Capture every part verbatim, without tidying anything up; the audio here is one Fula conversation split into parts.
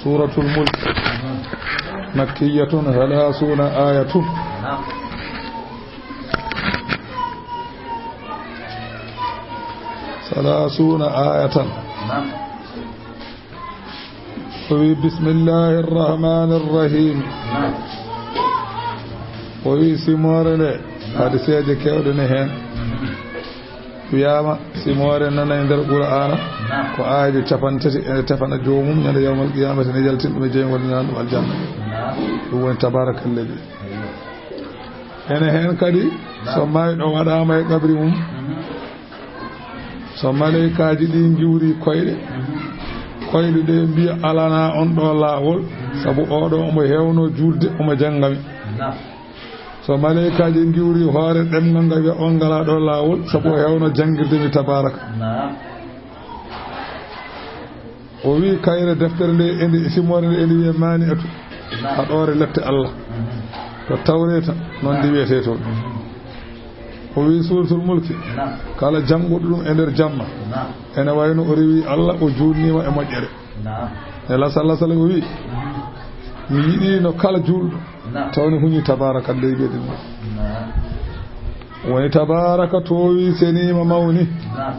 Suuratul Mulk, makkiyatun, salaasuuna aayatun. Salaasuuna aayatan. O wi, bismillaahi rahmaani rahiim. O wi, simoore nde, hadiseeje keewɗe ne heen. Wiyaama, simoore nana e nder Qur'aana, ko aayeeje cappanɗe tati, ene tefana joomum ñande yawmal qiyaamati, ne yaltina ɗum e jeyngol, ñaana ɗum aljanna. Ɗum woni tabaarakallazi. Ene heen kadi, so maayɗo waɗaama e qabri mum, so maleykaaji ɗi ngiwri koyɗe, koyɗe ɗe mbiya, "Alanaa on ɗo laawol, sabu oɗo omo heewno juulde, omo jannga mi." So maleykaaji ngiwri hoore ɗemngal ngal, wiya, "On ngalaa ɗo laawol, sabu o heewno janngirde mi tabaaraka." O wi, kayre deftere nde, ene simoore nde, ene wiya maani atu, haɗoore lette Allah. To Tawreeta, noon ndi wiyetee toon. O wi, Suuratul Mulki, kala jannguɗo ɗum e nder jamma, ene wayno o rewi Allah, o juulniima e moƴƴere. Naam. Nela sallallahu alaihi wasallam o wi, mi yiɗino kala juulɗo, tawni huñi tabaaraka ley ɓeydi mum. Naam. Woni tabaaraka toowi, seniima, mawni. Naam.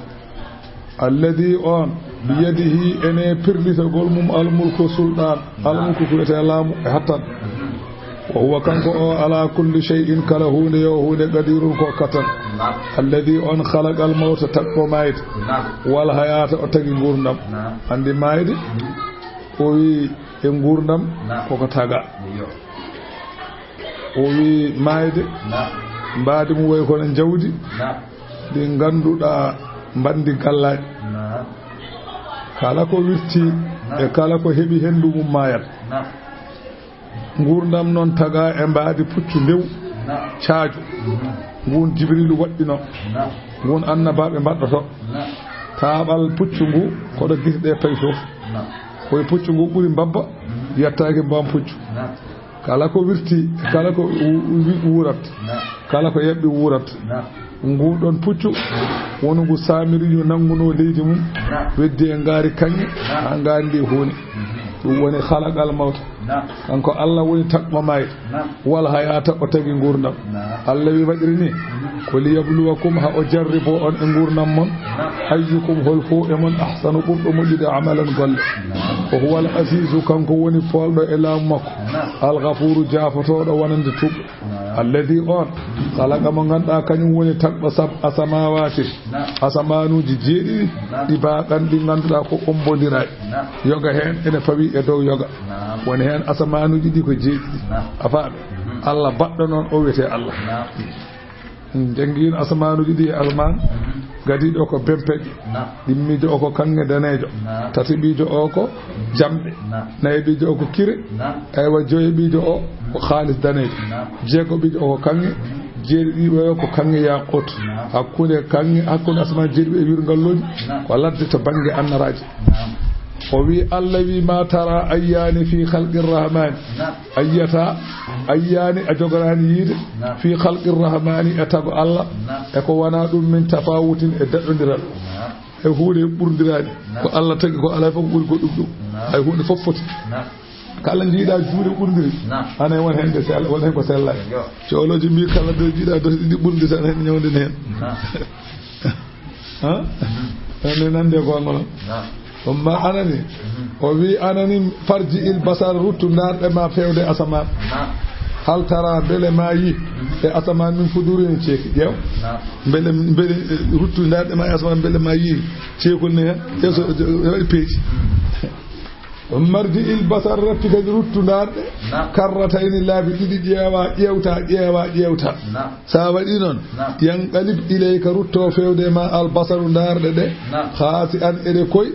Alladhi on, biyadihi ene pirlitagol mum almulku sulɗaan, almulku ko wiyetee laamu e hattan. Wa huwa kanko o ala kulli shay'in kala huunde yo huunde qadirun ko kattan. Naam. Alladhi on khalaqal mawta tagɗo maayde. Naam. Wal hayata o tagi nguurndam. Naam. Anndi maayde o wi e nguurndam koko taga. Iyo. O wi maayde mbaadi mum wayi kono njawdi ndi ngannduɗaa mbanndi gallaaɗi. Kala ko wirti e kala ko heɓi henndu mum maayat. Nguurndam noon tagaa e mbaadi puccu ndew caajo ngun Jibriilu waɗɗinoo. Ngun annabaaɓe mbaɗɗotoo. Taaɓal puccu ngu koɗo gite ɗe payi fof. Koye puccu ngu ɓuri mbabba, yettaaki mbaam puccu. Kala ko wirti, kala ko wu-, wu-, wuurat, kala ko yaɓɓi wuurat. Ngu ɗon puccu, wonu ngu Saamiriyu nanngunoo leydi mum, weddi e ngaari kaŋŋe, haa ngaari ndi huuni. Ɗum woni khalaqal mawta. Kanko Allah woni tagɗo maayde. Wal hayata o tagi nguurndam. Allah wi waɗiri ni, ko liyabluwakum, haa o jarribo on e nguurndam mon. Ayyukum, hol fof e mon, ahsanu, ɓurɗo moƴƴude, amalan, golle. Wa huwal azizu, kanko woni poolɗo e laamu makko. Al ghafuru, jaafotooɗo wonande tuuɓɓe. Alladhi on, khalaqa, mo ngannduɗaa kañum woni tagɗo sab-, asamawati, asamaanuuji jeeɗiɗi, ɗibaqan, ɗi ngannduɗaa ko ombondiraaɗi. Yoga heen ene pawi e dow yoga. Woni heen asamaanuuji ɗi ko jeeɗiɗi. A faami? Allah baɗɗo noon o wiyetee Allah. Janngiino asamaanuuji ɗi e asamaan, gadiiɗo o ko bempeƴƴo, ɗimmiijo o ko kaŋŋe daneejo, tataɓiijo o ko jamɗe, nayaɓiijo o ko kire, aywa, joyaɓiijo o ko haalis daneejo, jeegoɓiijo o ko kaŋŋe, jeeɗiɗiiɓe o ko kaŋŋe yaaqut. Hakkunde kaŋŋe, hakkunde asamaan jeeɗiɗi e wirngalluuji, ko ladde to bannge annaraaji. O wi, Allah wi, ma tara ayyaani fi khalqir rahmaani. Ayyata, ayyaani, a jogoraani yiide, fi khalqir rahmaani, e tago Allah, e ko wonaa ɗum, min tafawutin, e daɗɗondiral. E huunde ɓurndiraani. Ko Allah tagi ko alaa fof ko ɓuri goɗɗum ɗum. Hay huunde fof foti. Kala njiiɗa juuɗe ɓurndiri, ana e won heen nde sell-, won heen ko sellaani. Coolooji mbi kala nde njiiɗa dosi ɗiɗi ɓurndi tan heen ñawde ne heen. Ha? Ene nande e goonga noon. Ɗum ma anani. O wi anani, farji il basar, ruttu ndaarɗe ma feewde asamaan. Hal tara, mbele ma yi e asamaan min fudurin ceeki? Ƴeew. Mbele, mbele, eh, ruttu ndaarɗe ma e asamaan, mbele ma yi ceekol ne heen? Ƴeew so, so, so waɗi peeji. Marji il basar, ratti kadi ruttu ndaarɗe. Karratayni, laabi ɗiɗi, ƴeewa, ƴeewta, ƴeewa, ƴeewta. Sa waɗi noon, yanqalib ilayka, rutto feewde ma al basaru, ndaarɗe ɗe, khaasi'an, eɗe koy,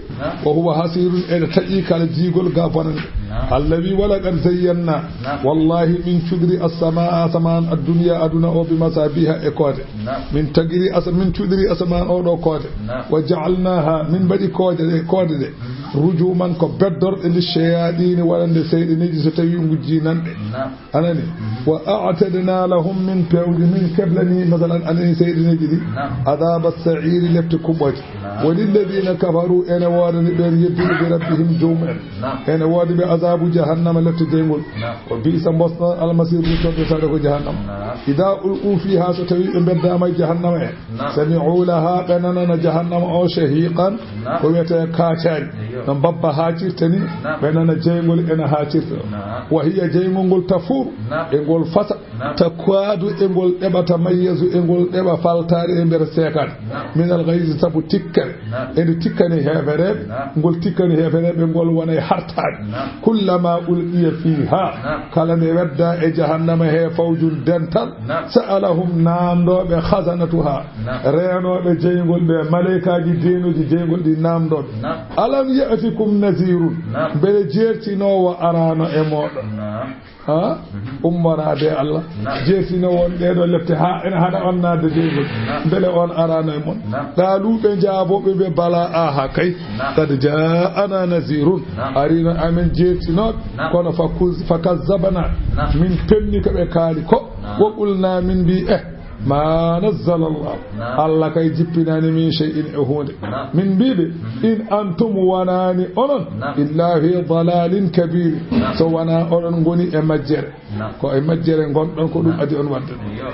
wa huwa hasiirun, eɗe taƴi kala jiigol ga bonande. Allah wi, walaqad zayyanna, wallahi min cuɗiri as-samaa, asamaan, ad-dunya, aduna o, bi masabiha, e koode. Min tagiri asa-, min cuɗiri asamaan o ɗo koode. Wa ja'alnaha, min mbaɗi koode ɗe, koode ɗe. Rujuman ko beddorɗe li shayatini waɗande seyɗeneeji so tawi ngujji nanɗe. Naam. Anani? Mhm. Wa a'tadna lahum min pewji min keblani, masalan, anani seyɗeneeji ɗi. Naam. Adaba sa'iri, lepte kuɓɓoje. Naam. Wa lilladina kafaru, ene woodani ɓen yedduɓe bi rabbihim joomumen. Naam. Ene woodi ɓe azabu jahannama, lepte jeyngol. Naam. Wa bi'sa, mbosno, almasir, ruttorde tawde ko jahannama. Naam. Ida ulqu fiha, so tawi ɓe beddama e jahannama he. Naam. Sami'u laha, ɓe nanana jahannama o, shahiqan, naam, ko wiyetee kaacaari. Eyyo. No mbabba haacirta ni, naam, ɓe nana jeyngol ena haacirta. Naam. Wa hiya, jeyngol ngol, tafuru, naam, e ngol fasa, naam, takwadu, e ngol ɗeɓa, tamayyazu, e ngol ɗeɓa faltaare e nder seekaade. Naam. Min al ghayzi, sabu tikkere. Naam. Ene tikkani heefereeɓe, naam, ngol tikkani heefereeɓe ngol wona e hartaade. Naam. Kullama ulqiya fiha, naam, kala nde wedda e jahannama he fawjun dental, naam, sa'alahum, naamndooɓe, khazanatuha, naam, reenooɓe jeyngol ɓe, maleykaaji deenooji jeyngol ɗi naamndooɓe. Naam. Alam ya'tikum nazirun, naam, mbele jeertinoowo araano e mooɗon? Naam. Ha? Mhm. Ummoraade e Allah. Naam. Jeertinoowo on ɗee ɗoo lepte haa ene haɗa on naatde jeyngol. Naam. Mbele on araano e mon? Naam. Qaalu, ɓe njaaboo ɓe, ɓe bala, aha kay. Naam. Qad ja'ana nazirun. Naam. Arino amen jeertinooɗo. Naam. Kono fa kuz-, fa kazzabna. Naam. Min penni ko ɓe kaali ko. Naam. Wa qulna, min mbi, eh, ma nazzala Allah. Naam. Allah kay jippinaani min shay'in e huunde. Naam. Min mbi ɓe, mhm, in antum wonaani onon, naam, illa fi dalalin kabir. Naam. So wonaa oɗon ngoni e majjere. Naam. Ko e majjere ngonɗon, ko ɗum, naam, adii on waɗde ɗum. Eyyo.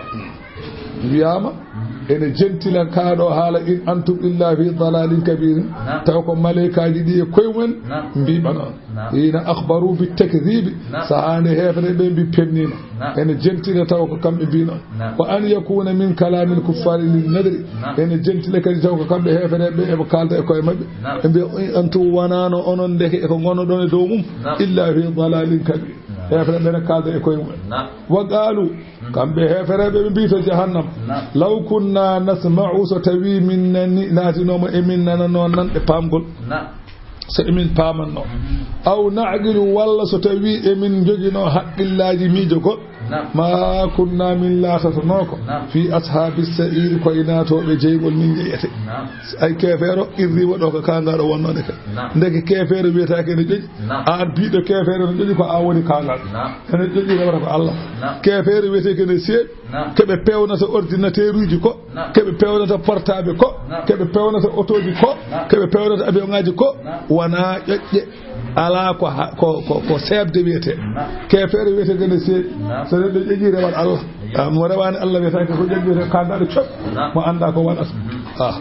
Wiyaama, mhm, ene jentila kaa ɗoo haala, in antum illa fi dalalin kabir. Naam. Taw ko maleykaaji ɗi e koye mumen, naam, mbiɓa noon. Naam. Hina akhbaru bi takdhibi. Naam. Sahaa nde heefere ɓe mbi pennima. Naam. Ene jentila taw ko kamɓe mbi noon. Naam. Wa an yakuna min kalamil kuffari lin nadri. Naam. Ene jentila kadi taw ko kamɓe heefereɓe ɓe eɓe kalda e koye maɓɓe. Naam. Ɓe mbiya, "In antum wonano onon ndeke e ko gonnoɗon e dow mum, naam, illa fi dalalin kabir." Naam. Heefereɓe ne kalda e koye mumen. Naam. Wa qalu, mm, kamɓe heefereɓe ɓe mbi to jahannam, naam, law kunna nasma'u, so tawi min nani, naatinoma e min nanano nanɗe pamgol. Naam. So emin paamanno. Mhm. Aw na'qilu, walla so tawi emin njoginoo haqqillaaji miijo goɗɗo. Naam. Ma kunna, min laatatonooko. Naam. Fi ashaabi sa'iri, ko e naatooɓe jeyngol min njeyete. Naam. Ay keefeero qirriima ɗo ko kaangaɗo wonnoode ka. Naam. Ndeke keefeero wiyetaake ene ƴoƴi. Naam. Aan biiɗo keefeero ene ƴoƴi ko a woni kaangaɗo. Naam. Ene ƴoƴi rewata ko Allah. Naam. Keefeero wiyetee ko ene seeɗi. Naam. Keɓe peewnata ordinateur uji ko. Naam. Keɓe peewnata portable ko. Naam. Keɓe peewnata otooji ko. Naam. Keɓe peewnata avion ŋaaji ko. Naam. Wonaa ƴoƴƴe. Alaa ko ha-, ko, ko, ko seeɓde wiyetee. Naam. Keefeero wiyetee ko ene seeɗi. Naam. So neɗɗo ƴoƴii rewat Allah. Eyyo. Ah, mo rewaani Allah wiyetaake ko ƴoƴi, wiyetee kaangaɗo coɓ. Naam. Mo anndaa ko waɗata. Mhm. Ah.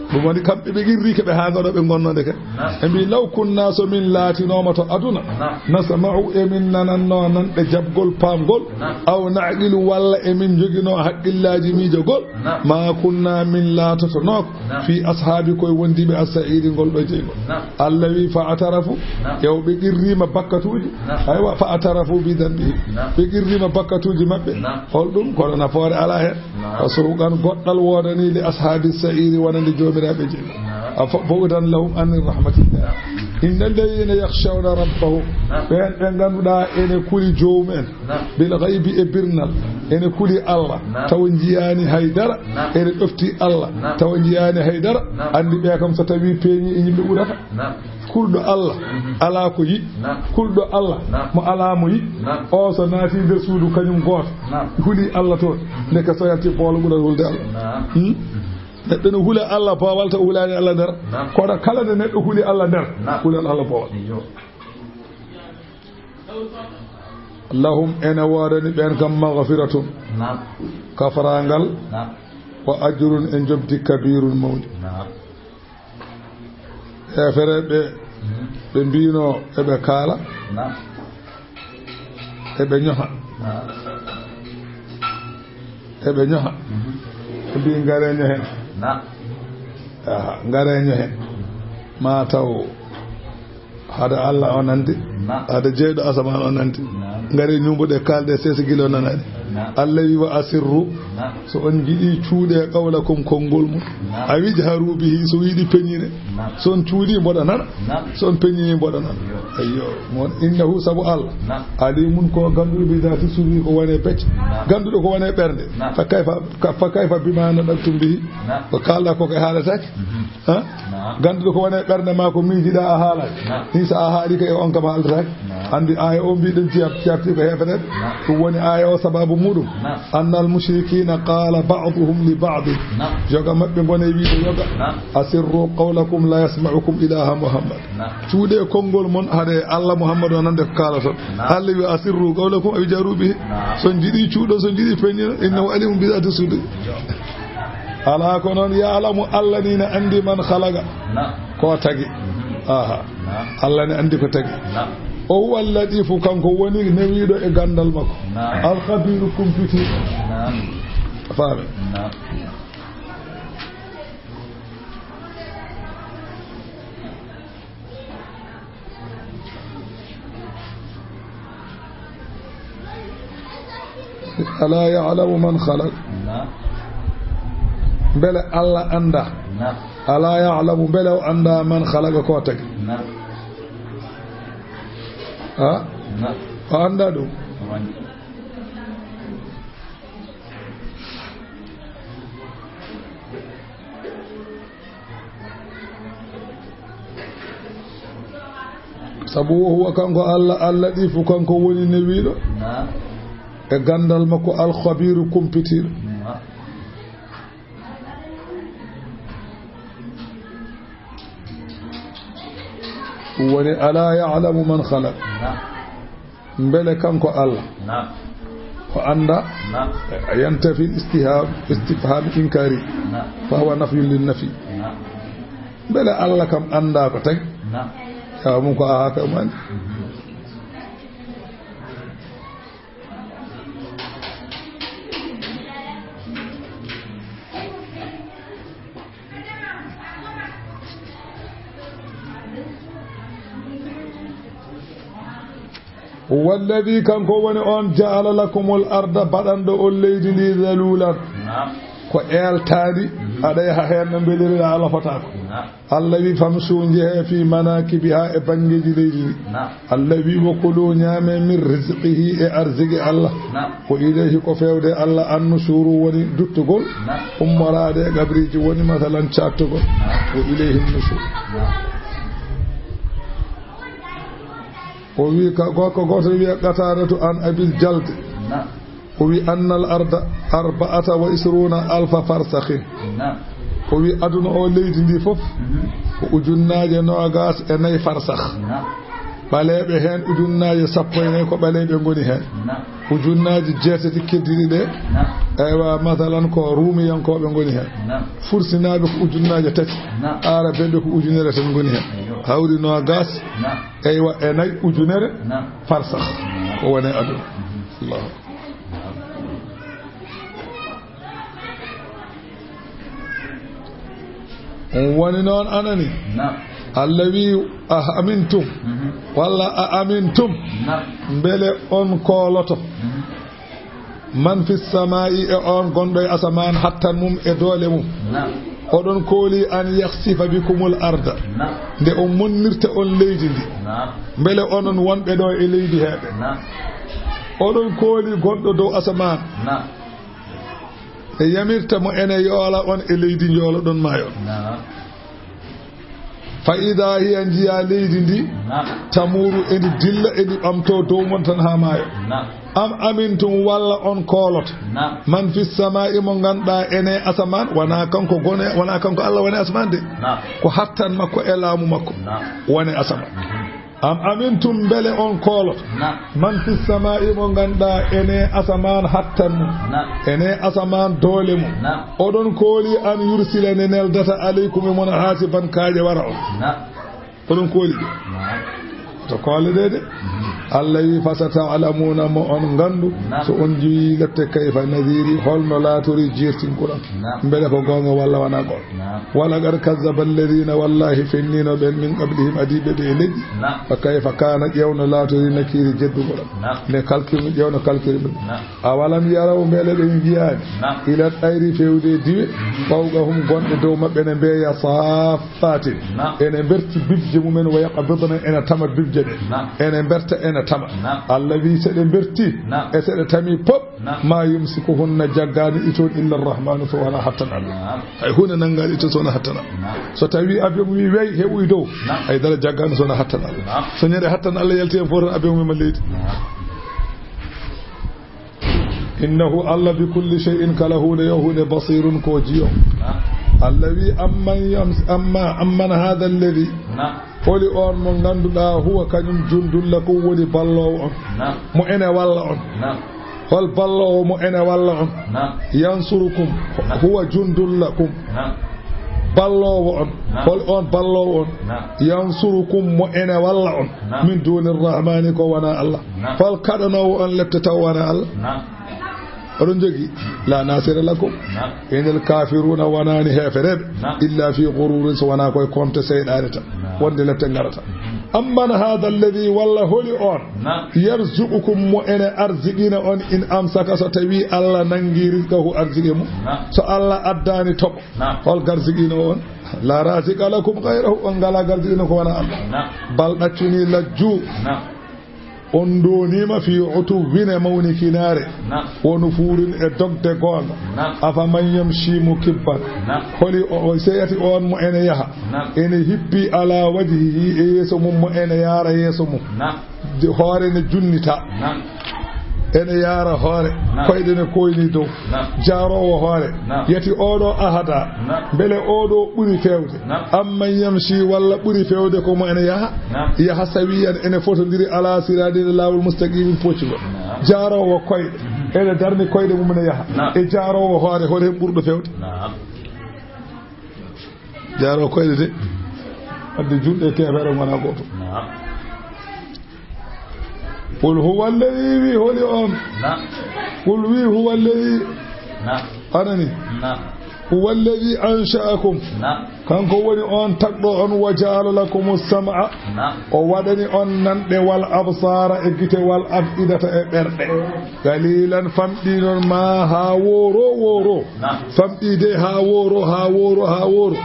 Ɗum woni kamɓe ɓe qirri ko ɓe haa ngaɗo ɓe ngonnoode ka. Naam. Ɓe mbi, "Law kunna, so min laatinooma to aduna, naam, nasma'u, emin nanannoo nanɗe jaɓgol, paamgol, naam, aw na'qilu, walla emin njoginoo haqqillaaji miijogol, naam, ma kunna, min laatotonooko, naam, fi ashaabi, koye wondiiɓe as-sa'iri, ngol ɗo jeyngol." Naam. Allah wi, "Fa atarafu," naam, yaw ɓe qirriima bakkatuuji. Naam. Aywa, "fa atarafu bi dhanbihim." Naam. Ɓe qirriima bakkatuuji maɓɓe. Naam. Holɗum? Kono nafoore alaa heen. Naam. Fa suhuqan, goɗɗal woodanii li ashaabi sa'iri, wonande joomiraaɓe jeyngol. Naam. A fa-, bu'dan lahum an rahmatillah. Naam. Innal ladhina yakhshawna rabbahum. Naam. Ɓeen ɓe ngannduɗaa ene kuli joomumen. Naam. Bil ghaybi, e birnal. Ene kuli Allah. Naam. Tawa njiyaani hay dara. Naam. Ene ɗofti Allah. Naam. Tawa njiyaani hay dara. Naam. Anndi ɓe kam so tawi peeñi e yimɓe ɓurata. Naam. Kulɗo Allah, mhm, alaa ko yiɗi. Naam. Kulɗo Allah, naam, mo alaa mo yiɗi. Naam. O so naati nder suudu kañum gooto, naam, huli Allah toon, mhm, ndeke so yalti boolo ɓurat hulde Allah. Naam. Hmm? Neɗɗo no hula Allah boowal taw hulaani Allah nder. Naam. Kono kala nde neɗɗo huli Allah nder, naam, hulan Allah boowal. Iyo. Lahum, ene woodani ɓeen kam, maghfiratun, naam, kafaraangal, naam, wa ajrun, e njoɓdi, kabiirun, mawndi. Naam. Heefereɓe, mhm, ɓe mbino eɓe kaala, naam, eɓe ñoha. Naam. Eɓe ñoha. Mhm. Ɓe mbi, "Ngare ñohen." Naam. Aha, ngare ñohen. Ma taw hada Allah o nandi. Naam. Hada jeyɗo asamaan o nandi. Naam. Ngare ñumbuɗe, kalde sese gila o nanani. Naam. Allah wi, "Wa asirru." So on njiɗi cuuɗe qawlakum konngol mum. Aw ijharu bihi, so yiɗi peñine. So on cuuɗi mboɗa nana. So on peñini mboɗa nana. Ayyo, mon innahu, sabu Allah. Alimun, ko gannduɗo bi dati sirri, ko wone becce. Gannduɗo ko wone ɓernde. Fa kayfa, ka-, fa kayfa bima nadaqtum bihi. Ko kalɗa ko kay haalataake. Ha? Gannduɗo ko wone ɓernde ma ko miijiɗa a haalaaki. Ni so a haali ko e on kam haalataake. Anndi aaya o mbiɗen jiyat-, jiyatti ko heefereɓe. Ɗum woni aaya o sababu muɗum. Annal mushrikina qala ba'duhum li ba'din. Yoga maɓɓe ngone wiide yoga. Asirru qawlakum la yasma'ukum ilaha Muhammad. Cuuɗe konngol mon haɗe Allah Muhammad o nande ko kaalaton. Allah wi asirru qawlakum aw jaru bihi. So njiɗi cuuɗo, so njiɗi peññino, innahu alimun bi zati sudur. Alaa ko noon, ya'lamu, Allah ni na anndi man khalaqa. Ko tagi. Aha. Allah ne anndi ko tagi. O huwa al-latifu, kanko woni newiiɗo e ganndal makko. Al-khabiru, kumpiti. Faami. Alaa ya'lamu man khalaq. Mbele Allah annda? Alaa ya'lamu, mbele o annda man khalaqa ko tagi? Ha? O annda ɗum. Sabu wo huwa kanko Allah, Al-Latifu, kanko woni newiiɗo e ganndal makko, Al-Khabiru, kumpitiiɗo. Ɗum woni, alaa ya'lamu man khalaq. Mbele kanko Allah o annda? Yantafi al-istifham, istifham inkari. Fa huwa nafyun lin nafi. Mbele Allah kam annda ko tagi? Jawaabu mum ko aha, kam anndi. Huwa alladhi, kanko woni on, ja'ala lakumul arda, baɗanɗo on leydi ndi, dhalulan, ko eeltaandi, aɗa yaha heen no mbeliriɗaa, a lofotaako. Allah wi, famshu, njehee, fi manakibiha, e banngeeji leydi ndi. Allah wi, wa kulu, ñaamee, min rizqihi, e arziki Allah. Wa ilayhi, ko feewde Allah, annushuru, woni duttugol, ummoraade e qabriiji, woni masalan caattugol. Wa ilayhi nushur. O wi ka, gorko gooto wiya Qataadatu an Abil Jaldi. O wi, annal arda arba'ata wa ishruna alfa farsakhin. O wi, aduna o, leydi ndi fof, ko ujunnaaje noogaas e nayi farsakh. Ɓaleeɓe heen ujunnaaje sappo e nayi ko ɓaleeɓe ngoni heen. Ujunnaaje jeetati keddiiɗi ɗe, eywa, masalan, ko ruumiyankooɓe ngoni heen. Fursinaaɓe ko ujunnaaje tati. Aarabeeɓe ko ujunere tan ngoni heen. Hawri noogaas, eywa, e nayi ujunere farsakh. Ko woni aduna. Allahu akbar. On woni noon, anani? Allah wi, a amintum, walla a amintum, mbele on kooloto, man fi samaa'i, e on gonɗo e asamaan, hattan mum e doole mum? Oɗon kooli an yakhsifa bikumul arda, nde o monnirta on leydi ndi, mbele onon wonɓe ɗo e leydi heeɓe, oɗon kooli gonɗo dow asamaan, e yamirta mo ene yoola on e leydi njooloɗon maayo on? Fa ida hiya, njiya leydi ndi, tamuru, endi dilla, endi ɓamto dow mon tan haa maayo. Am amintum, walla on kooloto, man fi samaa'i, mo ngannduɗaa ene asamaan, wona kanko gone, wona kanko Allah woni asamaan de, ko hattan makko e laamu makko woni asamaan. Am amintum, mbele on kooloto, man fi samaa'i, mo ngannduɗaa ene asamaan hattan mum, ene asamaan doole mum? Oɗon kooli an yursila, nde neldata, aleykum, e mon, hasiban, kaaƴe wara on? Oɗon kooli ɗum? To koole ɗe de. Allah wi, "Fasata'lamuna", mo on nganndu, so on njiyi lette, "kayfa nadhiri", holno laatori jeertingol am. Mbele ko goonga walla wonaa goonga? "Wa laqad kazzaba alladhina", wallahi fenniino ɓen, "min qablihim", adiiɓe ɓe e leƴƴi. "Fa kayfa kana", ƴeewno laatori, "nakiri", jeddugol am. Nde kalkirmi, ƴeewno kalkirmi. "Awalam yaraw", mbele ɓe njiyaani, "ila tayri", fewde e diwe, "fawqahum", gonɗe dow maɓɓe ne mbeeya, "saffatin", ene mberti bibje mumen, "wa yaqbidna", ene tama bibje ɗe, ene mberta, ene tama. Allah wi, so ɗe mberti e so ɗe tami pop, "ma yumsikuhunna", jaggaani ɗi toon, "illa arrahmanu", so wonaa hattan Allah. Hay huunde nanngaani ɗi toon so wonaa hattan Allah. So tawi avion wi wey heɓoyi dow, hay dara jaggaani so wonaa hattan Allah. So ñande hattan Allah yalti heen fof tan, avion mema leydi. "Innahu", Allah, "bi kulli shay'in", kala huunde yo huunde, "basirun", ko jiyo. Allah wi, "Amman yams-, amma, amman hadha alladhi", holi on mo ngannduɗaa, "huwa", kañum, "jundun lakum", woni balloowo on, mo ene walla on. Hol balloowo mo ene walla on? "Yansurukum", "huwa jundun lakum", balloowo on. Hol on balloowo on? "Yansurukum", mo ene walla on. "Min duni rahmani", ko wonaa Allah. Hol kaɗanoowo on lepte taw wonaa Allah? Oɗon njogi? "La nasira lakum", inal kafiruna, wonaani heefereɓe, "illa fi ghururin", so wonaa koye konte seyɗaane tan, wonde lepte ngarata. "Amman hadha alladhi", walla holi on? "Yarzuqukum", mo ene arziqina on, "in amsaka", so tawi Allah nangi, "rizqahu", arziqe mum. So Allah addaani toɓo, hol garziqino on? "La raziqa lakum ghayrahu", on ngala garziqino ko wonaa Allah. Bal ɗaccuni, lajju. On ndonima fi utuwwin, e mawnikinaare. Wonu fuurin e dogde goonga. Afa man yamshi mukibban. Holi o, o seyati on mo ene yaha. Ene hippi ala wajhihi, e yeeso mum, mo ene yaara yeeso mum. De hoore ne junnita. Ene yaara hoore. Koyɗe ne koyni dow. Jaaroowo hoore. Yati oɗo ahada. Mbele oɗo ɓuri fewde? Amman yamshi, walla ɓuri fewde ko mo ene yaha? Yaha sawiyan, ene fotondiri, ala siratin, e laawol mustaqimin, poccugol. Jaaroowo koyɗe, ene darni koyɗe mum ene yaha. E jaaroowo hoore, hoto heen ɓurɗo fewde? Jaaroowo koyɗe de, wadde julɓe e keefeero ngona gooto. Qul huwa alladhi, wi holi on? Qul, wi huwa alladhi. Anani? Huwa alladhi ansha'akum. Kanko woni on tagɗo on, wa ja'ala lakumu sam'a. O waɗani on nanɗe, wal absara, e gite, wal af'idata, e ɓerɗe. Qalilan, famɗi non ma haa wooro wooro. Famɗi de haa wooro, haa wooro, haa wooro.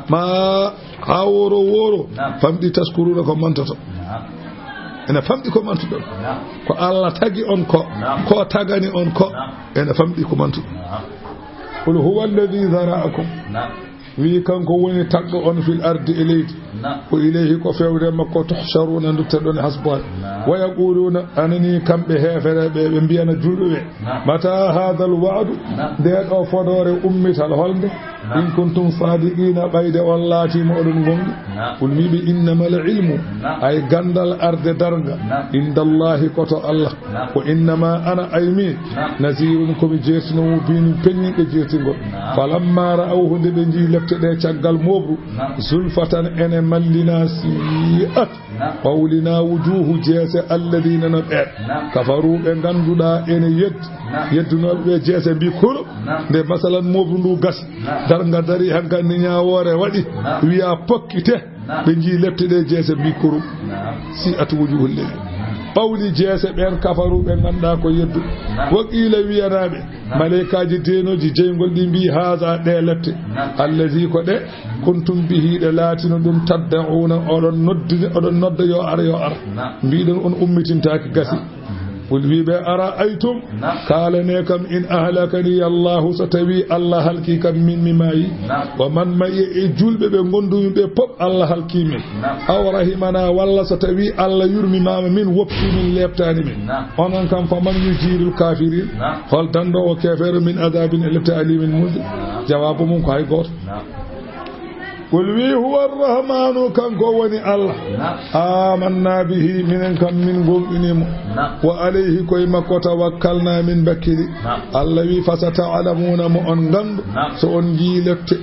Ma haa wooro wooro. Famɗi, tashkuruna, ko mantoto. Ene famɗi ko mantuɗon. Ko Allah tagi on ko, ko tagani on ko. Ene famɗi ko mantuɗon. Qul huwa alladhi dhara'akum. Wi kanko woni tagɗo on fil ardi, e leydi. Wa ilayhi, ko fewde makko, tuhsharuna, dutteɗon e hasboore. Wa yaquluna, anani kamɓe heefereɓe, ɓe mbiyana julɓeɓe, mata hadha al wa'du, nde ɗo fodoore ummital holnde? In kuntum sadiqina, ɓayde on laatima oɗon gonɗi. Qul, wiɓe, innamal ilmu, ay gandal arde darga, indallahi, ko to Allah. Wa innama ana, ay min, nazirun, komi jeertinowo, mubinun, peñinɗo jeertingol. Falamma ra'awhu, nde ɓe njii lepte ɗe caggal mooɓru, zulfatan, ene mallina, si'at, ɓawlina, wujuhu, jeese, alladina, no ɓeen, kafaru, ɓe ngannduɗaa ene yeddi, yeddunooɓe ɓe jeese mbi kuru, nde masalan mooɓru ndu gasi, darga dari, hankadi ñaawoore waɗi, wiya pokkite, ɓe njii lepte ɗe jeese mbi kuru, si'at wujuhul ladina, ɓawli jeese ɓeen kafaru, ɓe ngannduɗaa ko yeddu. Wa qila, wiyanaaɓe, maleykaaji deenooji jeyngol ɗi mbi, haza, ɗe lepte, allazi, ko ɗe, kuntum bihi, ɗe laatino ɗum, tadda'una, oɗon noddi, oɗon nodda yo ar, yo ar. Mbiɗon on ummitintaaki, gasi. Qul, wiɓe, ara'aytum, kaalane kam, in ahlakani Allahu, so tawi Allah halki kam, min mi maayi, wa man ma'iya, e julɓe ɓe ngondumi ɓe pop, Allah halki min. Aw rahimana, walla so tawi Allah yurmimaama min, woppi min, leptani min. Onon kam, faman yujirul kafirin, hol dandoowo keefeero, min adabin, e lepte, alimin, muɗɗo? Jawaabu mum ko hay gooto. Qul, wi, huwa arrahmanu, kanko woni Allah. Amanna bihi, minen kam min gomɗini mo. Wa alayhi, koye makko tawakkalna, min bakkili. Allah wi, fasata'lamuna, mo on nganndu, so on njii lepte.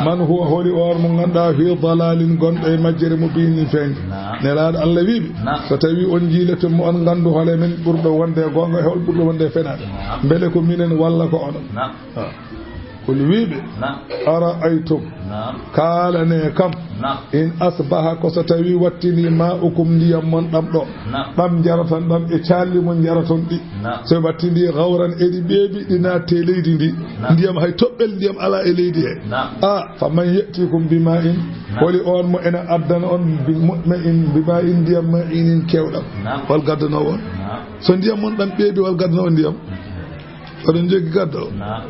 Man huwa, holi on mo ngannduɗaa, fii dalalin, gonɗo e majjere, mubiinin, feeñɗo. Naam. Nelaaɗo Allah wi'i ɓe, naam, so tawii on njiiloto mo, on nganndu hol e men ɓurɗo wonde e goonga, e hol ɓurɗo wonde e fenaande. Naam. Mbele ko minen walla ko onon? Naam. Ah. Qul, wi'i ɓe, naam, ara'aytum, naam, kaalane kam, naam, in asbaha, ko so tawii wattini, ma'ukum, ndiyam mon ɗam ɗo, naam, ɗam njaroton ɗam e caalli mon njaroton ɗi, naam, so wattini gawran, eɗi ɓeeɓi, ɗi naatti e leydi ndi, naam, ndiyam, hay toɓɓel ndiyam alaa e leydi he. Naam. A, faman ya'tikum bima'in, naam, holi on mo ena addana on bi-, mo-, ma'in, bima'in, ndiyam, ma'inin, keewɗam? Naam. Hol gaddanoowo on? Naam. So ndiyam mon ɗam ɓeeɓi, hol gaddanoowo on ndiyam? Oɗon jogii gaddo? Naam.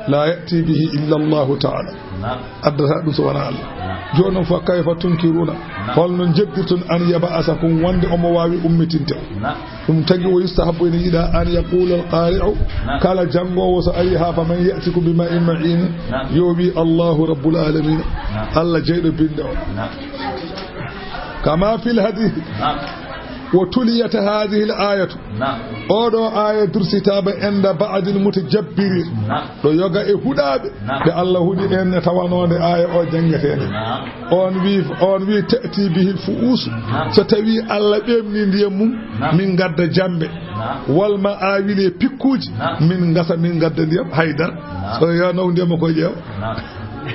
La ya'ti bihi illa Allahu ta'ala. Naam. Addata ɗum so wonaa Allah. Naam. Jooni noon, fa kayfa tunkiruna? Naam. Hol no njeddirton an yab'asakum, wonde omo waawi ummitinde? Naam. Ɗum tagi, wa yustahabbu, ene yiɗaa, an yaqula al-qari'u, naam, kala janngoowo so ari haa, faman ya'tikum bima'in ma'in, naam, yo wi, Allahu rabbul alamin, naam, Allah jeyɗo binde o. Naam. Kama fil hadith. Naam. Wa tuliyat hadhihi al-ayatu. Naam. Oɗo aaya dursitaama inda ba'dil mutajabbirin. Naam. Ɗo yoga e huɗaaɓe. Naam. Ɓe Allah huɗi en e tawanoonde aaya o janngeteende. Naam. On wi, on wi, ta'ti bihi al-fu'us. Naam. So tawi Allah ɓeemni ndiyam mum, naam, min ngadda jambe. Naam. Wal ma'awil e pikkuuji, naam, min ngasa, min ngadda ndiyam haydara. Naam. So yo naw ndiyam ko ƴeewa. Naam.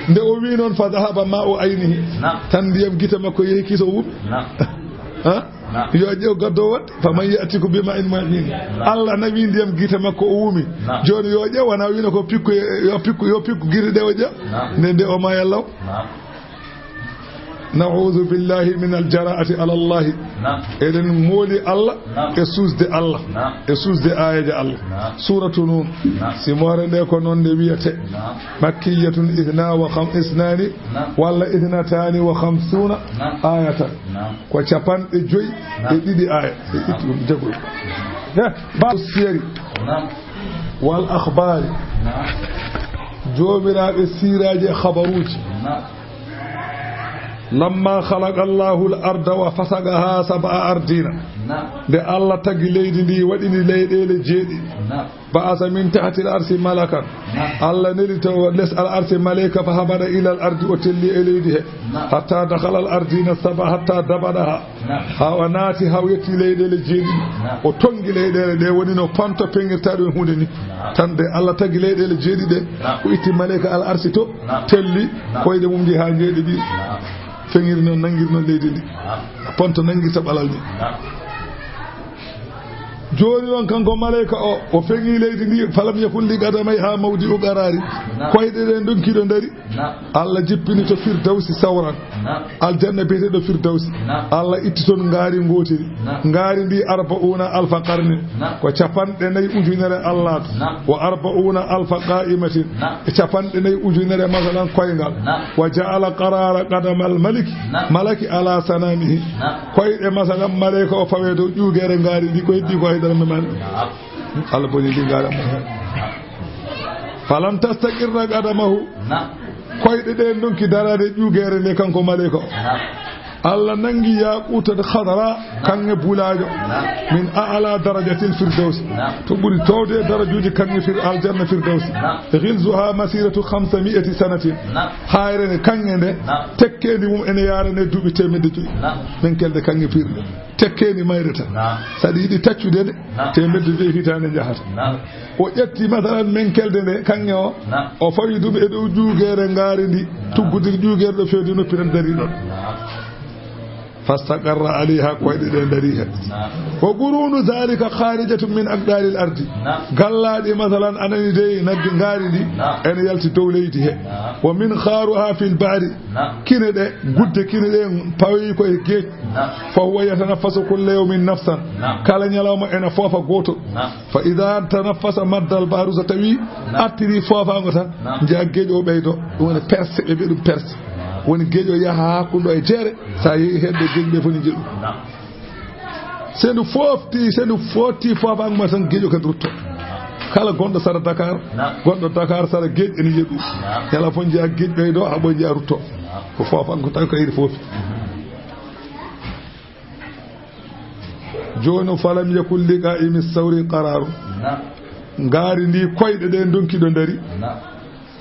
Nde o wi noon, fa dhahaba ma'u aynihi. Naam. Tan ndiyam gite makko yehi kiso wumi. Naam. Ha? Naam. Yo ƴeew gaddo wonde, faman ya'tikum bima'in ma'in. Naam. Allah nawi ndiyam gite makko o wumi. Naam. Jooni yo ƴeew, wona wino ko pikku, yo pikku, yo pikku gite ɗe o ƴeew. Naam. Nde nde o maaya law. Naam. Na'udhu billahi min al-jara'ati ala Allah. Naam. Eɗen mooli Allah, naam, e suusde Allah, naam, e suusde aayeeje Allah. Naam. Suuratu Nuun. Naam. Simoore nde ko noon nde wiyete. Naam. Makkiyatun ithna wa kham-, isnani, naam, walla ithnatani wa khamsuna, naam, ayatan. Naam. Ko capanɗe joyi, naam, e ɗiɗi aaya. E, naam, itti ɗum jagol. He, ba siyari. Naam. Wal akhbari. Naam. Joomiraaɓe siiraaji e khabaruuji. Naam. Lamma khalaqa Allahu al-arda wa fasagaha sab'a ardina. Naam. Nde Allah tagi leydi ndi, waɗini leyɗeele jeeɗiɗi. Naam. Ba'asa min tahti al-arshi malakan. Naam. Allah neli to les al-arshi maleyka, fa habata ila al-ardi, o telli e leydi he. Naam. Hatta dakhala al-ardina sab'a, hatta dabadaha. Naam. Haa o naati, haa o yetti leyɗeele jeeɗiɗi. Naam. O tongi leyɗeele ɗe, woni no panto peŋirta ɗum huunde ni. Naam. Tan de Allah tagi leyɗeele jeeɗiɗi ɗe, naam, o itti maleyka al arsi to, naam, telli, naam, koyɗe mum ɗi haa jeeɗiɗi. Naam. Feŋiri noon, nangiri noon leydi ndi. Naam. Panto nangirta ɓalal ni. Naam. Jooni noon kanko maleyka o, o feŋi leydi ndi, falam yakun li qadamayha mawdi'u qarari. Naam. Koyɗe ɗe ndonki ɗo ndari. Naam. Allah jippini to Firdawsi sawran. Naam. Aljanna biyeteeɗo Firdawsi. Naam. Allah itti toon ngaari ngootiri. Naam. Ngaari ndi arba'una alfa qarnin. Naam. Ko capanɗe nayi ujunere Allah. Naam. Wa arba'una alfa qa'imatin. Naam. E capanɗe nayi ujunere masalan koyngal. Naam. Wa ja'ala qarara qadamal maliki. Naam. Malaki ala sanamihi. Naam. Koyɗe masalan maleyka o fawe dow ƴuugeere ngaari ndi, ko heddi ko haydara memani. Naam. Allah boni ndi ngaari mo. Falam tastaqirra qadamahu. Naam. Koyɗe ɗe ndonki daraade ƴuugeere nde kanko maleyka o. Naam. Allah nangi yaquta khadra, kaŋŋe bulaajo. Naam. Min a'la darajatil Firdawsi. Naam. To ɓuri toowde e darajuuji kaŋŋe fir-, aljanna Firdawsi. Naam. Ghilzuha masiratu khamsami'ati sanatin. Naam. Hayre nde kaŋŋe nde, naam, tekkeendi mum ene yaarane duuɓi teemedde joyi. Naam. Menkelde kaŋŋe firnde. Tekkeendi mayrata. Naam. Saɗa yiɗi taccude nde, naam, teemedde joyi hitaande njahata. Naam. O ƴetti, masalan, menkelde nde, kaŋŋe o, naam, o fawi ɗum e dow ƴuugeere ngaari ndi, naam, tuggudiri ƴuugeere ɗo feewde noppi tan darii ɗon. Naam. Fastaqarra alayha, koyɗe ɗe ndarii heen. Naam. Wa qurunu dhalika kharijatun min aqdaril ardi. Naam. Gallaaɗi, masalan, a nani dey nagge ngaari ndi, naam, ene yalti dow leydi he. Naam. Wa minkharuha fil bahri. Naam. Kine ɗe, gudde kine ɗe pawi ko e geej. Naam. Fa huwa yatanaffasu kulla yawmin nafsan. Naam. Kala ñalawma ena foofa gooto. Naam. Fa idha tanaffasa maddal bahru, so tawi, naam, artiri foofaango tan, naam, njiya geej o ɓeydo. Ɗum woni perse, ɓe mbiya ɗum perse. Naam. Woni geej o yaha haa hakkunde o e jeere, so a yehi heen ɗo geej ɓe fof ne njiya ɗum. Naam. So ndu foofti, so ndu foofti foofaango ma tan, geej o kadi rutto. Kala gonɗo sara Dakar, naam, gonɗo Dakar sara geej ene yiya ɗum. Naam. Ñala fof njiya geej ɓeydo, haa ɓo njiya rutto. Naam. Ko foofaango tan ko iri foofi. Jooni, falam yakun li qa'imi sawri qararu. Naam. Ngaari ndi, koyɗe ɗe ndonki ɗo ndari. Naam.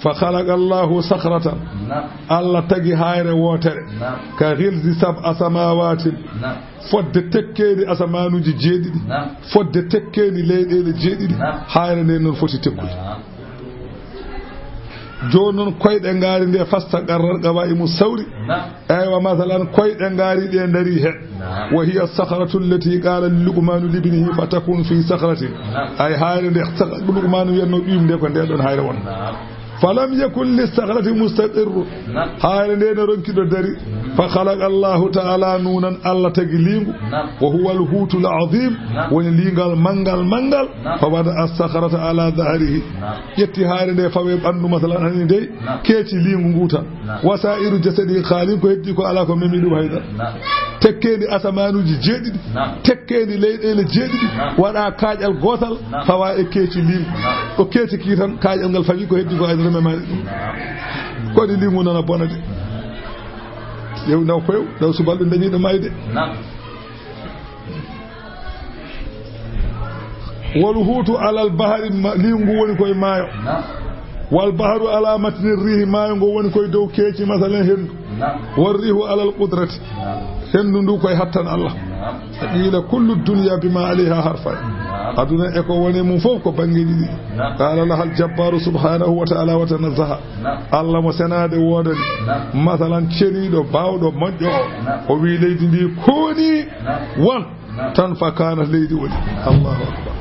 فخلق الله صخرة. Naam. Allah tagi hayre wootere. Naam. كغلظ سبع سماوات. Naam. Fodde tekkeendi asamaanuuji jeeɗiɗi. Naam. Fodde tekkeendi leyɗeele jeeɗiɗi. Naam. Hayre nde noon foti tekkude. Naam. Jooni noon koyɗe ngaari nde فاستقرت قوائم الثور. Naam. Eywa, masalan, koyɗe ngaari ɗe ndarii heen. Naam. وهي الصخرة التي قال لقمان لابنه فتكون في صخرة. Naam. Ay, hayre nde Luqmaanu wiyatnoo ɓiyum nde, ko nde ɗon hayre won. Naam. فلم يكن للصخرة مستقر. Naam. Hayre nde no ronki ɗo dari. Mhm. فخلق الله تعالى نونا, Allah tagi liingu. Naam. وهو الحوت العظيم. Naam. Woni liingal manngal manngal. Naam. فوضع الصخرة على ظهره. Naam. Ƴetti hayre nde fawe ɓanndu, masalan, hani dey. Naam. Keeci liingu ngu tan. Naam. وسائر جسده خال, ko heddi ko alaa ko memi ɗum haydara. Naam. Tekkeendi asamaanuuji jeeɗiɗi. Naam. Tekkeendi leyɗeele jeeɗiɗi. Naam. Waɗa kaaƴal gootal. Naam. Fawa e keeci liingu. Naam. O keeci ki tan, kaaƴal ngal fawi, ko heddi ko haydara memaani ɗum. Naam. Koni liingu nana bona de. Yew ndaw koyew, ndaw subalɓe dañiiɗo mayde. Naam. والحوت على البحر, ma-, liingu ngu woni koye maayo. Naam. والبحر على متن الريح, maayo ngo woni koye dow keeci, masalan, henndu. Naam. والريح على القدرة. Naam. Henndu ndu koye hattan Allah. Naam. قيل كل الدنيا بما عليها حرفان. Naam. Aduna e ko woni mum fof ko banngeeji ɗiɗi. Naam. قال لها الجبار سبحانه وتعالى وتنزه. Naam. Allah mo senaade woodani. Naam. Masalan, ceniiɗo, baawɗo, moƴƴo o. Naam. O wi leydi ndi koni. Naam. Won. Naam. Tan فكانت, leydi woni. Allahu akbar.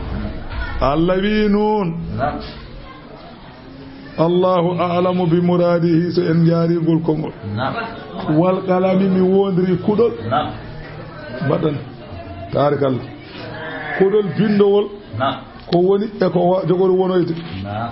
Allah wi noon. Naam. الله أعلم بمراده, so en njaari ngol konngol. Naam. والقلم, mi woondiri kuɗol. Naam. Mbaɗan. Taarikalla. Kuɗol binndowol. Naam. Ko woni e ko wa-, jogori wonoyde. Naam.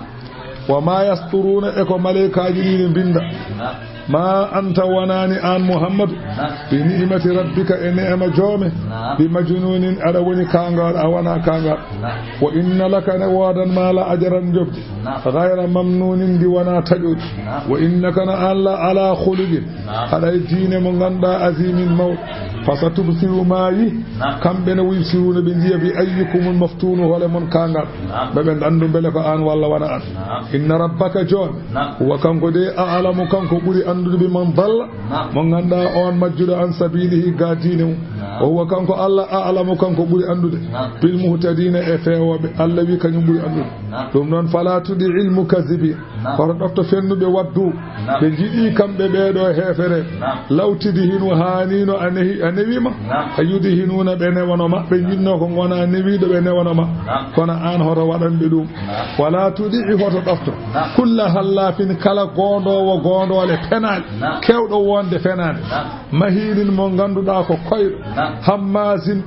وما يسطرون, e ko maleykaaji ɗi ne mbinnda. Naam. ما أنت, wonaani aan Muhammadu. Naam. بنعمة ربك, e neema joome. Naam. بمجنون, aɗa woni kaangaar, a wonaa kaangaar. Naam. وإن لك, ne woodan ma لأجرا, njoɓdi. Naam. غير ممنون, ndi wonaa taƴooji. Naam. وإنك, no aan la, على خلق, Naam. Haɗa e diine mo ngannduɗaa, azimin mawɗo. Fa satubsiru, ma yi. Naam. Kamɓe ne, wa yubsiruuna, ɓe njiya, bi ayyikumun maftuunu, hole mon kaangal. Naam. Ɓe ɓe anndu mbele ko aan walla wona aan. Naam. Inna rabbaka, joom. Naam. Huwa kanko de, a'lamu, kanko ɓuri anndude, bi man dalla. Naam. Mo ngannduɗaa oon majjuɗo an sabilihi ga diine mum. Naam. Wa huwa kanko Allah a'lamu, kanko ɓuri anndude. Naam. Bil muhtadiina, e feewooɓe. Allah wi kañum ɓuri anndude. Naam. Ɗum noon, fala tudi'il mukazzibiin. Naam. Hoto ɗofto fennuɓe waddu. Naam. Ɓe njiɗi kamɓe ɓeeɗo heefere. Naam. Lawtidi hino haanino a nehi, a newima. Naam. A yudi hinuuna ɓe newano ma. Ɓe njiɗno ko ngona newiɗo ɓe newano ma. Naam. Kono aan hoto waɗan ɓe ɗum. Naam. Wala tudi'i, hoto ɗofto. Naam. Kulla hallafin, kala goondoowo goondoole penaale. Naam. Kewɗo wonde fenaande. Naam. Mahiinin, mo ngannduɗaa ko koyɗo. Naam. Hammaasin,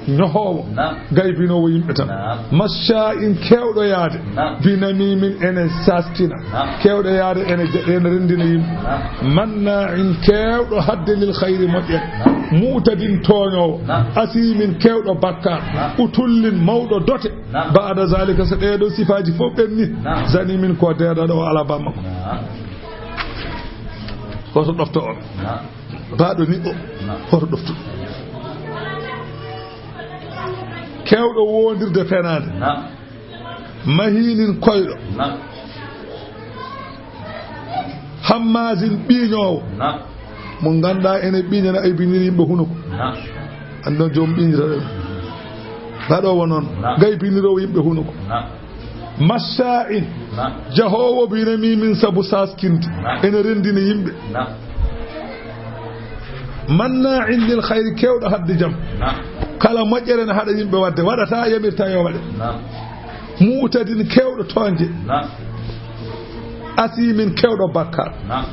ñohoowo, Naam. Gaybinoowo yimɓe tan. Naam. Mashaa'in, keewɗo yaade. Naam. Binamiimin, ene saskina. Naam. Keewɗo yaade, ene je-, ene renndina yimɓe. Naam. Mannaa'in, keewɗo hadde lil khayri, moƴƴere. Naam. Mu'tadin, tooñoowo. Naam. Asiimin, keewɗo bakkaar. Naam. Utullin, mawɗo dote. Naam. Ba'da zaalika, so ɗee ɗoo sifaaji fof ɓenni. Naam. Zaniimin, ko deedaɗo o alaa bammakko. Naam. Hoto ɗofto on. Naam. Baaɗo niɓɓo, Naam. Hoto ɗoftu. Keewɗo wondirde fenaande. Naam. Mahiinin koyɗo. Naam. Hammaasin ɓiiñoowo. Naam. Mo ngannduɗaa ene ɓiiñana, aybiniri yimɓe hunuko. Naam. Anndon joom ɓiiñata ɗum. Baɗoowo noon. Naam. Gaybiniroowo yimɓe hunuko. Naam. Mashaa'in, Naam. Jahoowo binamiimin sabu saskinde. Naam. Ene renndina yimɓe. Naam. Mannaa'in lil khayri, keewɗo haɗde jam. Naam. Kala moƴƴere ne haɗa yimɓe waɗde, waɗata, yamirta yo waɗe. Naam. Mu'tadin, keewɗo tooñde. Naam. Asiimin, keewɗo bakkaar. Naam.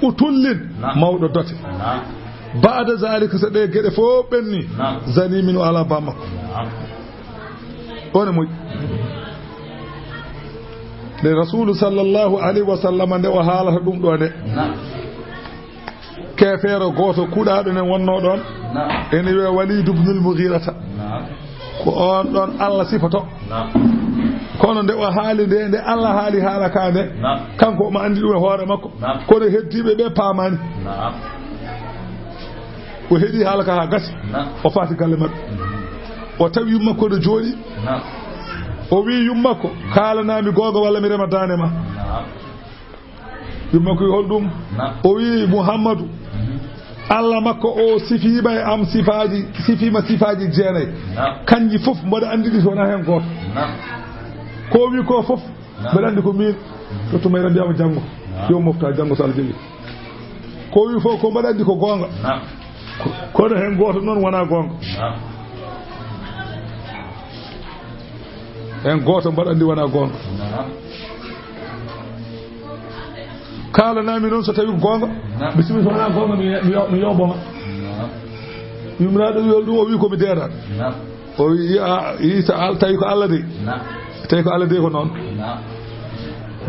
Utullin, Naam. Mawɗo dote. Naam. Ba'da zaalika, so ɗee geɗe fof ɓenni, Naam. Zaniimin, o alaa bammakko. Naam. Ɗo ne moƴƴi. Nde Rasuulu sallallahu alayhi wa sallam, nde o haalata ɗum ɗo nde. Naam. Keefeero gooto kuuɗaaɗo ne wonnoo ɗoon. Naam. Ene wiyee Waliid ibnul Mughirata. Naam. Ko oon ɗoon Allah sifoto. Naam. Kono nde o haali nde, nde Allah haali haala ka nde, Naam. Kanko omo anndi ɗum e hoore makko. Naam. Kono heddiiɓe ɓe paamaani. Naam. O heɗii haala ka haa gasi. Naam. O faati galle maɓɓe. O tawi yummakko ɗo jooɗi. Naam. O wi yummakko, kaalanaa mi googa walla mi rema daande ma. Naam. Yumma ko hol ɗum? O wi Muhammadu, Allah makko o sifiima e am sifaaji, sifiima sifaaji jeenayi. Kanji fof mboɗo anndi ɗi, so wonaa heen gooto. Ko o wi ko fof, mbeɗa anndi ko miin. To tuma e Rabbi am janngo. Yo mofta janngo so Allah jaɓi. Ko o wi fof ko mbaɗa anndi ko goonga. Ko-, kono heen gooto noon wonaa goonga. Heen gooto mbaɗa anndi wonaa goonga. Kaalanami noon so tawi ko goonga. Bisimilla, so wonaa goonga, mi, mi yo-, mi yooɓoma. Yumraaɗo wi hol ɗum, o wi ko mi deeɗaɗo. O wi, a, yi so Al-, tawi ko Allah de. Tawi ko Allah de ko noon.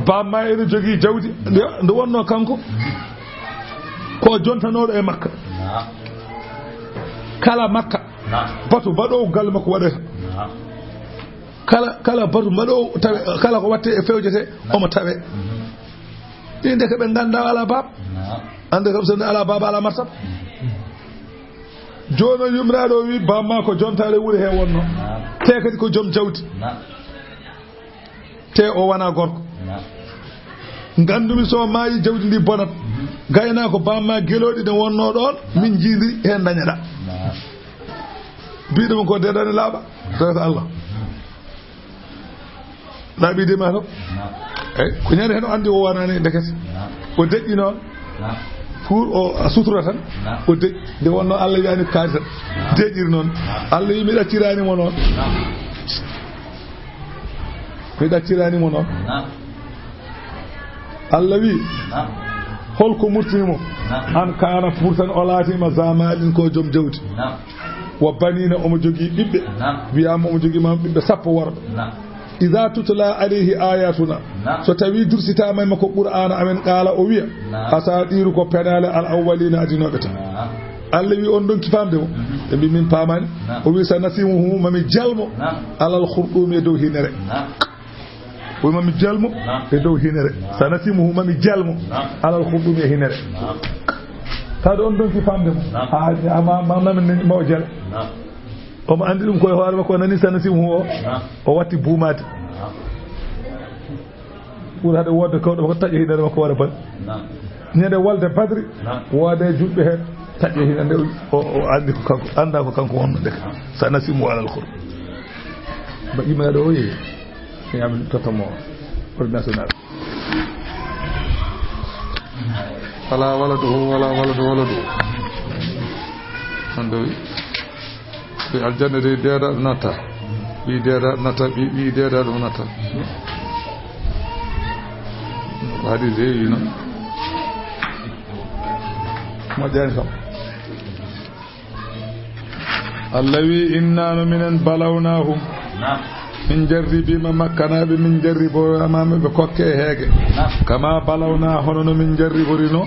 Bamma ene jogii jawdi nde, nde wonno kanko ko jontanooɗo e Makka. Kala Makka, batu mbaɗoowo galle makko waɗoyta. Kala, kala batu mbaɗoowo tawe, kala ko watte e fewjete, omo tawe. Ɗin de ko ɓe ngannda alaa baaba. Annde kam so ne alaa baaba, alaa martab. Jooni noon yumraaɗo o wi bamma ko jontaale wure he wonno. Te kadi ko joom jawdi. Te o wonaa gorko. Nganndumi so maayi jawdi ndi bonat. Gaynaako bamma gelooɗi ne wonno ɗoon, min njiidi heen dañaɗa. Mbiɗo mo ko deeɗani laaɓa. Tawi ko Allah. Laaɓi de ma to. Eyi, ko ñande heen o anndi o wonani ndekete. O deƴƴi noon. Pour o a sutura tan. O deƴƴi. Nde wonno Allah wiyani ko kaari tan. Deƴƴiri noon. Allah wi mi ɗaccirani mo noon. Mi ɗaccirani mo noon. Allah wi, hol ko murtini mo? An kaana pour tan o laatima za malin ko joom jawdi. Wa banina, omo jogii ɓiɓɓe. Wiyama omo jogii ma ɓiɓɓe sappo worɓe. Iza tutla alayhi ayatuna. So tawi dursitama e makko Qur'ana amen, qala, o wiya, asatiru, ko penale al awwalina, adinooɓe tan. Allah wi on donki famde mo. Ɓe mbi min pamani. O wi sa nasimuhu, mami jalmo. Alal khurdumi, e dow hinere. O wi mami jalmo e dow hinere. Sa nasimuhu, mami jalmo. Alal khurdumi, e hinere. Taade on donki famde mo. Ha, ama, ma, ma, ma, ma o jal. Omo anndi ɗum koye hoore makko, o nani sa nasimuhu o, o watti buumaade. Ɓuri hade wodde kawɗo ko taƴa hiɗere makko waɗa bal. Ñande walde Badri, wode julɓe heen taƴa hiɗere nde o, o anndi ko kanko, annda ko kanko wonno nde. Sa nasimuhu alal khur. Ba imaɗo o yehi. E amin tottamo ordinational. Wala waladuhu, wala waladu waladuhu. Hande wi, wi aljanna de deeɗa ɗum natta. Wi deeɗa ɗum natta, wi, wi deeɗa ɗum natta. Ko hadis de wi noon. Moƴƴani kam. Allah wi, inna no minen balawnahum. Min jarribima Makkanaaɓe, min jarriboyama ɓe kokke e heege. Kama balawna, hono no min jarriborino.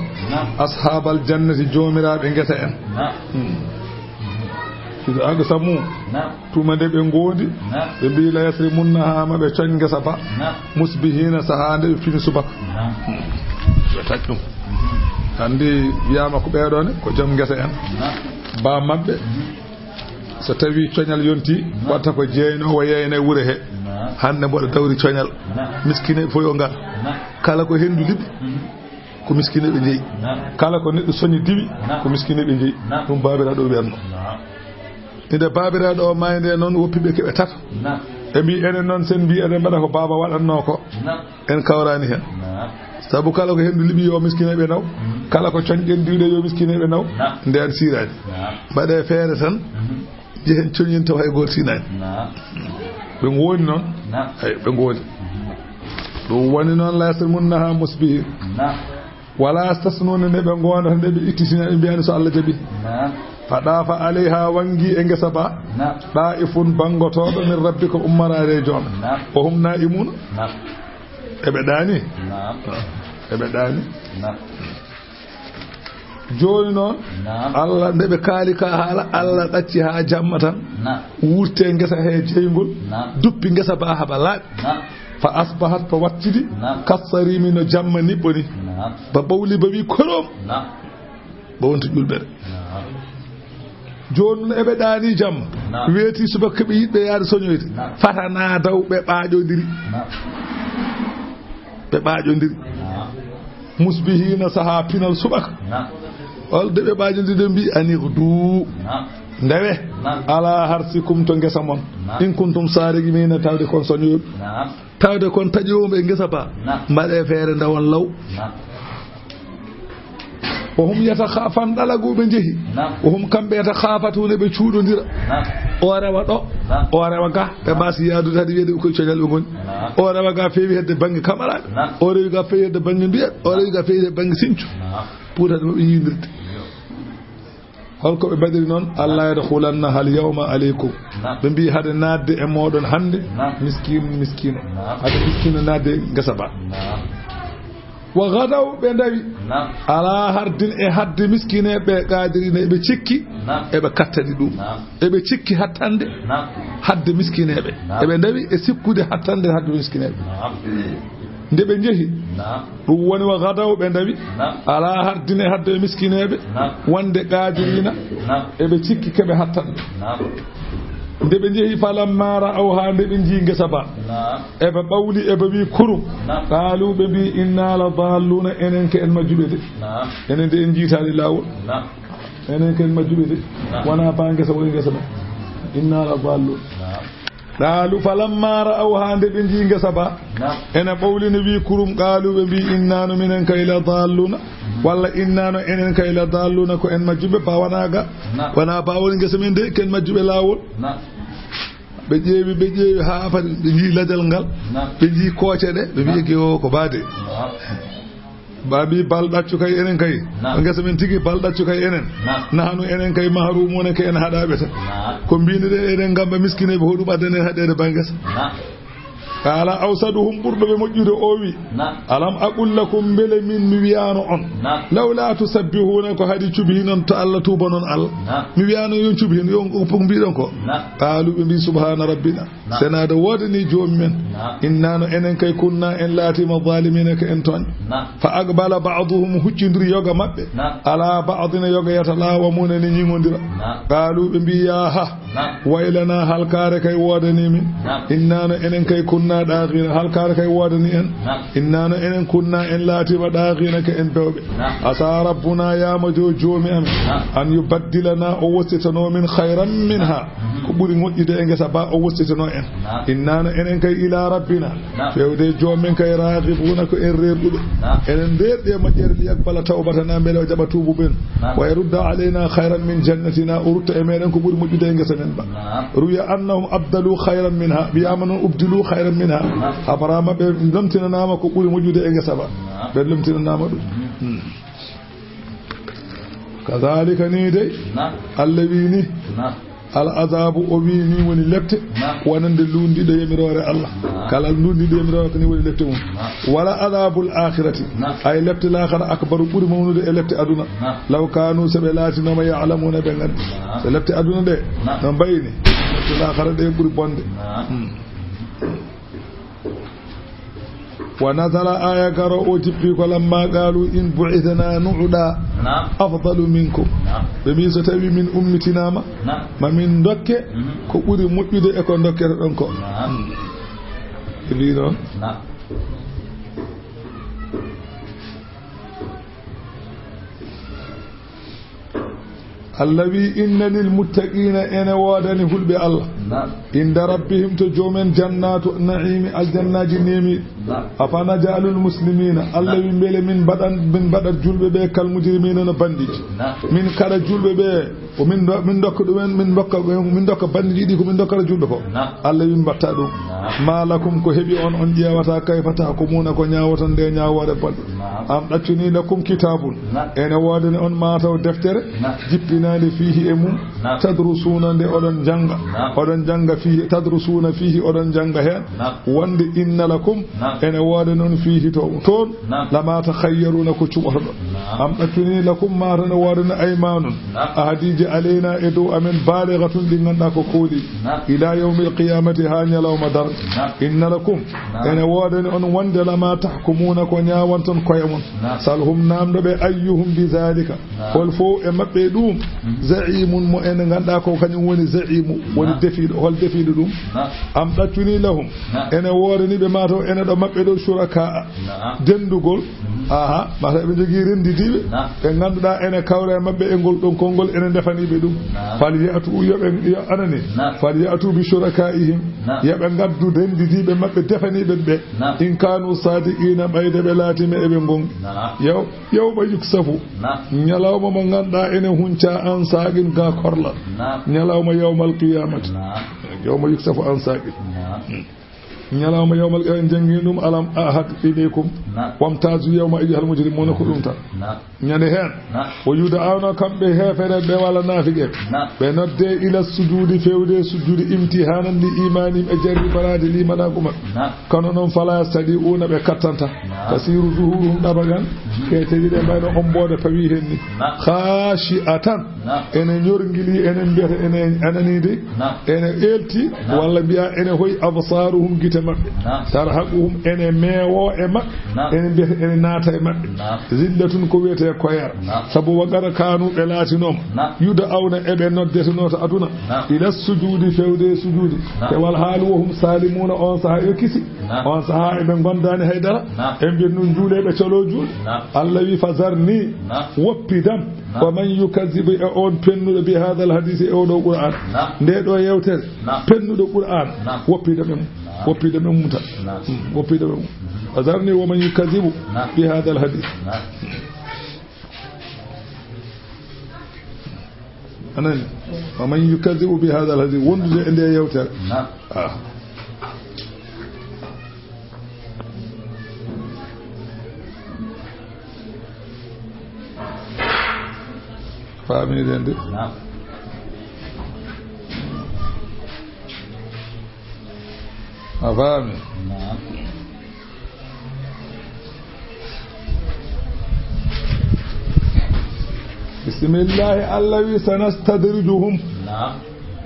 Ashabal jannati, joomiraaɓe ngesa en. Hmm. Iza aqsamu. Tuma nde ɓe ngondi, ɓe mbi la yasrimunnaha, ma ɓe coñ ngesa ba. Musbihina, saha nde ɓe fini subaka. Hmm. Ɓe taƴ ɗum. Andi wiyama ko ɓeɗo ne, ko joom ngesa en. Ba maɓɓe, so tawi coñal yonti, watta ko jeynowo yeyna e wure he. Hande mboɗo dawri coñal. Miskineɓe fof yo ngar. Kala ko hendu liɓi, ko miskineɓe jeeyi. Kala ko neɗɗo soñi diwi, ko miskineɓe jeeyi. Ɗum babiraɗo o wiyatno. Inde babiraɗo o maayde noon, woppiɓe keɓe tato. Ɓe mbi enen noon, sen mbi eɗen mbaɗa ko baaba waɗatno ko. En kawrani hen. Sabu kala ko hendu liɓi yo miskineɓe naw. Kala ko coñɗen diwɗe yo miskineɓe naw. Nde an sirani. Mbaɗe feere tan. Jehen coñin taw hay goto sinani. Ɓe ngoni noon. Ay, ɓe ngoni. Ɗum woni noon, la yasrimunnaha musbihin. Wala yastasnuna, nde ɓe ngondata, nde ɓe ittitina, ɓe mbiyani so Allah jaɓi. Fa dafa alayha, wangi e ngesa ba. Da'ifun, bangotoɗo, min rabbika, ummorade e joom. Wa hum na'imuna. Eɓe ɗaani. Eɓe ɗaani. Jooni noon, Allah, nde ɓe kaali ka haala, Allah ɗacci haa jamma tan. Wurte ngesa he jeyngol. Duppi ngesa ba haba laaɓi. Fa asbahat, to wattidi. Kassarimi, no jamma niɓɓo ni. Ba ɓawli, ba wi korom. Ba wonti ƴulɓere. Jooni noon eɓe ɗaani jamma. Weeti subaka ɓe yiɗɓe yaade soñoyde. Fata na daw ɓe ɓaaƴodiri. Ɓe ɓaaƴondiri. Naam. Musbihiina, sahaa pinal suɓaka. Naam. Holde ɓe ɓaaƴondiri, ɓe mbi, "Anighdu." Naam. Ndewe. Naam. "Ala harsikum," to ngesa mon. Naam. "In kuntum saariqiina," tawde kon soñoyooɓe. Naam. Tawde kon taƴooɓe ngesa ba. Naam. Mbaɗe feere ndawon law. Naam. "Wa hum yatakha-," fan ɗalagu ɓe njehi. Naam. "Wa hum," kamɓe, "yatakhafatuuna," ɓe cuuɗondira. Naam. O rewa ɗo, naam, o rewa ga, ɓe mbaasi yaadude, hade wiyede ko coñal ɓe ngoni. Naam. O rewa ga feewi hedde bannge kamaraaɓe. Naam. O rewi ga feewi hedde bannge mbiye, o rewi ga feewi hedde bannge sincu. Naam. Pour hade maɓɓe yiindirde. Holko ɓe mbaɗiri noon? "Alla yadkhulannaha al-yawma alaykum." Naam. Ɓe mbi, "Hade naatde e mooɗon hannde, naam, miskiin, miskiino." Naam. Hade miskiino naatde ngesa ba. Naam. "Wa ghadaw," ɓe ndawi. Naam. "Ala hardin," e hadde miskineeɓe, qaadiriina, eɓe cikki, naam, eɓe kattani ɗum. Naam. Eɓe cikki hattande, naam, hadde miskineeɓe. Naam. Eɓe ndawi e sikkude hattande hadde miskineeɓe. Naam. Nde ɓe njehi, naam, ɗum woni "wa ghadaw," ɓe ndawi. Naam. "Ala hardin," e hadde miskineeɓe, naam, wonde qaadiriina, naam, eɓe cikki keɓe hattande. Naam. Nde ɓe njehi, "falamma ra'awha," nde ɓe njii ngesa ba, naam, eɓe ɓawli, eɓe wi kurum. Naam. "Qaalu," ɓe mbi, "inna la daalluuna," enen ko en majjuɓe de. Naam. Enen de en jiitaali laawol. Naam. Enen ko en majjuɓe de. Naam. Wonaa ba ngesa woni ngesa ba. "Inna la daalluun." Naam. "Qaalu falamma ra'awha," nde ɓe njii ngesa ba, naam, ene ɓawlina wi kurum, "qaalu," ɓe mbi, "inna no minen kay la daalluuna," walla "inna no enen kay la daalluuna," ko en majjuɓe, ba wonaa ga. Naam. Wonaa ba woni ngesa men de, ko en majjuɓe laawol. Naam. Ɓe ƴeewi, ɓe ƴeewi haa fadi, ɓe njii lajal ngal, naam, ɓe njii kooce ɗe, ɓe mbi, naam, "Ege o ko ba de." Naam. Ba mbi, "Bal ɗaccu kay enen kay." Naam. Ko ngesa men tigi, bal ɗaccu kay enen. Naam. Nahanu enen kay mahrumuuna, ko en haɗaaɓe tan. Naam. Ko mbini ɗen eɗen ngamba miskineeɓe, hoɗum addani en haɗeede ba ngesa? Naam. Qaala awsaduhum, ɓurɗo ɓe moƴƴude o wi, naam, "Alam aqul lakum, mbele min mi wiyaano on, naam, lawla tusabbihuuna, ko haɗi cubihinon to Allah, tuubanon Allah?" Naam. Mi wiyaano yon cubihin, yon ko mbiɗon ko? Naam. Qaalu, ɓe mbi, "Subhaana rabbina." Naam. Senaade woodani joomi men. Naam. Inna no enen kay kunna en laatiima zaalimiina ko en tooñ. Naam. Fa aqbala ba'duhum, huccindiri yoga maɓɓe. Naam. Ala ba'din, yoga yatalawamuuna ne ñiŋondira. Naam. Qaalu ɓe mbi, "Yaa ha. Naam. Waylana, halkaare kay woodani min. Naam. Inna no enen kay kunna daaxiina, halkaare kay woodani en." Naam. Inna no enen kunna en laatiima daaxiina ko en bewɓe. Naam. Asa rabbuna, yaama jo joomi amen. Naam. An yubaddilana, o wostitano min khayran minha. Ko ɓuri moƴƴude e ngesa ba o wostitano en. Naam. Inna no enen kay ila rabbina. Naam. Fewde e joom men kay raagibuuna ko en reerɗuɓe. Naam. Enen ndeerɗi e moƴƴere li yaqbala tawbatana mbele o jaɓa tuubu men. Naam. Wa yarudda alayna khayran min jannatina, o rutta e meɗen ko ɓuri moƴƴude e ngesa men ba. Naam. Ruya annahum abdalu khayran minha, wiyaama noon ubdilu khayran minha. Naam. Habaraama ɓe lomtinanaama ko ɓuri moƴƴude e ngesa ba. Naam. Ɓe lomtinanaama ɗum. Hmm. Kadhalika, ni dey. Naam. Allah wi ni. Naam. Al azabu, o wi ni woni lepte. Naam. Wonande luundiiɗo yamiroore Allah. Naam. Kala luundiiɗo yamiroore ko ni woni lepte mum. Naam. Wala azabul akhirati. Naam. Ay lepte laakhara akbaru ɓuri mawnude e lepte aduna. Naam. Law kanu, so ɓe laatinooma, ya'lamuna, ɓe nganndi. Naam. So lepte aduna ɗe, naam, no mbayni, lepte laakhara ɗe ɓuri bonde. Naam. Hmm. Wa nazala, aya garo o jippi ko lamma qaalu in bu'ithna nu'uda, naam, afdalu minkum. Naam. Ɓe mbi so tawi min ummitinaama, naam, ma min dokke, mhm, ko ɓuri moƴƴude e ko dokkere ɗon ko. Naam. Hmm. Ɓe mbi noon. Naam. Allah wi, "Inna lil muttaqiina, ene woodani hulɓe Allah. Naam. Inda rabbihim, to joomen, jannaatu na'iimi, aljannaaji neemi." Naam. Afa naj'alul muslimiina, Allah, naam, wi, mbele min mbaɗan, min mbaɗat julɓe ɓe kal mujrimiina no bandiiji? Naam. Min kaɗa julɓe ɓe, ko min do-, min dokka ɗumen, min dokka, min dokka bandiiji ɗi ko min dokkata julɓe ko? Naam. Allah wi, mbatta ɗum. Naam. Ma lakum, ko heɓi on, on ƴeewata, kayfa tahkumuuna, ko ñaawoton nde ñaawoore bonde? Naam. Am ɗaccuni lakum kitaabun. Naam. Ene woodani on mataw deftere, naam, jippinaande fiihi e mum, naam, tadrusuuna nde oɗon njannga. Naam. Oɗon njannga fiihi, tadrusuuna fiihi, oɗon njannga heen. Naam. Wonde inna lakum, naam, ene woodani on fiihi to, toon, naam, lama takhayyaruuna ko cuɓotoɗon. Am ɗaccunii lakum, maa tan e woodani aymaanun, ahadiiji alayna e dow amen, baaligatun ɗi ngannduɗaa ko kooli, ila yawmil qiyamati haa ñalawma darnga. Inna lakum, ene woodani on wonde, lama tahkumuuna ko ñaawanton koye mon. Salhum naamndo ɓe, ayyuhum bi zalika, hol fof e maɓɓe ɗum, za'imun mo ene ngannduɗaa ko kañum woni za'imu, woni defiiɗo, hol defiiɗo ɗum. Am ɗaccunii lahum, ene woodani ɓe maa taw ene ɗo maɓɓe ɗo shuraka'a, denndugol. Aha, mata eɓe njogii renndidiiɓe ɓe ngannduɗaa ene kawra e maɓɓe e ngol ɗon konngol, ene ndefanii ɓe ɗum. Fal ya'tu, yo ɓe, yo anani. Fal ya'tu bi shuraka'ihim, yo ɓe ngaddu renndidiiɓe maɓɓe defaniiɓe ɓe, in kanu sadiqina, ɓayde ɓe laatiima eɓe ngonɗi. Yow, yawma yuksafu, ñalawma mo ngannduɗaa ene huncaa an saaqin ga korlal. Ñalawma yawmal qiyamati. Yawma yuksafu an saaqin. Ñalawma yawmal qiyamati, en janngi ɗum, alam ahad ilaykum, wamtazu yawma ayyuhal mujrimuna, ko ɗum tan. Ñande heen, o yuda'awna, kamɓe heefereɓe walla naafiqe, ɓe nodde ila sujudi, fewde sujudi, imtihanan li imanihim, e jarribanaade limanaagu maɓɓe. Kono noon, fala yastadi'una, ɓe kattanta. Tasiru zuhuruhum, ɗabagan, ke tedi ɗe mbayno omboode pawi heen ni. Khashi'atan, ene ñorngili, ene mbiyata, ene ananide, ene eelti, walla mbiya ene hoy, absaruhum, gite maɓɓe, tarhaquhum, ene meewo e maɓɓe, ene mbiyata ene naata e maɓɓe, zillatun, ko wiyetee koyere. Sabu wa qad kanu, ɓe laatinooma, yuda'awna, eɓe noddetenoo to aduna, ila sujudi, fewde e sujudi, te wal haalu wa hum salimuna, on sahaa yo kisi, on sahaa eɓe ngondaani haydara, en mbiyat nun juulee ɓe coloo juuɗe. Allah wi, fazarni, woppidam, wa man yukazzibu, e on pennuɗo, bi hadal hadisi, e oɗo Qur'an, nde ɗo yewtere, pennuɗo Qur'an, woppidam e mum, woppidam e mum tan. Hmm, woppidam e mum. Fazarni wa man yukazzibu bi hadal hadisi. Anani, wa man yukazzibu bi hadal hadisi, wondude e nde yewtere. Ah. Faamiɗen de. A faami? Bismillahi, Allah wi, sanastadrijuhum.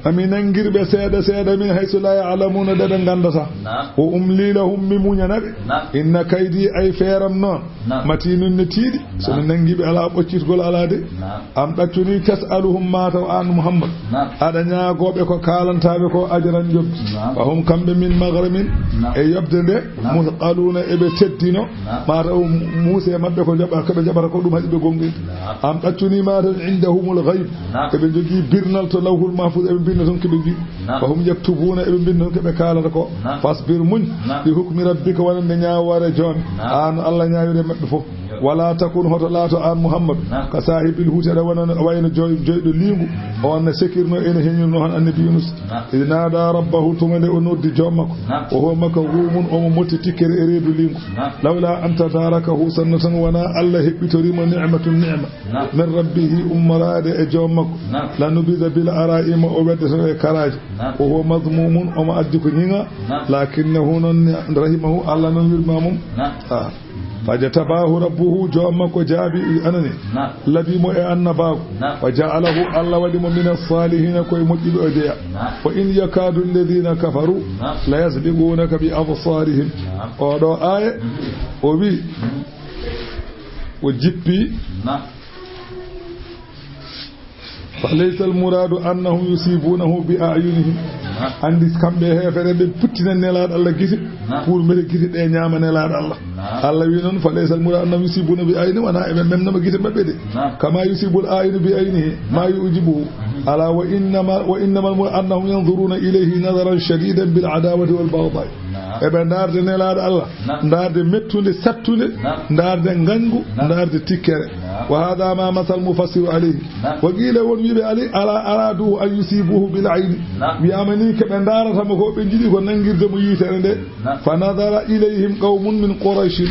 Ami nangir ɓe seeɗa seeɗa min haysu la ya'lamuna, ɗe ɓe nganndata. Wa umli lahum, mi muñana ɓe. Inna kaydi, ay feeram noon. Matinun, ne tiiɗi. So mi nangi ɓe, alaa ɓoccitgol, alaa de. Am ɗaccuni tas'aluhum, mataw an Muhammad, aɗa ñaagoo ɓe ko kaalantaaɓe ko, ajran, njoɓdi. Fa hum, kamɓe, min maghramin, e yoɓde nde, musqaluna, eɓe teddino. Mataw muuse maɓɓe ko jaɓa, ko ɓe jaɓata ko ɗum haɗi ɓe gonɗinde. Am ɗaccuni mataw indahumul ghaib, eɓe njogii birnal to lawhul mahfuz, eɓe mbinna toon ko ɓe njiɗi. Fa hum yaktubuna, eɓe mbinna toon ko ɓe kaalata ko. Fasbir, muñ, li hukmi rabbika, wonande ñaawoore joom. Aan Allah ñaawiri maɓɓe fof. Wala takun, hoto laato aan Muhammad, ka saahibil huuti, aɗa wona wayno joy-, joyɗo liingu, on ne sekirno ene heñirno hon annabi Yunus. Id nada rabbahu, tuma nde o noddi joom makko. Wa huwa makdhumun, omo motti tikkere e reedu liingu. Lawla an tadarakahu, sanno tan wona Allah heɓɓitorimo ni'matun, ni'ma, min rabbihi, ummoraade e joom makko. Lanubida bil ara'i, mo o weddoto e karaaji. Wa huwa madhmumun, omo addi ko ñiŋa. Lakinnahu, noon, rahimahu, Allah noon yurmima mum. Ah. Fajtabahu rabbuhu, joom makko jaabi, anani, labi mo e annabaaku. Wa ja'alahu, Allah waɗi mo mina salihina, koye moƴƴuɓe o jeya. Wa in yakadu alladhina kafaru la yasbiqunaka bi absarihim. Oɗo aaya, o wi, o jippi. Fa laysa al muradu annahum yusibunahu bi a'yunihim. Anndi kamɓe heefere ɓe puttina Nelaaɗo Allah gite, pour mbete gite ɗe ñaama Nelaaɗo Allah. Allah wi noon, fa laysa al muradu annahum yusibuna bi a'yunihim, wona eɓe memnama gite maɓɓe ɗe. Kama yusibul a'yunu bi a'yunihi, ma yu'jibuhu. Ala wa innama, wa innama al muradu annahum yanzuruna ilayhi nazaran shadidan bil adawati wal baghdai. Eɓe ndaarde Nelaaɗo Allah, ndaarde mettunde, sattunde, ndaarde ngañgu, ndaarde tikkere. Wa hada ma masal mufassiru alayhi. Wa qila, won wiiɓe ali, ala aradu an yusibuhu bil ayni. Wiyama ni ko ɓe ndaarata mo ko, ɓe njiɗi ko nangirde mo yitere nde. Fa nadara ilayhim qawmun min qurayshin.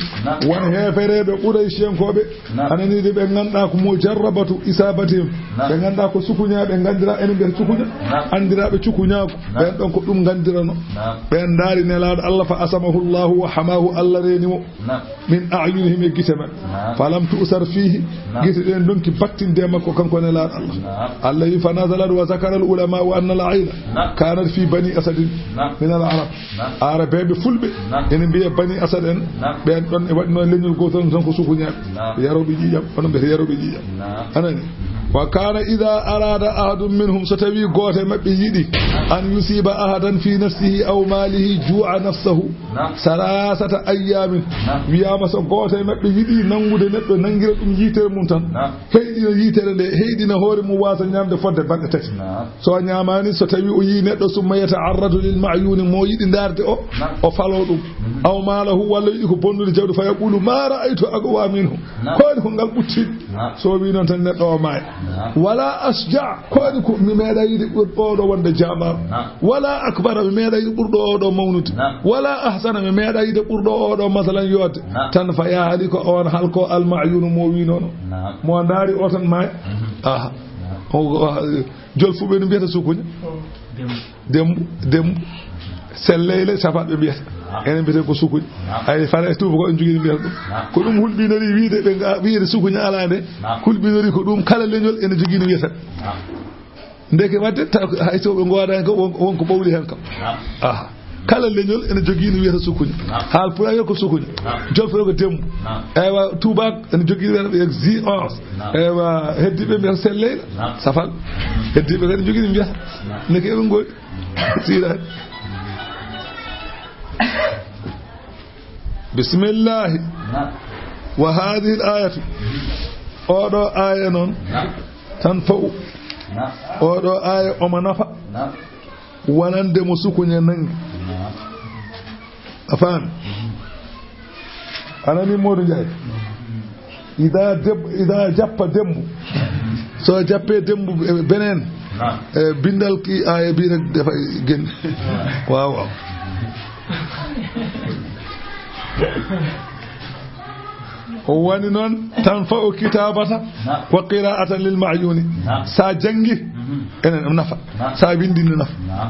Won heefereɓe Qurayshiyankoɓe, anani de, ɓe ngannduɗaa ko mujarrabatu isabatihim. Ɓe ngannduɗaa ko sukuña, ɓe nganndira, enen mbiyata sukuña. Anndiraaɓe cukuñaaku, ɓen ɗon ko ɗum nganndirano. Ɓen ndaari Nelaaɗo Allah, fa asamahu Allahu wa hamahu, Allah reeni mo. Min a'yunihim, e gite maɓɓe. Falam tu'sar fihi, Naam. Gite ɗen ndonki battinde e makko, kanko Nelaaɗo Allah. Naam. Allah wi, "Fa nazalat wa zakara al ulama wa anna al ayna Naam. kanat fi bani asadin Naam. min al arab." Naam. Arabeeɓe fulɓe Naam. ene mbiya bani asad en, Naam. ɓen ɗon e waɗno leñol gootol tan ko sukuñaaɓe. Naam. Yarooɓe ƴiiƴam, onon mbiyata yarooɓe ƴiiƴam. Naam. Anani? Mhm. "Wa kana idha arada ahadun minhum," so tawi gooto e maɓɓe yiɗi, Naam. "an yusiba ahadan fi nafsihi aw malihi ju'a nafsahu." Naam. Salasata ayyamin. Naam. Wiyaama so gooto e maɓɓe yiɗi nanngude neɗɗo, nanngira ɗum yitere mum tan. Naam. Heyɗina yitere nde, heyɗina hoore mum waasa ñaamde fodde balɗe tati. Naam. So a ñaamaani, so tawi o yii neɗɗo, summa yata'arradu lil ma'yuni, mo yiɗi ndaarde o, Naam. o falo ɗum. Mhm. Aw maalahu, walla yiɗi ko bonnude jawdi, fa yaqulu ma ra'aytu aqwa minhu. Naam. Ko waɗi ko ngal ɓutti. Naam. So o wii noon tan neɗɗo o maaya. Naam. Wala asja, ko waɗi ko mi meeɗa yiide ɓurɗo oɗo wonde jaamaaɗo. Naam. Wala akbara, mi meeɗa yiide ɓurɗo oɗo mawnude. Naam. Wala ahsana, mi meeɗa yiide ɓurɗo oɗo masalan yoode. Naam. Tan fa yahalika, on halko al ma'yunu mo wii noon. Naam. Mo ndaari o tan maaya. Mhm. Aha. Naam. O, o, jolfuɓe no mbiyata sukuña. Dembo. Dembo, dembo. Selleyle, safaɓe mbiyata. Naam. Enen mbiyata ko sukuña. Naam. Ay, fara e tuuba ko en jogii no mbiyata ɗum. Naam. Ko ɗum hulɓinori wiide ɓe nga-, wiide sukuña alaa nde. Naam. Hulɓinori ko ɗum kala leñol ene jogii no wiyata. Naam. Ndeke waɗde ta-, hay so ɓe ngoodani ko won, won ko ɓawli hen kam. Naam. Aha. Kala leñol ene jogii no wiyata sukuña. Naam. Haal pulaar ko sukuña. Naam. Jolfo ko dembo. Naam. Eywa, tuubaak ene jogii no wiyata zi onze. Naam. Eywa, heddiiɓe mbiyata selleyla. Naam. Safal. Heddiiɓe kadi jogii no mbiyata. Naam. Ndeke eɓe ngoodi. Siiraani. Bismillahi. Naam. Wa hadhihi al-ayatu. Oɗo aya noon. Naam. Tanfa'u. Naam. Oɗo aya omo nafa. Naam. Wonande mo sukuña nangi. Naam. A faami? A nani Modou Ndiaye? Ida deb-, ida jappa dembu. So jappe dembu, e, benen. Naam. E, bindal ki aya bi rek defa gen. Naam. Waaw, waaw. O woni noon, tanfa'u kitabata Naam. wa qira'atan lil ma'yuni. Naam. Sa jangi, Mhm. ene nafa. Naam. Sa windi ne nafa. Naam.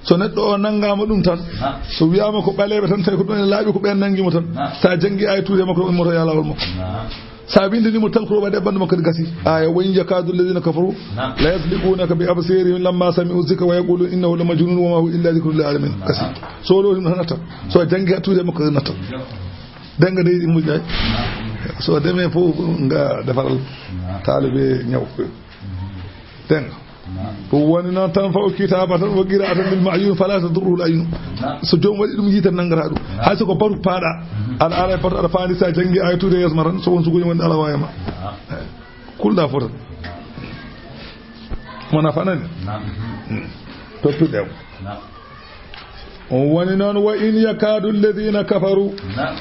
So neɗɗo o nanngaama ɗum tan, Naam. so wiyaama ko ɓaleeɓe tan, tawi ko ɗum ene laaɓi, ko ɓeen nanngi mo tan. Naam. Sa janngi ay tuude makko, ummoto yaa laawol makko. Naam. Sa winndini mo talkuro waɗe ɓanndu makko kadi gasi. Aya, "Wa in yakadu alladhina kafaru Naam. la yuzliqunaka bi absarihim lamma sami'u dhikra wa yaquluna innahu la majnun wa ma huwa illa dhikrun lil alamin." Naam. Gasi. So ɗo ɗum tan natta. So a janngi ha tuude makko natta. Denga dey ɗi moƴƴaay. Naam. So deme fof nga defaral Naam. taalibe ñaw. Denga. Naam. Ɗum woni noon tan fa o kitaaba tan wa qira'atan bil ma'yun fala tadurruhu al aynu. Naam. So joom waɗi ɗum yiite nanngata ɗum. Naam. Hay so ko baru paaɗa. Mhm. Aɗa ara e bato aɗa faandi sa janngi ay tuude yeeso ma tan so won sukuñe wonde ala waawi ma. Naam. Kulɗa fof tan. Mo nafanani. Naam. Hmm. Tottude mo. Naam. On woni noon wa in yakadu alladhina kafaru. Naam.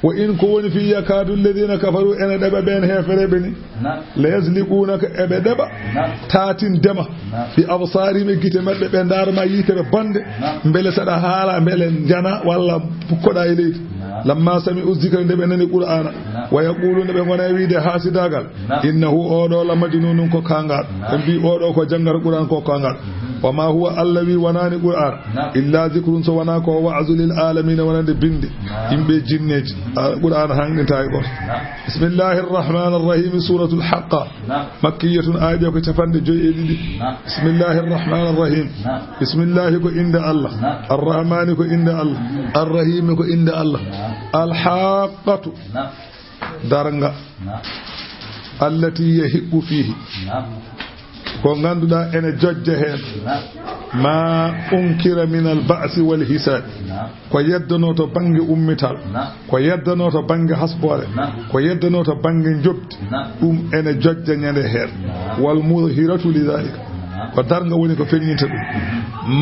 Wa in ko woni fi yakadu alladhina kafaru ene ɗeɓa ɓeen heefereɓe ni. Naam. La yuzliqunaka eɓe ɗeɓa. Naam. Taatindema. Naam. Bi absarihim e gite maɓɓe ɓe ndaarma yiitere bonde. Naam. Mbele saɗa haala mbele njana walla pukkoɗa e leydi. Naam. Lamma sami'u dhikra nde ɓe nani Qur'aana. Naam. Wa yaquluna ɓe ngona e wiide haasidaagal. Naam. Innahu oɗo la majnunun ko kaangal. Naam. Ɓe mbi oɗo ko janngata Qur'aan ko kaangal. Mhm. Wa ma huwa Allah wi wonani Qur'aan. Naam. Illa dhikrun so wona ko wa'zu lil alamina wonande binde. Naam. Yimɓe jinneeji. A, Qur'aan hanɗinta e goto. Naam. Bismillahir Rahmanir Rahim, Suratul Haqqa. Naam. Makkiyatun, aaje ko capanɗe joyi e ɗiɗi. Naam. Bismillahir Rahmanir Rahim. Naam. Bismillahi ko innde Allah. Naam. Arrahmani ko innde Allah. Mhm. Arrahimi ko innde Allah. Naam. Al Haqqatu. Naam. Darnga. Naam. Allati yahiqqu fihi. Naam. Ko ngannduɗaa ene jojja heen. Naam. Ma unkira min al ba'si wal hisaabi. Naam. Ko yeddanoo to bannge ummital. Naam. Ko yeddanoo to bannge hasboore. Naam. Ko yeddanoo to bannge njoɓdi. Naam. Ɗum ene jojja ñande heen. Naam. Wal mudhiratu li dhalika. Naam. Ko darnga woni ko feññinta ɗum.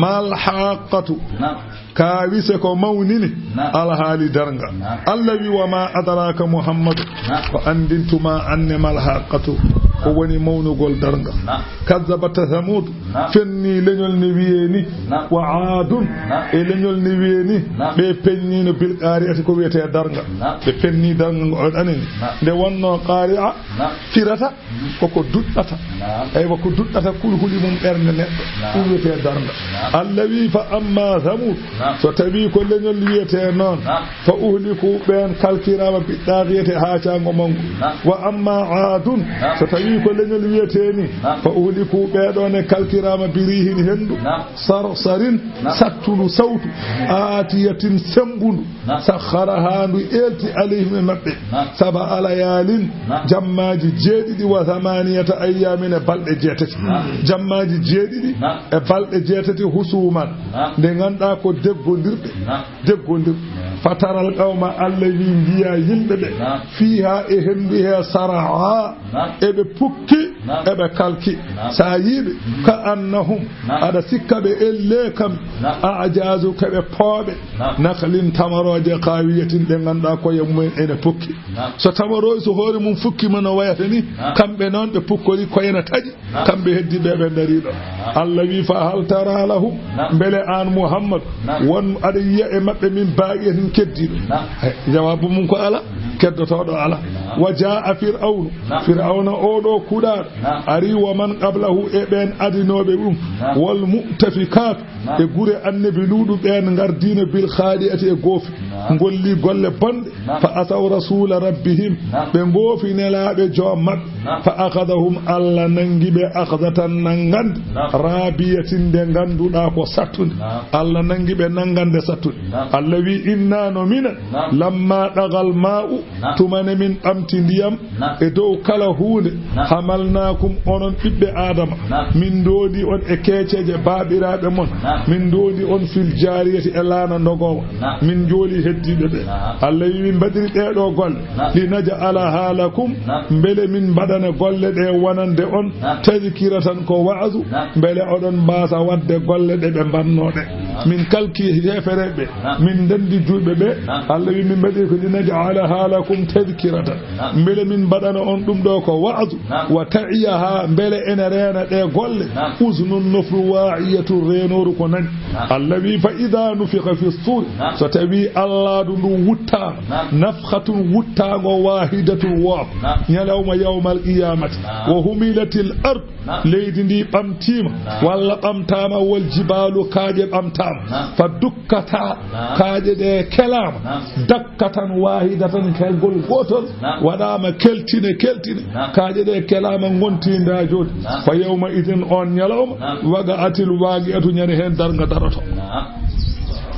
Mal haqqatu. Naam. Kaawise ko mawnini Naam. alhaali darnga. Naam. Allah wi, "Wa ma adraka Muhammadu." Naam. Ko anndintuma anne mal haqqatu. Ko woni mawnugol darnga. Naam. Kazzabat Thamud. Naam. Fenni leñol ne wiyee ni. Naam. Wa aadun. Naam. E leñol ne wiyee ni. Naam. Ɓe penniino bil qaari'ati ko wiyetee darnga. Naam. Ɓe penni darnga ngo o ɗanini. Naam. Nde wonnoo qaari'a. Naam. Firata. Mhm. Koko duɗɗata. Naam. Eywa, ko duɗɗata kulhuli mum ɓernde neɗɗo. Naam. Ɗum wiyetee darnga. Naam. Allah wi fa amma Thamud. Naam. So tawi ko leñol wiyetee noon. Naam. Fa uhliku, ɓeen kalkiraama, bi taaghiyati, haacaango manngo. Naam. Wa amma aadun, naam, so tawi ko leñol wiyetee ni, naam, fa uhliku, ɓee ɗoon e kalkiraama bi riihin henndu, naam, sarsarin, naam, sattundu sawtu, aatiyatin semmbundu, naam, sakhkharahaa ndu eelti alayhim e maɓɓe, naam, sab'a layaalin, naam, jammaaji jeeɗiɗi, wa thamaaniyata ayyaamin e balɗe jeetati, naam, jammaaji jeeɗiɗi, naam, e balɗe jeetati husuuman, naam, nde ngannduɗaa ko deggondirɓe, naam. Deggondir. Naam. Fataral qawma, Allah wi, njiya yimɓe ɓe. Naam. Fiiha, e henndu he, sar'a. Naam. Eɓe pukki, naam, eɓe kalki. Naam. Sa yii ɓe, mhm, ka annahum, naam, aɗa sikka ɓe elle kam, naam, a'jaazu, ko ɓe pooɓe. Naam. Nakhlin, tamarooje, khaawiyatin, ɗe ngannduɗaa koye mumen ene pukki. Naam. So tamarooje, so hoore mum fukki ma no wayata ni, naam, kamɓe noon ɓe pukkori koye na taƴi. Naam. Kamɓe heddiiɓe ɓe ndarii ɗo. Naam. Allah wi, fa hal tara lahum? Naam. Mbele aan Muhammad, naam, won aɗa yiya e maɓɓe min baaqiyatin keddiiɗo? Naam. He, jawaabu mum ko ala, mhm, keddotooɗo ala. Naam. Wa jaa'a Fir'awnu. Naam. Fir'awna oo ɗoo kuɗaaɗo, naam, ari wa man qablahu, e ɓeen adinooɓe ɗum. Naam. Wal mu'tafikaatu. Naam. E gure Annabi Luuɗu ɓeen ngardiino bil khaadi'ati e goofi. Naam. Ngolli golle bonɗe. Naam. Fa asaw rasuula rabbihim. Naam. Ɓe ngoofi nelaaɓe joom maɓɓe. Naam. Fa akhadhahum, Allah nanngi ɓe, akhdhatan nanngande. Naam. Raabiyatin, nde ngannduɗaa ko sattunde. Naam. Allah nanngi ɓe nanngande sattunde. Naam. Allah wi, inna, no minen. Naam. Lamma dagal maa'u, naam, tuma nde min ɓamti ndiyam, naam, e dow kala huunde, naam, hamalnaakum, onon ɓiɓɓe Aadama, naam, min ndondi on e keeceeje baaɓiraaɓe mon, naam, min ndondi on fil jaariyati e laana ndogoowa, naam, min njooli heddiiɓe ɓe. Naam. Allah wi, min mbaɗiri ɗee ɗoo golle, naam, linaj'alaha lakum, naam, mbele min mbaɗana golle ɗe wonande on, naam, tadhkiratan, ko waazu, naam, mbele oɗon mbaasa waɗde golle ɗe ɓe mbannoo ɗe. Naam. Min kalki heefereɓe, naam, min ndenndi juulɓe ɓe. Naam. Allah wi, min mbaɗi ko linaj'alaha lakum tadhkiratan. Naam. Mbele min mbaɗana on ɗum ɗo ko wa'azu. Naam. Wa ta'iyaha, mbele ene reena ɗe golle. Naam. Uznun, nofru, wa'iyatun, reenooru ko nani. Naam. Allah wi, fa idha nufikha fi sur. Naam. So tawi Allah du ndu wuttaama. Naam. Nafkhatun, wuttaango, wahidatun, wooɓ. Naam. Ñalawma yawmal qiyamati. Naam. Wa humilatil ard. Naam. Leydi ndi ɓamtiima, naam, walla ɓamtaama, wal jibaalu, kaaƴe ɓamtaama. Naam. Fa dukkata, naam, kaaƴe ɗe kelaama, naam, dakkatan waahidatan, kelgol gootol, naam, waɗaama keltine, keltine. Naam. Kaaƴe ɗe kelaama, ngontiinda jooni. Naam. Fa yawma idin, on ñalawma, naam, waqa'atil waqi'atu, ñande heen darnga daroto. Naam.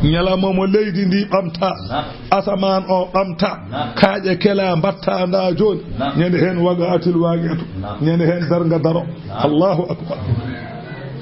Ñalawma mo leydi ndi ɓamta. Naam. Asamaan o ɓamta, naam, kaaƴe kela, mbatta nda jooni, naam, ñande heen waqa'atil waqi'atu, naam, ñande heen darnga daro. Naam. Allahu akbar.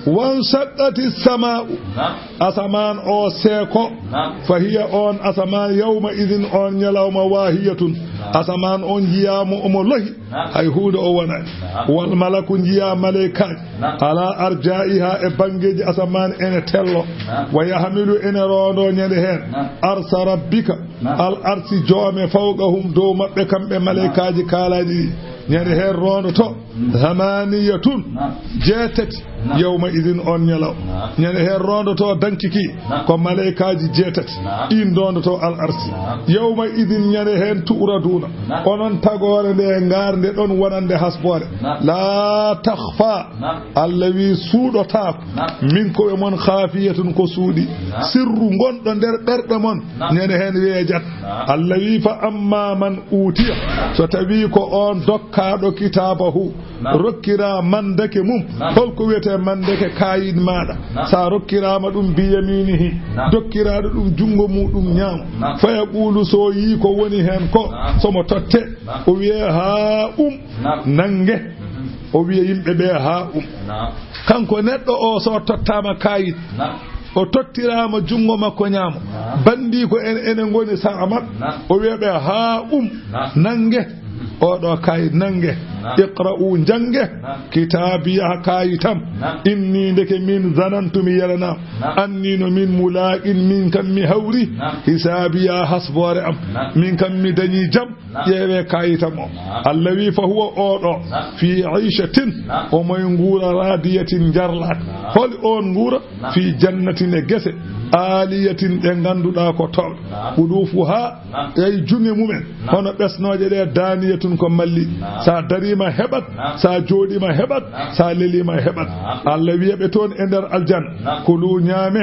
Wanshaqqati samaa'u, naam, asamaan o seeko, naam, fa hiya, on asamaan, yawma idin, on ñalawma, waahiyatun, naam, asamaan on njiyaama omo lohi, naam, hay huunde o wonani. Naam. Wal malaku, njiya maleykaaji, naam, ala arjaa'iha, e banngeeji asamaan ene tello. Naam. Wa yahmilu, ene roondo ñande heen. Naam. Arsa rabbika, naam, al arsi joome fawqahum, dow maɓɓe kamɓe maleykaaji, naam, kaalaaɗi ɗi. Ñande heen roondoto, mm, thamaniyatun, naam, jeetati. Naam. Yawma idin, on ñalaw. Naam. Ñande heen roondoto dankiki, naam, ko maleykaaji jeetati. Naam. Ɗiin ndoondoto al arsi. Naam. Yawma idin, ñande heen tu'raduuna. Naam. Onon tagoore nde ngaarde ɗon wonande hasboore. Naam. La takhfa. Naam. Allah wi suuɗotaako. Naam. Min ko e mon khafiyatun, ko suuɗi. Naam. Sirru ngonɗo nder ɓerɗe mon. Naam. Ñande heen weejat. Naam. Allah wi fa amma man utiya. So tawi ko on dokkaaɗo kitaabahu. Naam. Rokkira mandeke mum. Naam. Holko wiyetee mandeke? Kaayit maaɗa. Naam. Sa rokkiraama ɗum biyaminihi, naam, dokkiraaɗo ɗum junngo muɗum ñaamo. Naam. Fa yaqulu, so yii ko woni heen ko, naam, somo totte. Naam. O wiye, haa um, naam, nannge. Mhm. O wiya yimɓe ɓe, haa um. Naam. Kanko neɗɗo o, so tottaama kaayit, naam, o tottiraama junngo makko ñaamo. Naam. Banndi ko en, ene ngoni sa'a maɓɓe. Naam. O wiya ɓe, haa um, naam, nannge. Mhm. Oɗo kaayit nannge. Iqra'u, njannge. Kitaabiya, kaayitam. Inni, ndeke min, zanantu, mi yelanaama. Anni, no min, mulaaqin, min kam mi hawri. Hisaabiya, hasboore am. Min kam mi dañii jam. Ƴeewe kaayitam o. Allah wi, fa huwa, oo ɗo, fii iishatin, omo e nguura, raadiyatin, njarlaaka. Holi oon nguura? Fii jannatin, e gese, aaliyatin, ɗe ngannduɗaa ko towɗe. Quduufuhaa, ey juŋe mumen, hono ɓesnooje ɗe, daaniyatun, ko malli. So a dariima heɓat, so a jooɗiima heɓat, so a leliima heɓat. Allah wiya ɓe toon e nder aljanna, kuluu, ñaame,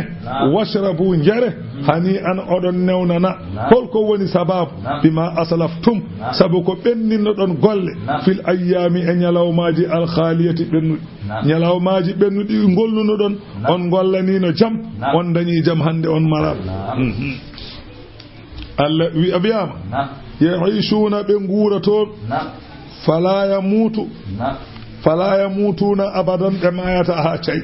washrabu, njare, hanii an, oɗon newnana. Holko woni sabaabu? Bimaa aslaftum, sabu ko ɓenninnoɗon golle, fil ayyaami, e ñalawmaaji, al khaaliyati, ɓennuɗi. Ñalawmaaji ɓennuɗi ngollunoɗon, on ngollaniino jam, on dañii jam, hannde on malaa. Mhm. Allah wi-, a wiyaama, ya'iishuuna, ɓe nguura toon, falaa yamuutu, falaa yamuutuuna abadan, ɓe maayataa haa cay.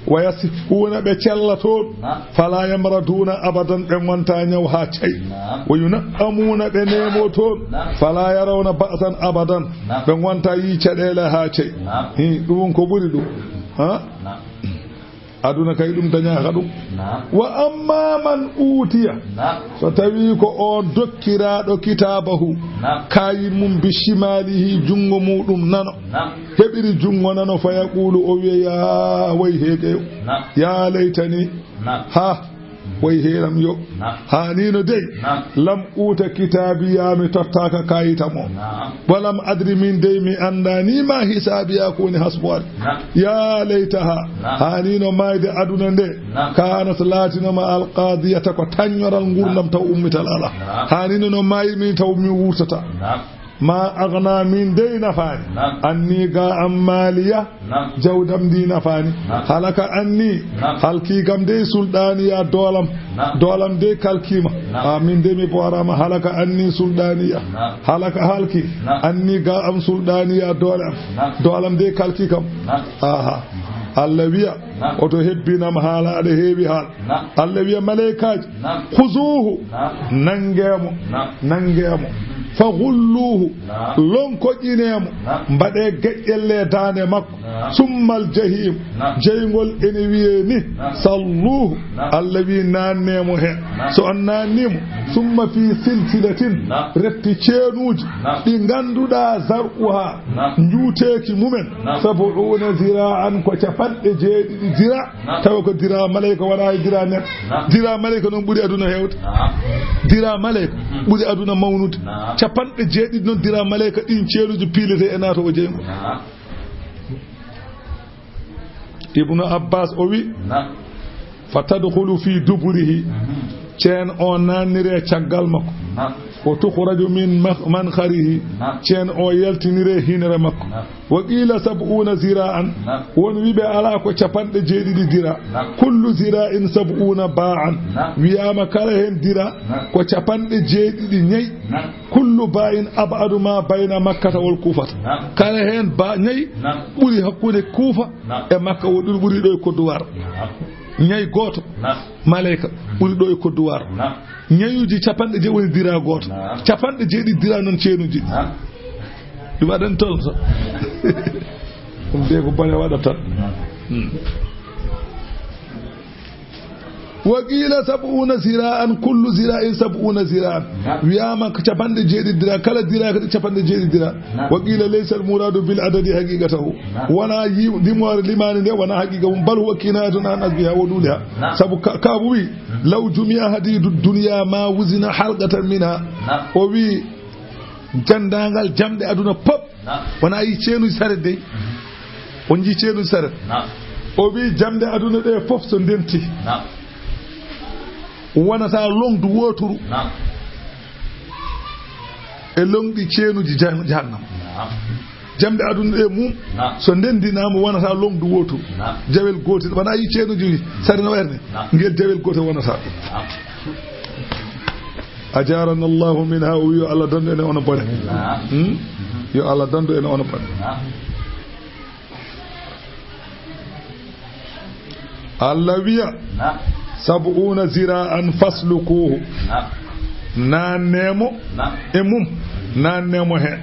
Wa yasihuuna, ɓe cella toon, falaa yamraduuna abadan, ɓe ngontaa ñaw haa cay. Wa yuna'amuuna, ɓe neemoo toon, falaa yarawna ba'san abadan, ɓe ngontaa yii caɗeele haa cay. Hi, ɗum ko ɓuri ɗum. Ha? Aduna kay ɗum dañaaka ɗum. Wa amma man uutiya, so tawi ko on dokkiraaɗo kitaabahu, kaayi mum, bi shimaalihi, junngo muɗum nano, heɓiri junngo nano, fa yaquulu, o wiya, yaa way heegeyo, yaa laytani, ha, way heeram yo, haaniino dey, lam uuta kitaabiya, mi tottaaka kaayitam o. Walam adri, min dey mi anndaani, ma hisaabiya, ko woni hasboore. Yaa laytaha, haaniino maayde aduna nde, kaanat, laatinoma, alqaadiyata, ko taññoral nguurndam taw ummital alaa. Haaniino no maayirmi taw mi wurtata. Ma agna, min dey nafaani. Anni, ga am, maaliya, jawdam ndi nafaani. Halaka anni, halkii kam dey, sulɗaaniya, doolam. Doolam dey kalkiima. A, min dey mi booraama. Halaka anni sulɗaaniya. Halaka, halkii. Anni, ga am, sulɗaaniya, doole am. Doolam dey kalkii kam. Aha. Allah wiya, oto hebbinam haala, aɗa heewi haala. Allah wiya maleykaaji, khuzuuhu, nanngee mo, nanngee mo. Fa ghulluuhu, lonkoƴinee mo, mbaɗee geƴƴelle daande makko. Summal jahiim, jeyngol ene wiyee ni, salluuhu, Allah wi naannee mo heen. So on naannii mo, summa fii silsilatin, refti ceenuuji ɗi ngannduɗaa zar'uhaa, njuuteeki mumen, sab'uuna ziraa'an, ko capanɗe jeeɗiɗi zira. Tawa ko dira malayka, wonaa e dira neɗɗo. Dira malayka noon ɓuri aduna heewde. Dira malayka ɓuri aduna mawnude. Capanɗe jeeɗiɗi noon dira malayka, ɗin ceeluji piilete e naato o jeymo. Ibnu Abbas o wi, fa tadkhulu fi duburihi, ceen o naannire caggal makko. Wa tukhraju min ma-, mankharihi, ceen o yaltinire hinere makko. Wa qila sab'una zira'an, won wiɓe alaa, ko capanɗe jeeɗiɗi dira. Kullu zira'in sab'una ba'an, wiyaama kala heen dira ko capanɗe jeeɗiɗi ñayi. Kullu ba'in ab'adu ma bayna Makkata wal Kufata. Kala heen ba ñayi ɓuri hakkunde Kufa e Makka, o ɗum ɓuri ɗo e kodduwar. Ñayi gooto malayka ɓuri ɗo e kodduwar. Ñayuuji capanɗe jeeɗiɗi dira gooto. Capanɗe jeeɗiɗi dira noon ceenuuji. Ɗum aɗani tolno. Ɗum de ko bone waɗata. Hmm. Wa qila sab'una zira'an, kullu zira'in sab'una zira'an. Wiyaama ko capanɗe jeeɗiɗi dira, kala dira kadi capanɗe jeeɗiɗi dira. Wa qila laysa al muradu bil adadi haqiqatahu. Wona yi-, limoore limaande nde wona haqiqa mum, bal huwa kinayatun an asbiha wa duliha. Sabu ka-, Kaabu wi, law jumi'a hadidu dunya ma wuzina halqatan minha. O wi, ganndaangal jamɗe aduna pop, wona yi ceenuji saret dey. On njii ceenuji saret. O wi jamɗe aduna ɗe pop so ndenti, wonata longdu wooturu e longɗi ceenuji jah-, jahannama. Jamɗe aduna ɗe mum, so ndenndinaama, wonata longdu wootu. Jawel gootel, wona yi ceenuji sari no wayre ni. Ngel jawel gootel wonata. Ajarana Allahu minha, o wi yo Allah dandu en e onon bone. Hmm? Yo Allah dandu en e onon bone. Allah wiya, sab'una zira'an faslukuhu. Naannee mo e mum, naannee mo heen.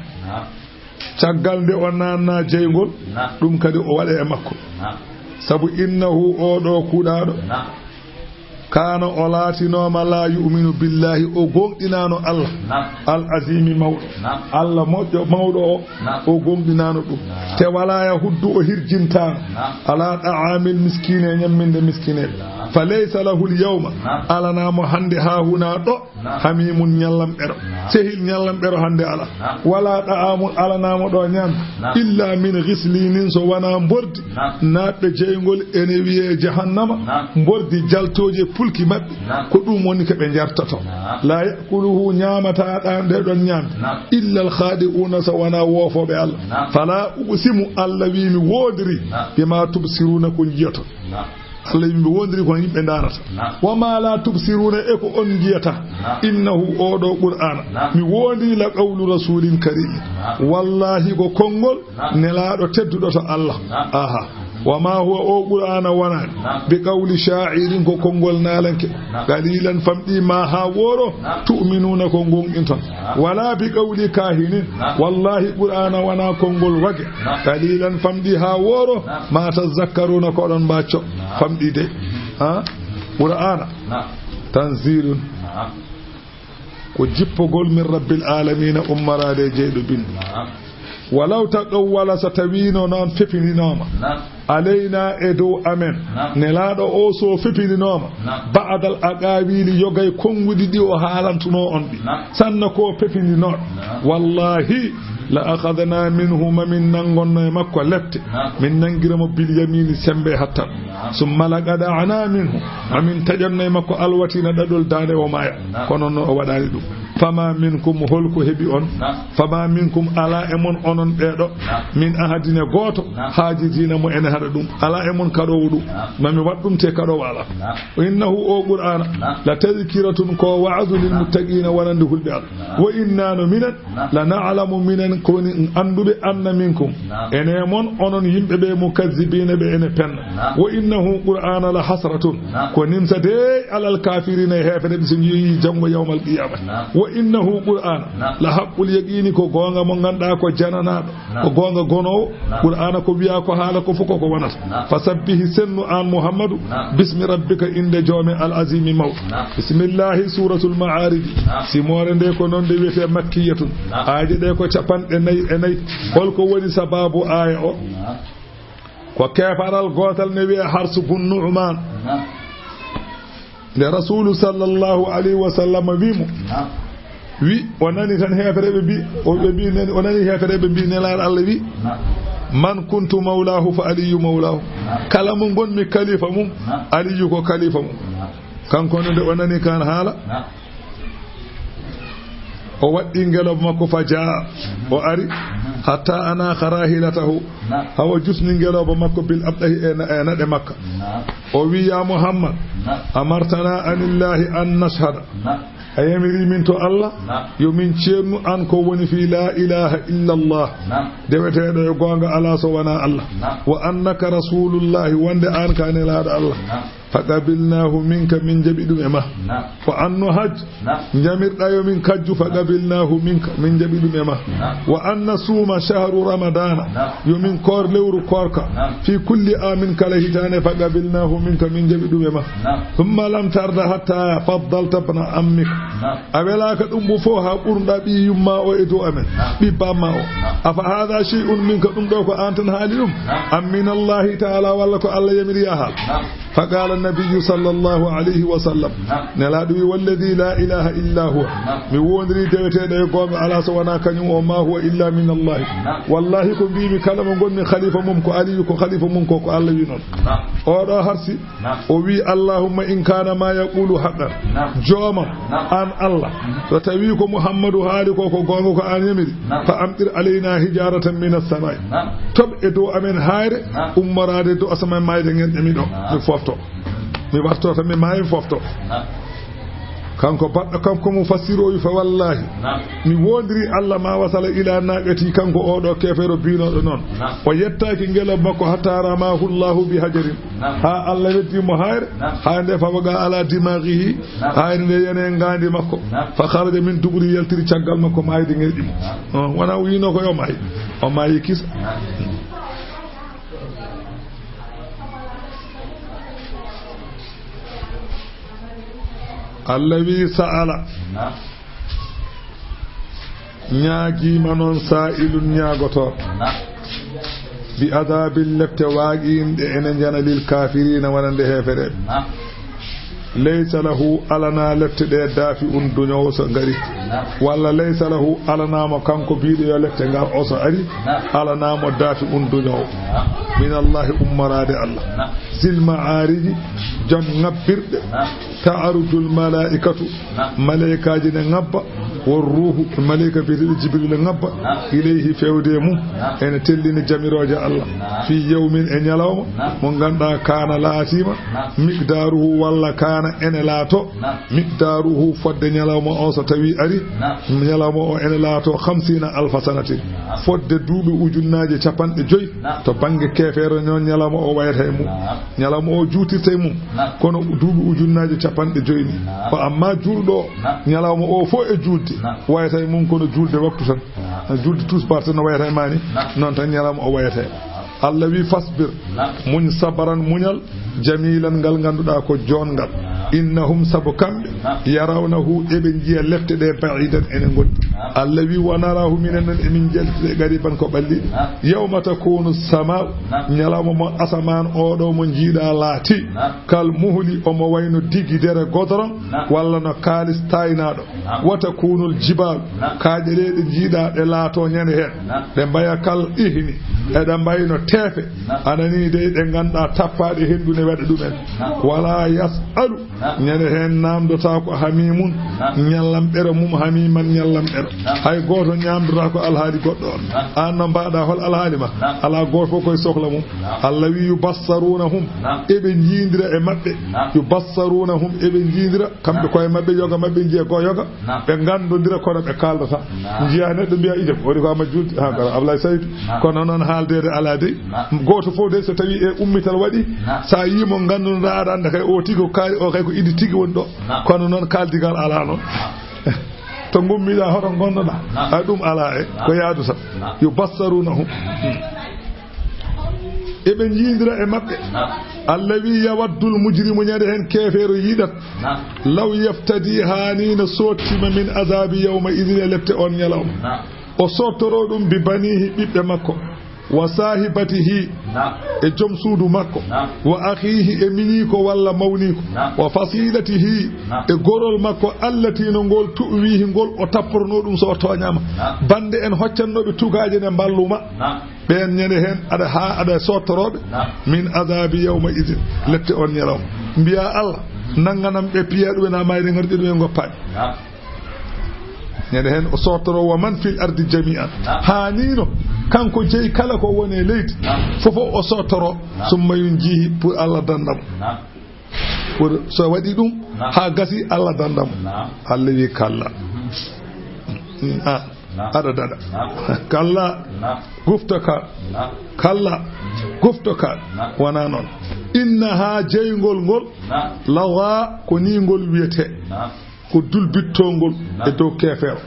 Caggal nde o naatna jeyngol, Naam. ɗum kadi o waɗa e makko. Naam. Sabu innahu, oo ɗoo kuuɗaaɗo, Naam. kaana, o laatinooma, laa yu'minu billaahi, o gooŋɗinaano Allah. Naam. Al aziimi, mawɗo. Naam. Allah moƴƴo, mawɗo o, Naam. o gooŋɗinaano ɗum. Naam. Te walaa yahuddu, o hirjintaano. Naam. Alaa ɗa'aamil miskiine, e ñamminde miskineeɓe. Naam. Fa laysa lahul yawma, Naam. alanaa mo hannde, haahunaa ɗo, Naam. hamiimun, ñallamɓero. Naam. Sehil ñallamɓero hannde alaa. Naam. Walaa ɗa'aamun, alanaa mo ɗo ñaamde. Naam. Illa min ghisliinin, so wanaa mbordi. Naam. Naatɓe jeyngol ene wiyee jahannama. Naam. Mbordi jaltooji e pulki maɓɓe. Naam. Ko ɗum woni ko ɓe njartoto. Naam. Laa ya'kuluhu, ñaamataa ɗa-, nde ɗon ñaamde. Naam. Illa al khaadi'uuna, so wanaa woofooɓe Allah. Naam. Falaa uqsimu, Allah wi mi woondirii. Naam. Bimaa tubsiruuna, ko njiyoton. Naam. Allah wi mi woondirii ko yimɓe ndaarata. Naam. Wa maa laa tubsiruuna, e ko on njiyataa. Naam. Innahu, oo ɗoo Qur'aana. Naam. Mi woondirii la qawlu rasuulin kariim. Naam. Wallaahi ko konngol Naam. nelaaɗo tedduɗo to Allah. Naam. Aha. Wa maa huwa, oo Qur'aana wonaani. Naam. Bi qawli shaa'irin, ko konngol naalanke. Naam. Qaliilan, famɗi maa haa wooro. Naam. Tu'minuuna, ko gooŋɗinton. Naam. Walaa bi qawli kaahinin. Naam. Wallaahi Qur'aana wonaa konngol wage. Naam. Qaliilan, famɗi haa wooro. Naam. Maa tazakkaruuna, ko oɗon mbaacco. Naam. Famɗi de. Mhm. Ha? Qur'aana. Naam. Tanziilun. Naam. Ko jippogol min rabbil aalamiina, ummoraade e jeyɗo binndi. Naam. Walaw taqawwala, so tawiino noon fepindinooma. Naam. Alaynaa, e dow amen. Naam. Nelaaɗo o so fepindinooma. Naam. Ba'dal aqaawiili, yogay konnguɗi ɗi o haalantunoo on ɗi. Naam. Sanna ko fepindinoo. Naam. Wallaahi, la akhadnaa minhu, ma min nanngonno e makko lepte. Naam. Min nanngira mo bil yamiini, semmbe hattan. Naam. Summa laqata'naa minhu, ma min taƴanno e makko al watiina, ɗaɗol daande, o maaya. Naam. Kono noon o waɗaani ɗum. Fama minkum, holko heɓi on? Naam. Fama minkum, alaa e mon onon ɓeeɗo. Naam. Min ahadin, e gooto. Naam. Haajiziina, mo ene haɗa ɗum. Alaa e mon kaɗoowo ɗum. Naam. Ma mi waɗ ɗum te kaɗoowo alaa. Naam. Innahu, o Qur'aana. Naam. La tazkiratun, ko wa'azu lil muttaqiina, wonande hulɓe Allah. Naam. Wa innaa, no minen. Naam. La na'lamu, minen ko woni annduɓe, anna minkum. Naam. Ene mon onon yimɓe ɓe, mukazzibiina, ɓe ene penna. Naam. Wa innahu, Qur'aana, la hasratun. Naam. Ko nimsa de alal kaafiriina, e heefereɓe, so njiyii janngo yawmal qiyaama. Naam. Wa innahu, Qur'aana, Naam. la haqqul yaqiini, ko goonga mo ngannduɗaa ko jananaaɗo, Naam. ko goonga gonoowo. Naam. Qur'aana ko wiyaa, ko haala ko fof koko wonata. Naam. Fasabbihi, sennu aan Muhammadu, Naam. bismi rabbika, innde joome al aziimi mawɗo. Naam. Bismillaahi, suuratul Ma'aarij. Naam. Simoore nde ko noon nde wiyetee makkiyatun. Naam. Aaje ɗe ko capanɗe nayi e nayi. Holko woni sabaabu aaya o? Naam. Ko keefaral gootal ne wiyee Harsu bun Nu'maan. Naam. Nde Rasuulu sallallahu alayhi wa sallam wi mo, Naam. wi, o nani tan heefereɓe mbi, o, ɓe mbi, nani, o nani heefereɓe mbi, Nelaaɗo Allah wi, Naam. "Man kuntu mawlaahu fa Aliyyu mawlaahu." Naam. Kala mo ngonmi kalifa mum, Naam. Aliyyu ko kalifa mum. Naam. Kanko ne, nde o nani kan haala, Naam. o waɗɗi ngelooba makko, fa jaa, o ari, hatta anaaxa raahilatahu, Naam. hawa jusni ngelooba makko, bil abɗahi, e na-, e naɗe makka. Naam. O wi, "Ya Muhammad, Naam. amartana anillaahi an nashhada." Naam. A yamiri min to Allah, Naam. yo min ceernu an ko woni fii laa ilaaha illallah. Naam. Deweteeɗo e goonga alaa so wanaa Allah. Naam. Wa annaka rasuulullaahi, wonde an ka nelaaɗo Allah. Naam. Faqabilnaahu minka, min jaɓi ɗum e ma. Naam. Wa an nuhajj, Naam. njamirɗa yo min kajju, faqabilnaahu minka, min jaɓi ɗum e ma. Naam. Wa an nasuuma shahru ramadaana, Naam. yo min koor lewru koorka, Naam. fii kulli aamin, kala hitaande, faqabilnaahu minka, min jaɓi ɗum e ma. Naam. Summa lam tarda hatta faddalta ibna ammika. Naam. A welaaka ɗum bo fof haa ɓurɗa ɓii yumma o e dow amen, Naam. ɓii bamma o. Naam. Afa haadha shay'un minka, ɗum ɗo ko an tan haali ɗum? Naam. Am minallaahi ta'aalaa, walla ko Allah yamiri ya haal? Naam. Fa qaala nabiyyu sallallahu alayhi wa sallam, Naam. Nelaaɗo wi, "Walladhi laa ilaaha illaa huwa." Naam. Mi wondiri deweteeɗo e goonga alaa so wanaa kañum o, "Ma huwa illaa minallaahi." Naam. Wallaahi ko mbiimi kala mo ngonmi khalifa mum ko Aliyu, ko khalifa mum ko, ko Allah wi noon. Naam. Oɗo harsi, Naam. o wi, "Allahumma in kaana maa yaquulu haqqan." Naam. Joomam, Naam. an Allah, Mhm. so tawi ko Muhammadu haali ko, ko goonga ko an yamiri, Naam. "fa amtir alaynaa hijaaratan minas samaa'i." Naam. Toɓ e dow amen hayre, Naam. ummoraade dow asamaan, maayde ngenɗe mi ɗo, Naam. mi fofto. Mi warto tan mi maaya, mi fofto. Naam. Kanko baɗɗo kam ko mufassiru o wi fa wallahi. Naam. Mi woondiri Allah ma wasala ila naaqati kanko oo ɗoo keefeero biinooɗo noon. Naam. O yettaaki ngeloba makko hatta ramaahu Allahu bi hajarin. Naam. Haa Allah weddi mo hayre. Naam. Haa nde fawaqa ala dimaagihi. Naam. Hayre nde yani e ngaandi makko. Naam. Fa kharaja min duburi yaltiri caggal makko maayde ngerƴi mo. Naam. Oh, wona o wiino ko yo maayi. O maayi kisa. Naam. Allah wi sa'ala. Naam. Ñaagiima noon saa'ilun ñaagotooɗo. Naam. Bi adabin lepte waaqi'in ɗe ene njana lil kaafiriina wonande heefereɓe. Naam. Laysa lahu alana lepte ɗe dafi'un duñoowo so ngari. Naam. Walla laysa lahu alana mo kanko biiɗo yo lepte ngar o so ari. Naam. Alana mo dafi'un duñoowo. Naam. Min Allahi ummoraade Allah. Naam. Zil ma'aariji jom ŋabbirɗe. Naam. Ta'arujul malaa'ikatu. Naam. Malaykaaji ne ŋabba. Wor ruuhu, malayka biyeteeɗo Jibril ŋabba. Naam. Ilayhi fewde e mum. Naam. Ene tellini jamirooje Allah. Naam. Fi yawmin e ñalawma. Naam. Mo ngannduɗaa kaana laatiima. Naam. Miqdaaruhu walla kaana ene laato. Naam. Miqdaaruhu fodde ñalawma o so tawi ari. Naam. Ñalawma o ene laato khamsiina alfa sanatin. Naam. Fodde duuɓi ujunnaaje capanɗe joyi. Naam. To bannge keefeero noon ñalawma o wayata e mum. Naam. Ñalawma o juutirta e mum. Naam. Kono duuɓi ujunnaaje capanɗe joyi ni. Naam. Ko amma juulɗo o, naam, ñalawma o fof e juulde, naam, wayata e mum kono juulde waktu tan. Naam. Juulde tusbaar tan no wayata e ma ni, naam, noon tan ñalawma o wayata e. Naam. Allah wi fasbir, naam, muñ sabaran muñal, jamilan ngal ngannduɗaa ko joonngal. Naam. Innahum sabu kamɓe, naam, yarawnahu eɓe njiya lepte ɗe ba'idan ene ngondi. Naam. Allah wi wa narahu minen noon emin njiya lepte ɗe qariban ko ɓalliɗe. Naam. Yawma takunu sama'u, naam, ñalawma mo asamaan o ɗo mo njiiɗa laati. Naam. Kal muhli, omo wayno digidere godorong, naam, walla no kaalis taaynaaɗo. Naam. Wa takunul jibaalu, naam, kaaƴe ɗe ɗe njiiɗa ɗe laato ñande heen. Naam. Ɗe mbaya kal ihni, eɗe mbayno teefe. Naam. Anani dey ɗe ngannduɗaa tappaaɗe henndu ne waɗa ɗumen. Naam. Wala yas'alu, naam, ñande heen naamdotaako hamimun, naam, ñallamɓere mum hamiman ñallamɓere. Naam. Hay gooto ñaamdotaako alhaali goɗɗo on. Naam. Aan no mbaɗa hol alhaali ma? Naam. Alaa gooto fof koye sohla mum. Naam. Allah wi yubassarunahum, naam, eɓe njiindira e maɓɓe. Naam. Yubassarunahum eɓe njiindira kamɓe, naam, koye maɓɓe, yoga maɓɓe njiya ko yoga. Naam. Ɓe nganndondira kono ɓe kaaldata. Naam. Njiya neɗɗo mbiya ijam woni ko amma juulde ha gara Ablaye Saydu. Naam. Kono noon haaldeede alaa dey. Naam. Gooto fof dey so tawi e ummital waɗi, naam, sa yii mo nganndunoɗa aɗa annda kay o tigi ko kaari o kay ko idi tigi woni ɗo. Naam. Kono noon kaaldigal alaa noon. Naam. To ngummiɗa hoto ngonnoɗa. Naam. Ay ɗum alaa e, naam, ko yaadu tan. Naam. Yubassarunahum. Eɓe njiindira e maɓɓe. Naam. Allah wi yawaddul mujrimu ñande heen keefeero yiɗat. Naam. Law yaftadi haani no soottima min azabi yawma idin e lepte on ñalawma. Naam. O sottoro ɗum bi banihi ɓiɓɓe makko. Wa sahibatihi, naam, e joom suudu makko. Naam. Wa akhihi e miñiiko walla mawniiko. Naam. Wa fasilatihi, naam, e gorol makko allati no ngol tu'wihi ngol o tapporno ɗum so o tooñaama. Naam. Bande en hoccannooɓe tugaaje ne mballuma. Naam. Ɓeen ñande heen aɗa haa aɗa sottorooɓe. Naam. Min azabi yawma idin, naam, lepte on ñalawma. Mbiya Allah, mhm, nannganam ɓe piya ɗum en ha mayre ngar ɗum en ngoppaani. Naam. Ñande heen o sottoro wa man fil ardi jami'an. Naam. Haa ni no kanko jeyi kala ko woni e leydi. Naam. Fof o sottoro. Naam. Summa yunjihi pour Allah dandam. Naam. Pour so waɗi ɗum, naam, haa gasi Allah dandam. Naam. Allah wi kalla. Mhm. Ah, naam, aɗa daɗa. Naam. Kalla. Naam. Gufta ka. Naam. Kalla. Mhm. Gufta ka. Naam. Wona noon. Innaha jeyngol ngol. Naam. Lawa ko ni ngol wiyete. Naam. Ko dulbittongol, naam, e dow keefeero.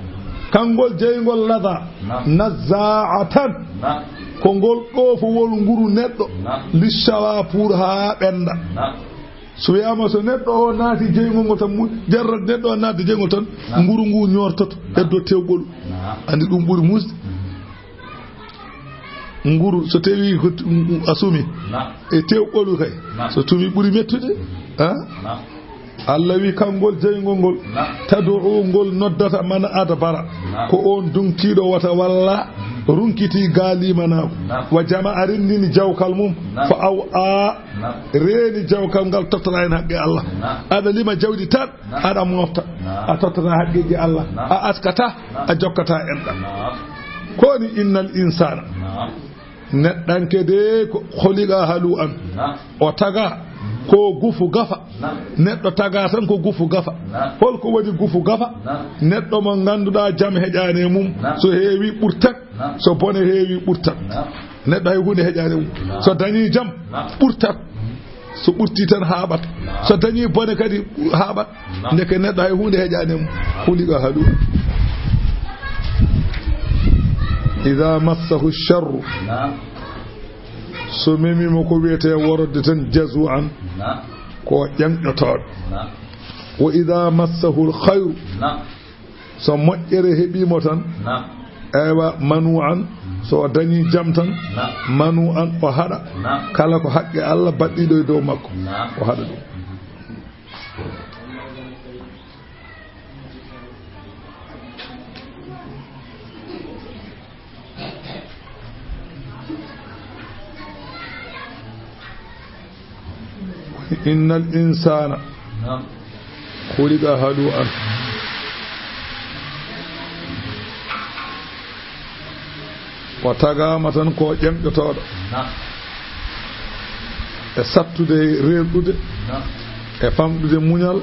Kanngol jeyngol laza, naam, nazaatan. Naam. Ko ngol ɗoofowol nguru neɗɗo. Naam. Lissawa pour haa ɓennda. Naam. So wiyaama so neɗɗo o naati jeyngol ngol tan, mu-, jarrat neɗɗo o naati jeyngol tan, naam, nguru ngu ñoortoto, naam, heddo tewɓolu. Naam. Anndi ɗum ɓuri muusde. Mm. Nguru so tawi ko t-, a sumi, naam, e tewɓolu kay. Naam. So tumi ɓuri mettude. Ha? Naam. Allah wi kanngol jeyngol ngol. Naam. Tad'u ngol noddata man adbara. Naam. Ko on duŋtiiɗo wata walla runkiti gaa limanaagu. Naam. Wa jama'a renndini jawkal mum. Naam. Fa aw'a. Naam. Reeni jawkal ngal tottata heen haqqe Allah. Naam. Aɗa lima jawdi tan. Naam. Aɗa mofta. Naam. A tottata haqqeeji Allah. Naam. A askata. Naam. A jokkata enɗam. Naam. Ko woni innal insana. Naam. Neɗɗanke de ko khuliqa halu'an. Naam. O taga Ko gufu gafa. Neɗɗo tagaa tan ko gufu gafa. Hol ko waɗi gufu gafa? Neɗɗo mo ngannduɗaa jam heƴaani e mum. So heewi ɓurtat. So bone heewi ɓurtat. Neɗɗo hay huunde heƴaani e mum. So dañii jam ɓurtat. So ɓurtii tan haaɓat. So dañii bone kadi haaɓat. Ndeke neɗɗo hay huunde heƴaani e mum. Khuliqa halu'a. Idha massahu sharru. So memi mo ko wiyetee worodde tan jazu'an. Ko ƴeŋƴotooɗo. Wa idha massahul khayru. So moƴƴere heɓii mo tan. Eywa, manu'an, so o dañii jam tan. Manu'an, o haɗa. Kala ko haqqe Allah baɗɗiiɗo e dow makko, o haɗa ɗum. Innal insana khuliqa halu'an. O tagaama tan ko ƴeŋƴotooɗo. E sattude reerɗude. E famɗude muñal.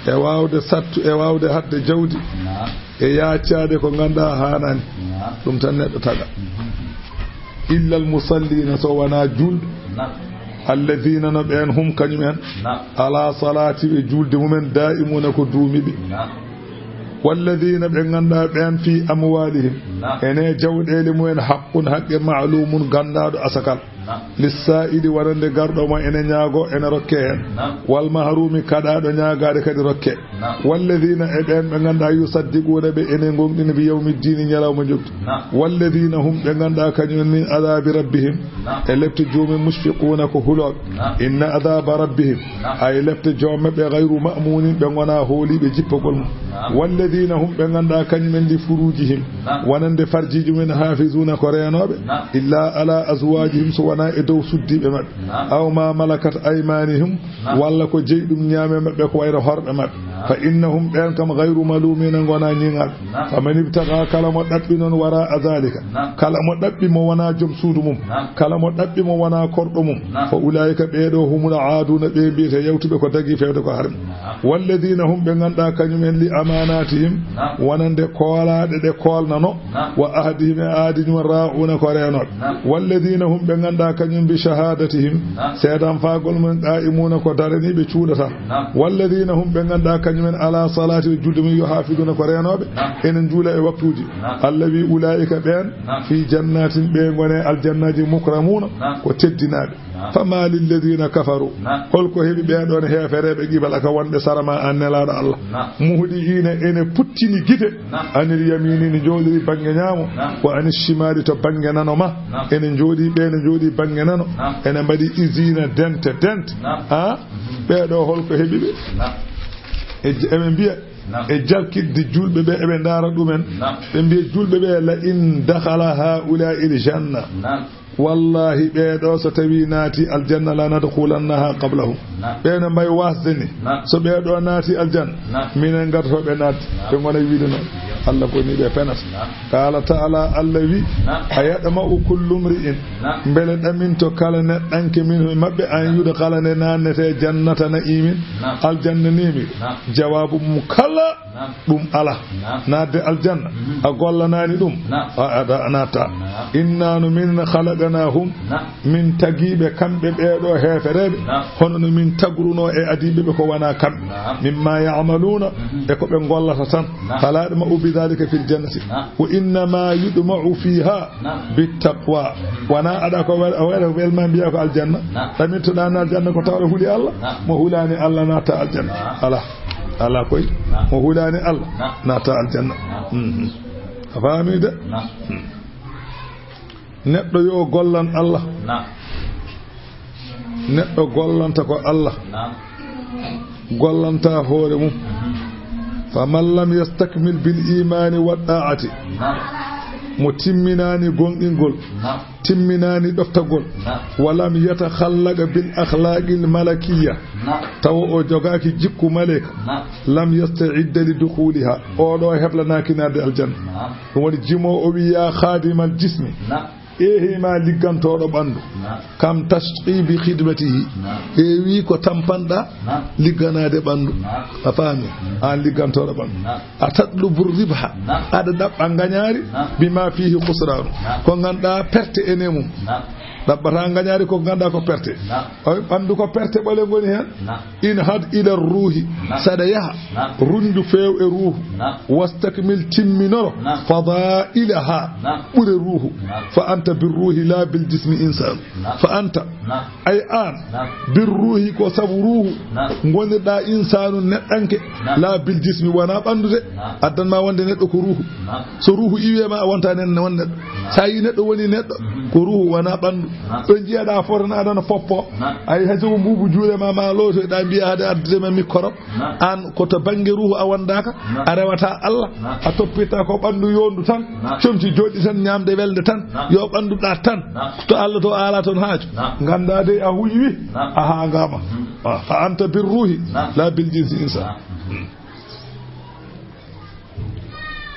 E waawde sattu, e waawde haɗde jawdi. E yaaccaade ko ngannduɗaa haanaani. Ɗum tan neɗɗo taga. Illal musallina, so wonaa juulɓe. Alladina, no ɓeen, hum, kañum en, ala salati, ɓe juulde mumen, daimuna, ko duumiiɓe. Walladina, ɓe ngannduɗaa ɓeen, fi amwalihim, ene jawɗeele mumen, haqqun, haqqe, maalumun, ganndaaɗo, asakal. Lissaa'ili, wonande garɗo mo ene ñaagoo, ene rokke heen. Wal mahrumi, kaɗaaɗo ñaagaade kadi rokke. Walladina, e ɓeen ɓe ngannduɗaa, yusaddiquna, ɓe ene ngooŋɗina, bi yawmi ddiini, ñalawma njoɓdi. Walladina hum, ɓe ngannduɗaa kañum en, min adabi rabbihim, e lepte joomum en, mushfiquna, ko hulooɓe. Inna adaba rabbihim, ay lepte joom maɓɓe, gayru ma'munin, ɓe ngonaa hooliiɓe jippagol mum. Walladina hum, ɓe ngannduɗaa kañum en, li furujihim, wonande farjiiji mumen, hafizuna, ko reenooɓe, illa ala azwajihim, so wonaa e dow suddiiɓe maɓɓe, aw ma malakat aymanihum, walla ko jeyi ɗum ñaame maɓɓe ko wayno horɓe maɓɓe. Fa innahum, ɓeen kam, gayru malumina, ngonaa ñiŋaaɓe. Fa man ibtaga, kala mo ɗaɓɓi noon, wara a dalika, kala mo ɗaɓɓi mo wonaa joom suudu mum, kala mo ɗaɓɓi mo wonaa korɗo mum, fa ulaika, ɓee ɗoo, humul aaduna, ɓe mbiyete yawtuɓe ko dagi feewde ko harmi. Walladina hum, ɓe ngannduɗaa kañum en, li amanatihim, wonande koolaaɗe ɗe koolnano, wa ahdihim, e aadi mum, ra'una, ko reenooɓe. Walladina hum, ɓe ngannduɗaa kañum, bi shahadatihim, seedanfaagol mum, qa'imuna, ko daraniiɓe, cuuɗata. Walladina hum, ɓe ngannduɗaa kañum en, ala salati, e julde mum, yuhafiduna, ko reenooɓe, ene njuula e waktuuji. Allah wi, ulaika, ɓeen, fi jannatin, ɓe ngone aljannaaji, mukramuna, ko teddinaaɓe. Fama lilladina kafaru, hol ko heɓi ɓee ɗoon heefereeɓe, qibala ka, wonɓe sara ma, an Nelaaɗo Allah? Muhdi'ina, ene puttini gite, anil yamini, ne njooɗiri bannge ñaamo, wa anis shimali, to bannge nano ma, ene njooɗi, ɓe ne njooɗi bannge nano, ene mbaɗi izina, dente, dente. Ha? Ɓee ɗoo, hol ko heɓi ɓe? E, eɓe mbiya, e jalkitde juulɓe ɓe, eɓe ndaara ɗumen. Ɓe mbiya juulɓe ɓe, la in dakhala haula'il janna. Wallahi, ɓee ɗoo, so tawii naati aljanna, la nadkhulannaha qablahum. Ɓe no mbayi waasde ni. So ɓee ɗoo naati aljanna, minen ngartotoo ɓe naatde. Ɓe ngona wiide noon. Allah ko ni ɓe penata. Qala ta'ala, Allah wi, a yatma'u kullu mri'in, mbele ɗaminto kala neɗɗanke minhum, maɓɓe, an yudkhala, nde naannete, jannata na'imin, aljanna neemi? Jawaabu mum, kala. Ɗum alaa. Naatde aljanna, a gollanaani ɗum, a, a, a naattaa. Inna, no minen, khalaqnahum, min tagii ɓe, kamɓe ɓee ɗoo heefereeɓe, hono no min tagrunoo e adiiɓe ɓe ko wonaa kamɓe. Mimma ya'maluna, e ko ɓe ngollata tan. Fala yatma'u bi dhalika fil jannati. Wa innama yutma'u fiha bit taqwa. Wonaa aɗa ko wel-, a waɗa welma mbiya ko aljanna. Ɗamintoɗaa na aljanna ko tawɗo huli Allah. Mo hulaani Allah naattaa aljanna. Alaa. Alaa koy. Mo hulaani Allah naattaa aljanna. Mhm. A faami de? Hmm. Neɗɗo yo gollan Allah. Neɗɗo gollanta ko Allah. Gollanta hoore mum. Faman lam yastakmil bil imani wa ta'ati. Mo timminaani gomɗingol. Timminaani ɗoftagol. Walam yatakhallaq bil akhlaqil malakiyya. Tawa o jogaaki jikku maleyka. Lam yasta'idda li dukhuliha. O ɗo heblanaaki naatde aljanna. Ɗum woni jimo o wi, ya khadimal jismi. Eehi ma liggantooɗo ɓanndu. Naam. Kam tashqi bi khidmatihi. Naam. Heewi ko tampanɗa Naam. ligganaade ɓanndu. Naam. A faami? Naam. Aan liggantooɗo ɓanndu. Naam. A tatlubu ribha. Naam. Aɗa ɗaɓɓa ngañaari Naam. bima fihi khusranu. Naam. Ko ngannduɗaa perte ene mum. Naam. Ɗaɓɓata ngañaari ko ngannduɗaa ko perte. Naam. Oy, ɓanndu ko perte ɓole ngoni heen. Naam. Inhad ila ruuhi. Naam. Saɗa yaha. Naam. Runndu feew e ruuhu. Naam. Wastakmil timminoro. Naam. Fadailaha. Naam. Ɓure ruuhu. Naam. Fa anta bir ruuhi la bil jismi insan. Naam. Fa anta. Naam. Ay aan. Naam. Bir ruuhi ko sabu ruuhu. Naam. Ngonirɗa insaanu neɗɗanke. Naam. La bil jismi wona ɓanndu de. Naam. Addan ma wonde neɗɗo ko ruuhu. Naam. So ruuhu iwi e ma a wonta nen won neɗɗo. Naam. Sa yi neɗɗo woni neɗɗo Mhm. ko ruuhu wona ɓanndu. Naam. Ɗo jiyaɗa foto na aɗana foppo. Naam. Ay hay so ko mbuubu juuɗe ma ma lootoyɗa mbiya hade addude ma mikkoro. Naam. Aan ko to bannge ruuhu a wondaka. Naam. A rewata Allah. Naam. A toppita ko ɓanndu yondu tan. Naam. Comci joɗɗi tan ñamde welde tan. Naam. Yo ɓanndu ɗat tan. Naam. To Allah to ala toon haaju. Naam. Ngannda de a huƴi wi. Naam. A hangama. Mhm. Ah, fa anta bir ruuhi. Naam. La bil jinsi insan. Naam.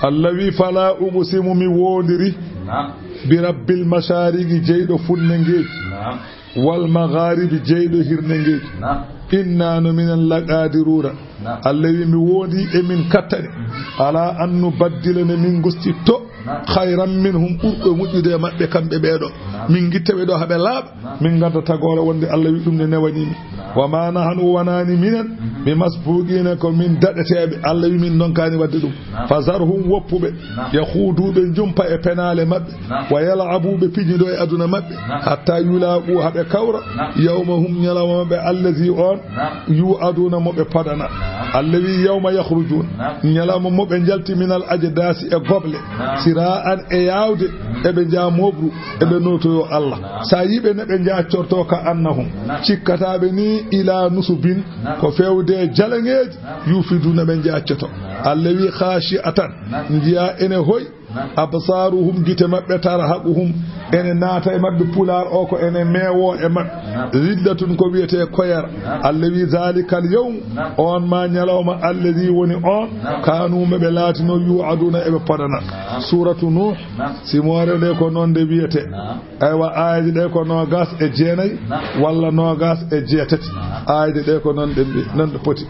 Allah wi fala uqsimu mi wondiri. Naam. Bi rabbil mashariki jeyɗo funne ngeeji. Naam. Wal magharibi jeyɗo hirne ngeeji. Naam. Inna no minen laqadiruna. Naam. Allah wi mi wondi e min kattani. Mhm. Ala an nubaddila ne min gostitto. Naam. Khayran minhum ɓurɗo moƴƴude e maɓɓe kamɓe ɓeeɗo. Naam. Min gitta ɓe ɗo haɓe laaɓa. Naam. Min gadda tagoore wonde Allah wi ɗum ne newani mi. Naam. Wa ma nahnu wonani minen. Mhm. Mi masbuqina ko min daɗeteeɓe. Allah wi min ndonkani wadde ɗum. Naam. Fa zarhum woppuɓe. Naam. Yahudu ɓe jumpa e penaale maɓɓe. Naam. Wa yal'abu ɓe pijido e aduna maɓɓe. Naam. Hatta yulaqu haɓe kawra. Naam. Yawmahum ñalawma maɓɓe allazi on. Naam. Yu'aduna mo ɓe podana. Naam. Allah wi yawma yakhrujun. Naam. Ñalawma mo ɓe jalti minal ajdasi e goble. Naam. Sira'an e yawde. Mm. Eɓe jaa mobru. Eɓe notoyo Allah. Naam. Sa yiɓe ne ɓe jaccorto ka annahum. Naam. Cikkataɓe ni ila nusubin. Naam. Ko fewde jalaŋeeji. Naam. Yufiduna ɓe jaccoto. Naam. Allah wi khashi'atan. Naam. Njiya ene hoy. Naam. Absaruhum gite maɓɓe tarhaquhum. Ene naata e maɓɓe pulaar o ko ene meewo e maɓɓe. Naam. Zillatun ko wiyetee koyar. Naam. Allah wi zalikal yawm. Naam. On ma ñalawma allazi woni on. Naam. Kanu maɓe laatino yu'aduna eɓe podana. Naam. Suratu Nuh. Naam. Simoore nde ko noon nde wiyetee. Naam. Aywa, aayeeje ɗe ko noogas e jeenayi Naam. walla noogas e jeetati. Naam. Aayeeje ɗe ko noon ɗe mbi-, noon ɗe poti.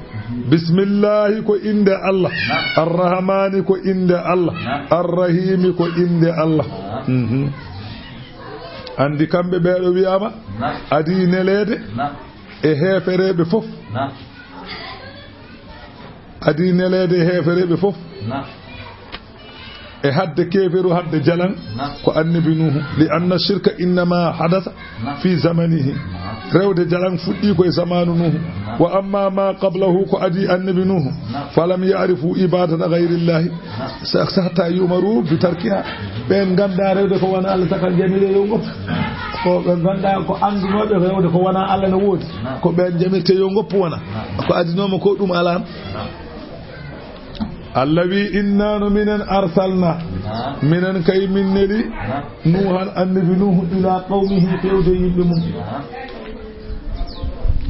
Bismillahi ko innde Allah. Naam. Arrahmani ko innde Allah. Naam. Arrahimi ko innde Allah. Naam. Mhm. Anndi kamɓe ɓeeɗo wiyaama Naam. Adii neleede Naam. e heefereeɓe fof. Naam. Adii neleede e heefereeɓe fof. Naam. E hadde keeferu, hadde jalan, Naam. ko annabi Nuuhu. Li anna shirka innama hadasa Naam. fi zamanihi. Naam. Rewde jalan fuɗɗii ko e zamaanu Nuuhu. Naam. Wa amma ma qablahu, ko adii annabi Nuuhu, Naam. falam ya'rifu ibadata ghayrillahi. Naam. Sa-, sa-, hatta yu'maru bi tarkiha. Ɓeen nganndaa rewde ko wona Allah, saka jamire yo ngoppu. Ko ɓe nganndaa ko anndunooɓe rewde ko wona Allah no woodi. Naam. Ko ɓeen jamirte yo ngoppu wona. Naam. Ko adinooma ko ɗum alaan. Naam. Allah wi, "Inna no minen arsalna." Naam. Minen kay min neli Naam. Nuuhan, annabi Nuuhu, ila qawmihi, fewde yimɓe mum. Naam.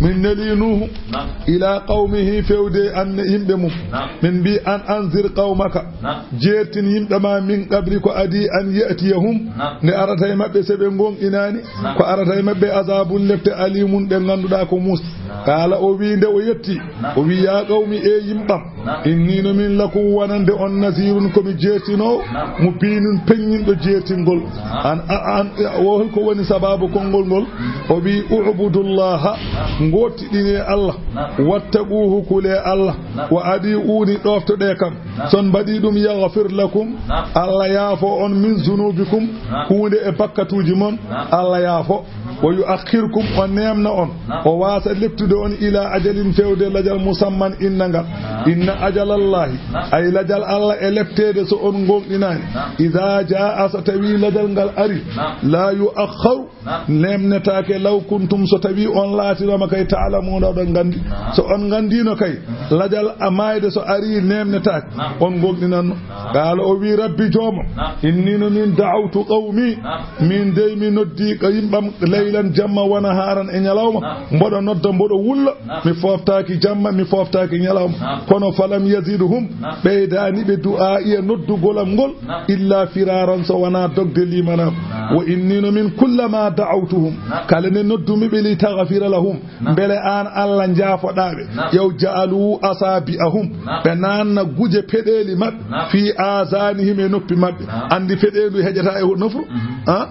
Min neli Nuuhu Naam. ila qawmihi, fewde anne yimɓe mum. Naam. Min mbi, "An anzir qawmaka." Naam. Jeertin yimɓe ma min qabli ko adii an ya'tiyahum. Naam. Nde arata e maɓɓe se ɓe ngonɗinaani. Naam. Ko arata e maɓɓe azabun lepte alimun ɗe ngannduɗaa ko muus. Naam. Qaala o wi nde o yetti. Naam. O wi, "Ya qawmi, e yimɓam. Naam. Inni no min lakum wonande on nasirun ko mi jeertinoowo. Naam. Mubinun peññinɗo jeertingol." Naam. An, a, an, o holko woni sababu konngol ngol? O wi, "U'budullaha, Naam. ngootiɗine Allah. Naam. Wattaquhu, kule Allah. Naam. Wa adi'uni, ɗoftoɗe kam." Naam. Son mbaɗi ɗum, yaghfir lakum, Naam. Allah yaafo on, min zunubikum, Naam. huunde e bakkatuuji mon, Naam. Allah yaafo. Wa yu'akhirkum, o neemna on, Naam. o waasa leptude on, ila ajalin, fewde lajal, musamman, innangal. Naam. Inna ajalallahi, Naam. ay lajal Allah e lepteede so on ngonɗinaani. Naam. Iza jaa, so tawi lajal ngal ari, Naam. la yu'akhkharu, Naam. neemnetaake, law kuntum, so tawi on laatinooma kay, ta'lamuuna, oɗon nganndi. Naam. So on nganndiino kay, Naam. lajal a maayde so ari neemnetaake, Naam. on ngonɗinanno. Naam. Qaala o wi, "Rabbi joomam, Naam. inni no min da'awtu qawmi, Naam. min dey mi noddi ka yimɓam, laylan jamma wa nahaaran e ñalawma, Naam. mboɗo nodda, mboɗo wulla, Naam. mi fooftaaki jamma, mi fooftaaki ñalawma." Naam. Kono falam yazidhum, ɓeydaani ɓe du'aa'i e noddugol am ngol, illa firaran, so wonaa dogde limanam. Wa inni no min kullama da'awtuhum, kala nde noddumi ɓe, li taghfira lahum, mbele aan Allah njaafoɗaa ɓe. Yaw ja'alu asabi'ahum, ɓe naanna guje peɗeeli maɓɓe, fi azanihim, e noppi maɓɓe. Anndi peɗeendu heƴata e nofru? Ah?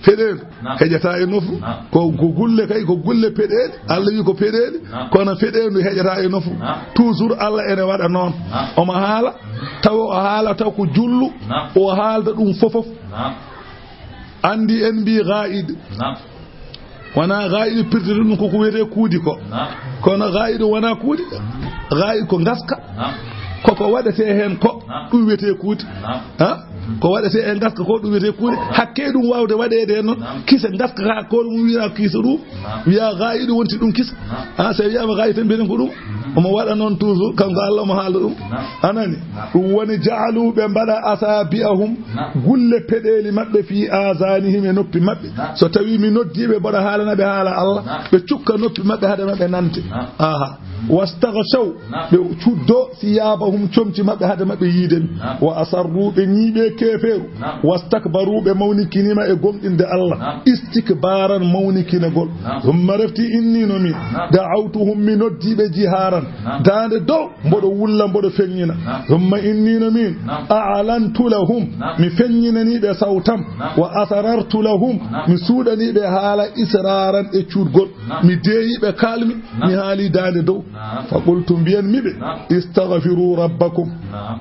Peɗeendu heƴata e nofru. Ko, ko gulle kay, ko gulle peɗeeli. Allah wi ko peɗeeli, kono peɗeendu heƴata e nofru. Toujours Allah ene waɗa noon. Omo haala, tawa o haala taw ko jullu, o haalda ɗum fofof. Anndi en mbi ga'id. Wonaa ga'id pirtete ɗum ko ko wiyetee kuudi ko. Kono ga'id wonaa kuudi. Ga'id ko ngaska. Koko waɗetee heen ko, ɗum wiyetee kuudi. Ha? Ko waɗetee e ngaska ko, ɗum wiyetee kuuɗe. Hakke ɗum waawde waɗeede e noon. Kisa ngaska haa koore mum wiyaa kisa ɗum. Wiyaa gaayiɗo wonti ɗum kisa. Ha, so wiyaama gaayi tan mbiyen ko ɗum. Omo waɗa noon toujours, kanko Allah omo haala ɗum. Anani? Ɗum woni ja'alu, ɓe mbaɗa asabi'ahum, gulle peɗeeli maɓɓe fi azanihim, e noppi maɓɓe. So tawi mi noddii ɓe, mboɗo haalana ɓe haala Allah, ɓe cukka noppi maɓɓe hade maɓɓe nante. Aha. Wastaghshaw, ɓe cuddo siyabahum, comci maɓɓe hade maɓɓe yiide mi. Wa asarru, ɓe ñiiɓe keefeeru. Wastakbaru, ɓe mawnikiniima e gomɗinde Allah. Istikbaran, mawnikinagol. Thumma, refti, inni no min, da'awtuhum, mi noddi ɓe, jiharan, daande dow, mboɗo wulla, mboɗo feññina. Thumma inni no min, a'lantu lahum, mi feññinani ɓe sawtam. Wa asrartu lahum, mi suuɗani ɓe haala, israran, e cuutgol. Mi deeyi ɓe, kaalmi, mi haali daande dow. Fa qultu, mbiyan mi ɓe, istaghfiru rabbakum,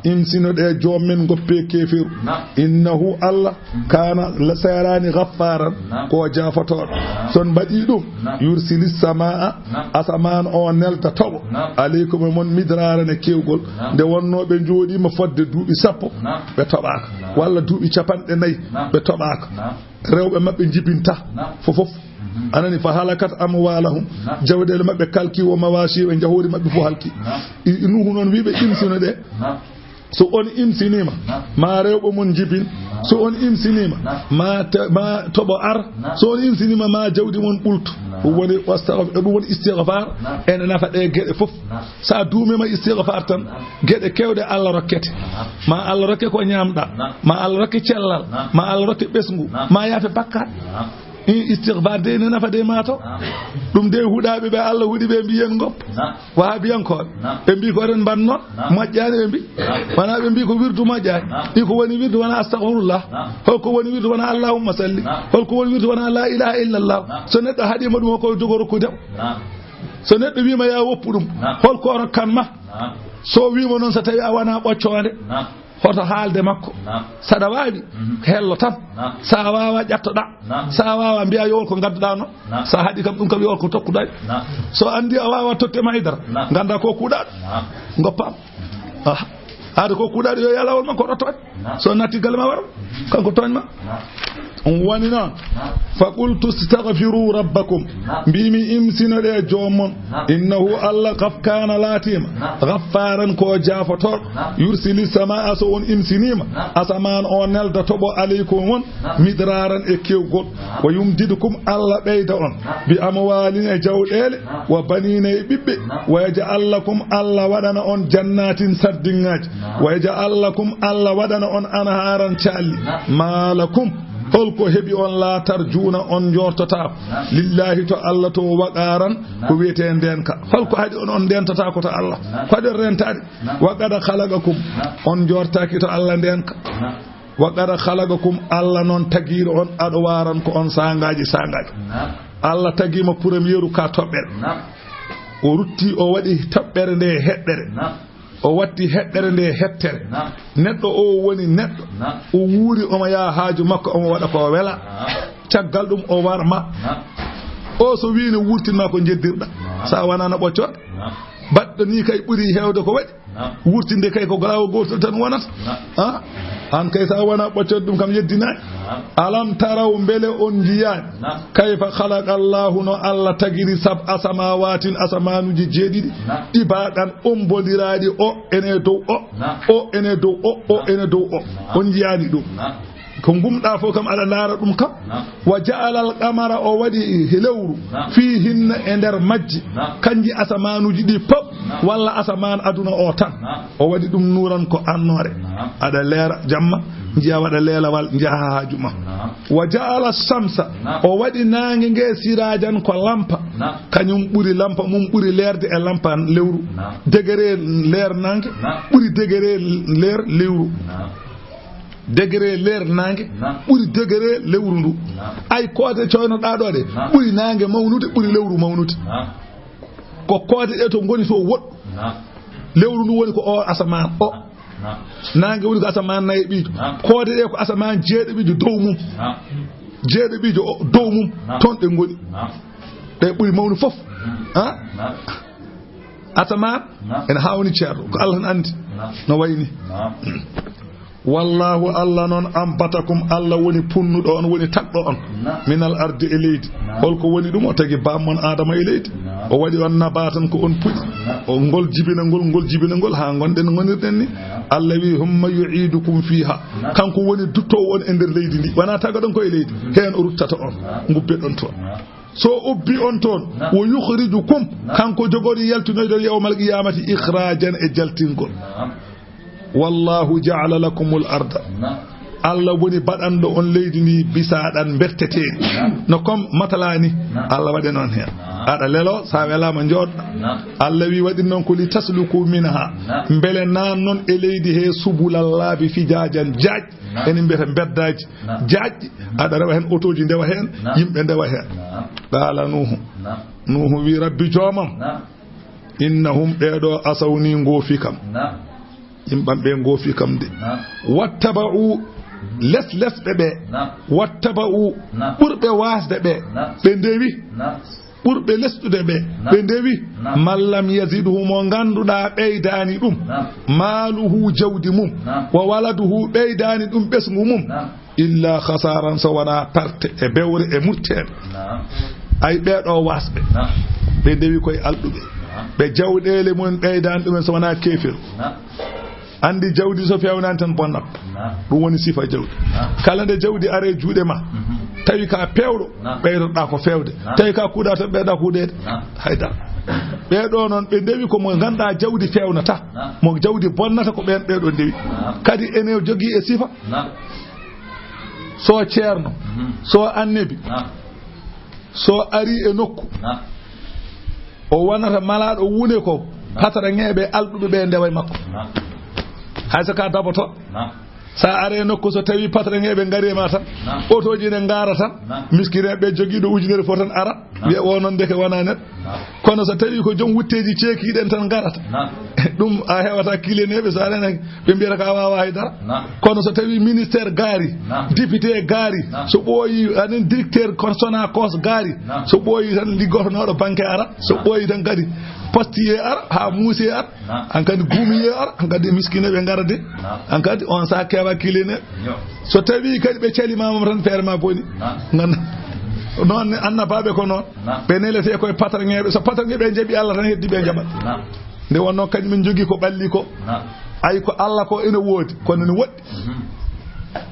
imsinoɗe joom men, ngoppe keefeeru. Innahu, Allah, kaana, seeraani, ghaffaaran, ko jaafotooɗo. So on mbaɗii ɗum, yursilis samaa, asamaan o nelda toɓo, aleykum, e mon, midraaran, e keewgol. Nde wonnoo ɓe njooɗiima fodde duuɓi sappo, ɓe toɓaaka, walla duuɓi capanɗe nayi, ɓe toɓaaka. Rewɓe maɓɓe njibinta fofof. Anani? Fa halakat amwalahum, jawɗeele maɓɓe kalki, wa mawashihu, e njahoori maɓɓe fof halki. I-, Nuhu noon wi ɓe, imsino ɗe. So on imsiniima, ma rewɓe mon njibin. So on imsiniima, ma te-, ma toɓo ar. So on imsiniima, ma jawdi mon ɓultu. Ɗum woni wasta-, ɗum woni istighfar. Ene nafa ɗe geɗe fof. So a duumiima istighfar tan, geɗe keewɗe Allah rokkete. Ma Allah rokke ko ñaamɗa, ma Allah rokke cellal, ma Allah rokke ɓesngu, ma yaafe bakkaat. I, istighfar de ene nafa de ma to. Ɗum de huɗaaɓe ɓe Allah huɗi ɓe mbiyen ngop. Wahabiyankooɓe. Ɓe mbi ko eɗen mbaɗ noon. Moƴƴaani ɓe mbi. Wonaa ɓe mbi ko wirdu moƴƴaani. Ɗi ko woni wirdu wonaa astaghfirullah. Holko woni wirdu wonaa allahumma salli. Holko woni wirdu wonaa la ilaha illallah. So neɗɗo haɗiima ɗum, ko jogo rokkude. So neɗɗo wiima ya woppu ɗum, hol ko o rokkan ma? So wiima noon, so tawi a wona ɓoccoonde, hoto haalde makko. Saɗa waawi, hello tan. Sa waawa, ƴattoɗa. Sa waawa, mbiya yo won ko ngadduɗa noon. Sa haɗi kam ɗum kam, yo won ko tokkuɗa. So andi a waawa totte ma e dara, ganda ko kuuɗaɗo. Ngoppam. Ah. Haade ko kuuɗaɗo, yo yalawol makko ɗo toon. So natti galle ma waro, kanko tooñ ma. Ɗum woni noon. Fa qultu astaghfiru rabbakum. Mbimi, imsinoɗe joom mon. Innahu, Allah, gaf-, kana, laatiima. Ghaffaaran, ko jaafotooɗo. Yursili samaa, so on imsiniima, asamaan o nelda toɓo, aleykum, on, midraaran, e keewgol. Wa yumdidkum, Allah ɓeyda on, bi amwaalin, e jawɗeele, wa baniina, e ɓiɓɓe, wa yaj'al lakum, Allah waɗana on, jannaatin, sardiŋŋaaji, wa yaj'al lakum, Allah waɗana on, anhaaran, caalli, maa lakum, holko heɓi on, laa tarjuuna, on njoortotaako, lillaahi, to Allah to, waqaaran, ko wiyetee ndeenka, holko haɗi on, on ndeentataako to Allah, ko haɗi on reentaade, wa qad khalaqakum, on njoortaaki to Allah ndeenka. Wa qad khalaqakum, Allah noon tagiiɗo on, adwaaran, ko on saangaaji saangaaji. Naam. Allah tagii mo premieru ka toɓɓere. Naam. O rutti, o waɗi toɓɓere nde heɗɗere. Naam. O watti heɗɗere nde hettere. Naam. Neɗɗo o woni neɗɗo. Naam. O wuuri, omo yaha haaju makko, omo waɗa ko wela. Naam. Caggal ɗum o warma. Naam. O so wiino wurtin ma ko jeddirɗa. Naam. Sa wonano ɓoccooɗo. Naam. Baɗɗo ni kay ɓuri heewde ko waɗi. Naam. Wurtinde kay ko laawol gootol tan wonata. Naam. Ah? Aan kay, so a wonaa ɓoccooɗo ɗum kam, yeddinaani. Naam. Alam taraw, mbele on njiyaani? Naam. Kayfa khalaqa Allahu, no Allah tagiri, sab'a samawaatin, asamaanuuji jeeɗiɗi, naam, tibaqan, ombondiraaɗi, o ene dow o, naam, o ene dow o, o, naam, ene dow o. Naam. On njiyaani ɗum? Naam. Ko ngumɗaa fof kam, aɗa ndaara ɗum kam. Naam. Wa ja'ala al-qamara, o waɗi lewru, naam, fiihinna, e nder majji, naam, kanji asamaanuuji ɗi pop, Walla asamaan aduna o tan. Naam. O waɗi ɗum nuuran ko annoore. Naam. Aɗa leera jamma, njiya waɗa leelawal, njaha haaju ma. Naam. Wa ja'ala shamsa, naam, o waɗi naange nge siraajan ko lampa. Naam. Kañum ɓuri lampa mum ɓuri leerde e lampa lewru. Naam. Degré leer naange, naam, ɓuri degré leer lewru. Naam. Degré leer naange, naam, ɓuri degré lewru ndu. Naam. Ay koode coynoɗaa ɗo ɗe, naam, ɓuri naange mawnude, ɓuri lewru mawnude. Naam. Ko koode ɗe to ngoni to woɗɗu. Naam. Lewru ndu woni ko o asamaan o. Naam. Naange woni ko asamaan nayeɓiijo. Naam. Koode ɗe ko asamaan jeeɗiɓiijo dow mum. Naam. Jeeɗiɓiijo o dow mum. Naam. Toon ɗe ngoni. Naam. Ɗe ɓuri mawnu fof. Mhm. Ha? Naam. Asamaan, naam, ene haawni ceerɗo. Ko Allah tan anndi. Naam. No wayi ni. Naam. Wallahu, Allah noon, ambatakum, Allah woni punnuɗo on, woni tagɗo on, naam, minal ardi, e leydi. Naam. Holko woni ɗum? O tagi bammon Adama e leydi. Naam. O waɗi on nabatan, ko on puɗi. Naam. O ngol jibinangol, ngol jibinangol, haa ngonɗen ngonirɗen ni. Naam. Allah wi, "Humma yu'idukum fiha." Naam. Kanko woni duttoowo on e nder leydi ndi. Wona tagaɗon ko e leydi. Mhm. Heen o ruttata on. Naam. Ngubbeɗon toon. Naam. So ubbi on toon, naam, wo yukhrijukum, naam, kanko jogori yaltinoyde yawmal qiyamati ikhrajan, e jaltingol. Naam. Wallahu ja'ala lakumul arda. Naam. Allah woni baɗanɗo on leydi ndi bisaɗan berteteeɗi. Naam. No comme matala ni, naam, Allah waɗi noon heen. Naam. Aɗa lelo, sa welama jooɗ. Naam. Allah wi waɗi noon ko li tasluku minha. Naam. Mbele nan noon e leydi he subulal laabi fijajan jaaj. Naam. Enen mbiyata mbeddaaji. Naam. Jaajɗi, aɗa rewa heen, otooji ndewa heen, naam, yimɓe ndewa heen. Naam. Qaala Nuuhu. Naam. Nuuhu wi, "Rabbi joomam, naam, innahum, ɓee ɗo, asawni, ngoofi kam." Naam. Yimɓam ɓe ngoofi kam de. Naam. "Wattaba'u, les lesɓe ɓe." Naam. "Wattaba'u, naam, ɓurɓe waasde ɓe." Naam. Ɓe ndewi. Naam. Ɓurɓe lesɗude ɓe, naam, ɓe ndewi. Naam. "Man lam yazidhu, mo ngannduɗaa ɓeydaani ɗum, naam, maaluhu, jawdi mum, naam, wa waladuhu, ɓeydaani ɗum ɓesngu mum, naam, illa khasaaran, so wonaa perte e bewre e murteeɓe." Naam. Ay, ɓee ɗo waasɓe. Naam. Ɓe ndewi koye alɗuɓe. Naam. Ɓe jawɗeele mumen ɓeydaani ɗumen so wonaa keefeeru. Naam. Anndi jawdi so feewnaani tan bonnat. Naam. Ɗum woni sifa jawdi. Naam. Kala nde jawdi are juuɗe ma, mhm, tawi ka peewɗo, naam, ɓeydoɗaa ko feewde. Naam. Tawi ka kuuɗa tan ɓeyɗa kuuɗeede. Naam. Haydara. Ɓee ɗo noon ɓe ndewi ko mo ngannduɗaa jawdi feewnata. Naam. Mo jawdi bonnata ko ɓeen ɓee ɗo ndewi. Naam. Kadi ene jogii e sifa. Naam. So ceerno, mhm, so annabi, naam, so ari e nokku, naam, o wonata malaaɗo wune ko, naam, patraŋeeɓe alɗuɓe ɓe ndewa e makko. Naam. Hay so ka daboto. Naam. Sa are nokku, so tawi patraŋeeɓe ngari e ma tan, naam, otooji ne ngara tan, naam, miskineeɓe jogiiɗo ujunere fof tan ara, naam, wiya o noon ndeke wona neɗɗo. Naam. Kono so tawi ko joom wutteeji ceekiiɗen tan ngarata. Naam. Ɗum a hewata kileneeɓe, so a renaki ɓe mbiyata ka wawa hay dara. Naam. Kono so tawi ministère gaari, naam, député gaari, naam, so ɓooyi anen directeur kon Sonacos gaari, naam, so ɓooyi tan liggotonooɗo banque ara, so, naam, ɓooyi tan kadi postier ara, ha muusier ara, naam, hankadi guumier ara, hankadi miskineeɓe ngara de. Naam. Hankadi on sa kewa kileneeɓe. Yo. So tawi kadi ɓe calima ma tan feere ma boni. Naam. Ngannda. Noon ne annabaaɓe ko noon. Naam. Ɓe nelete koye patraŋeeɓe. So patraŋeeɓe njaɓi Allah tan heddi ɓe njaɓat. Naam. Nde wonno kañum en jogii ko ɓalli ko. Naam. Ay ko Allah ko ene woodi, kono ene woɗɗi. Mhm.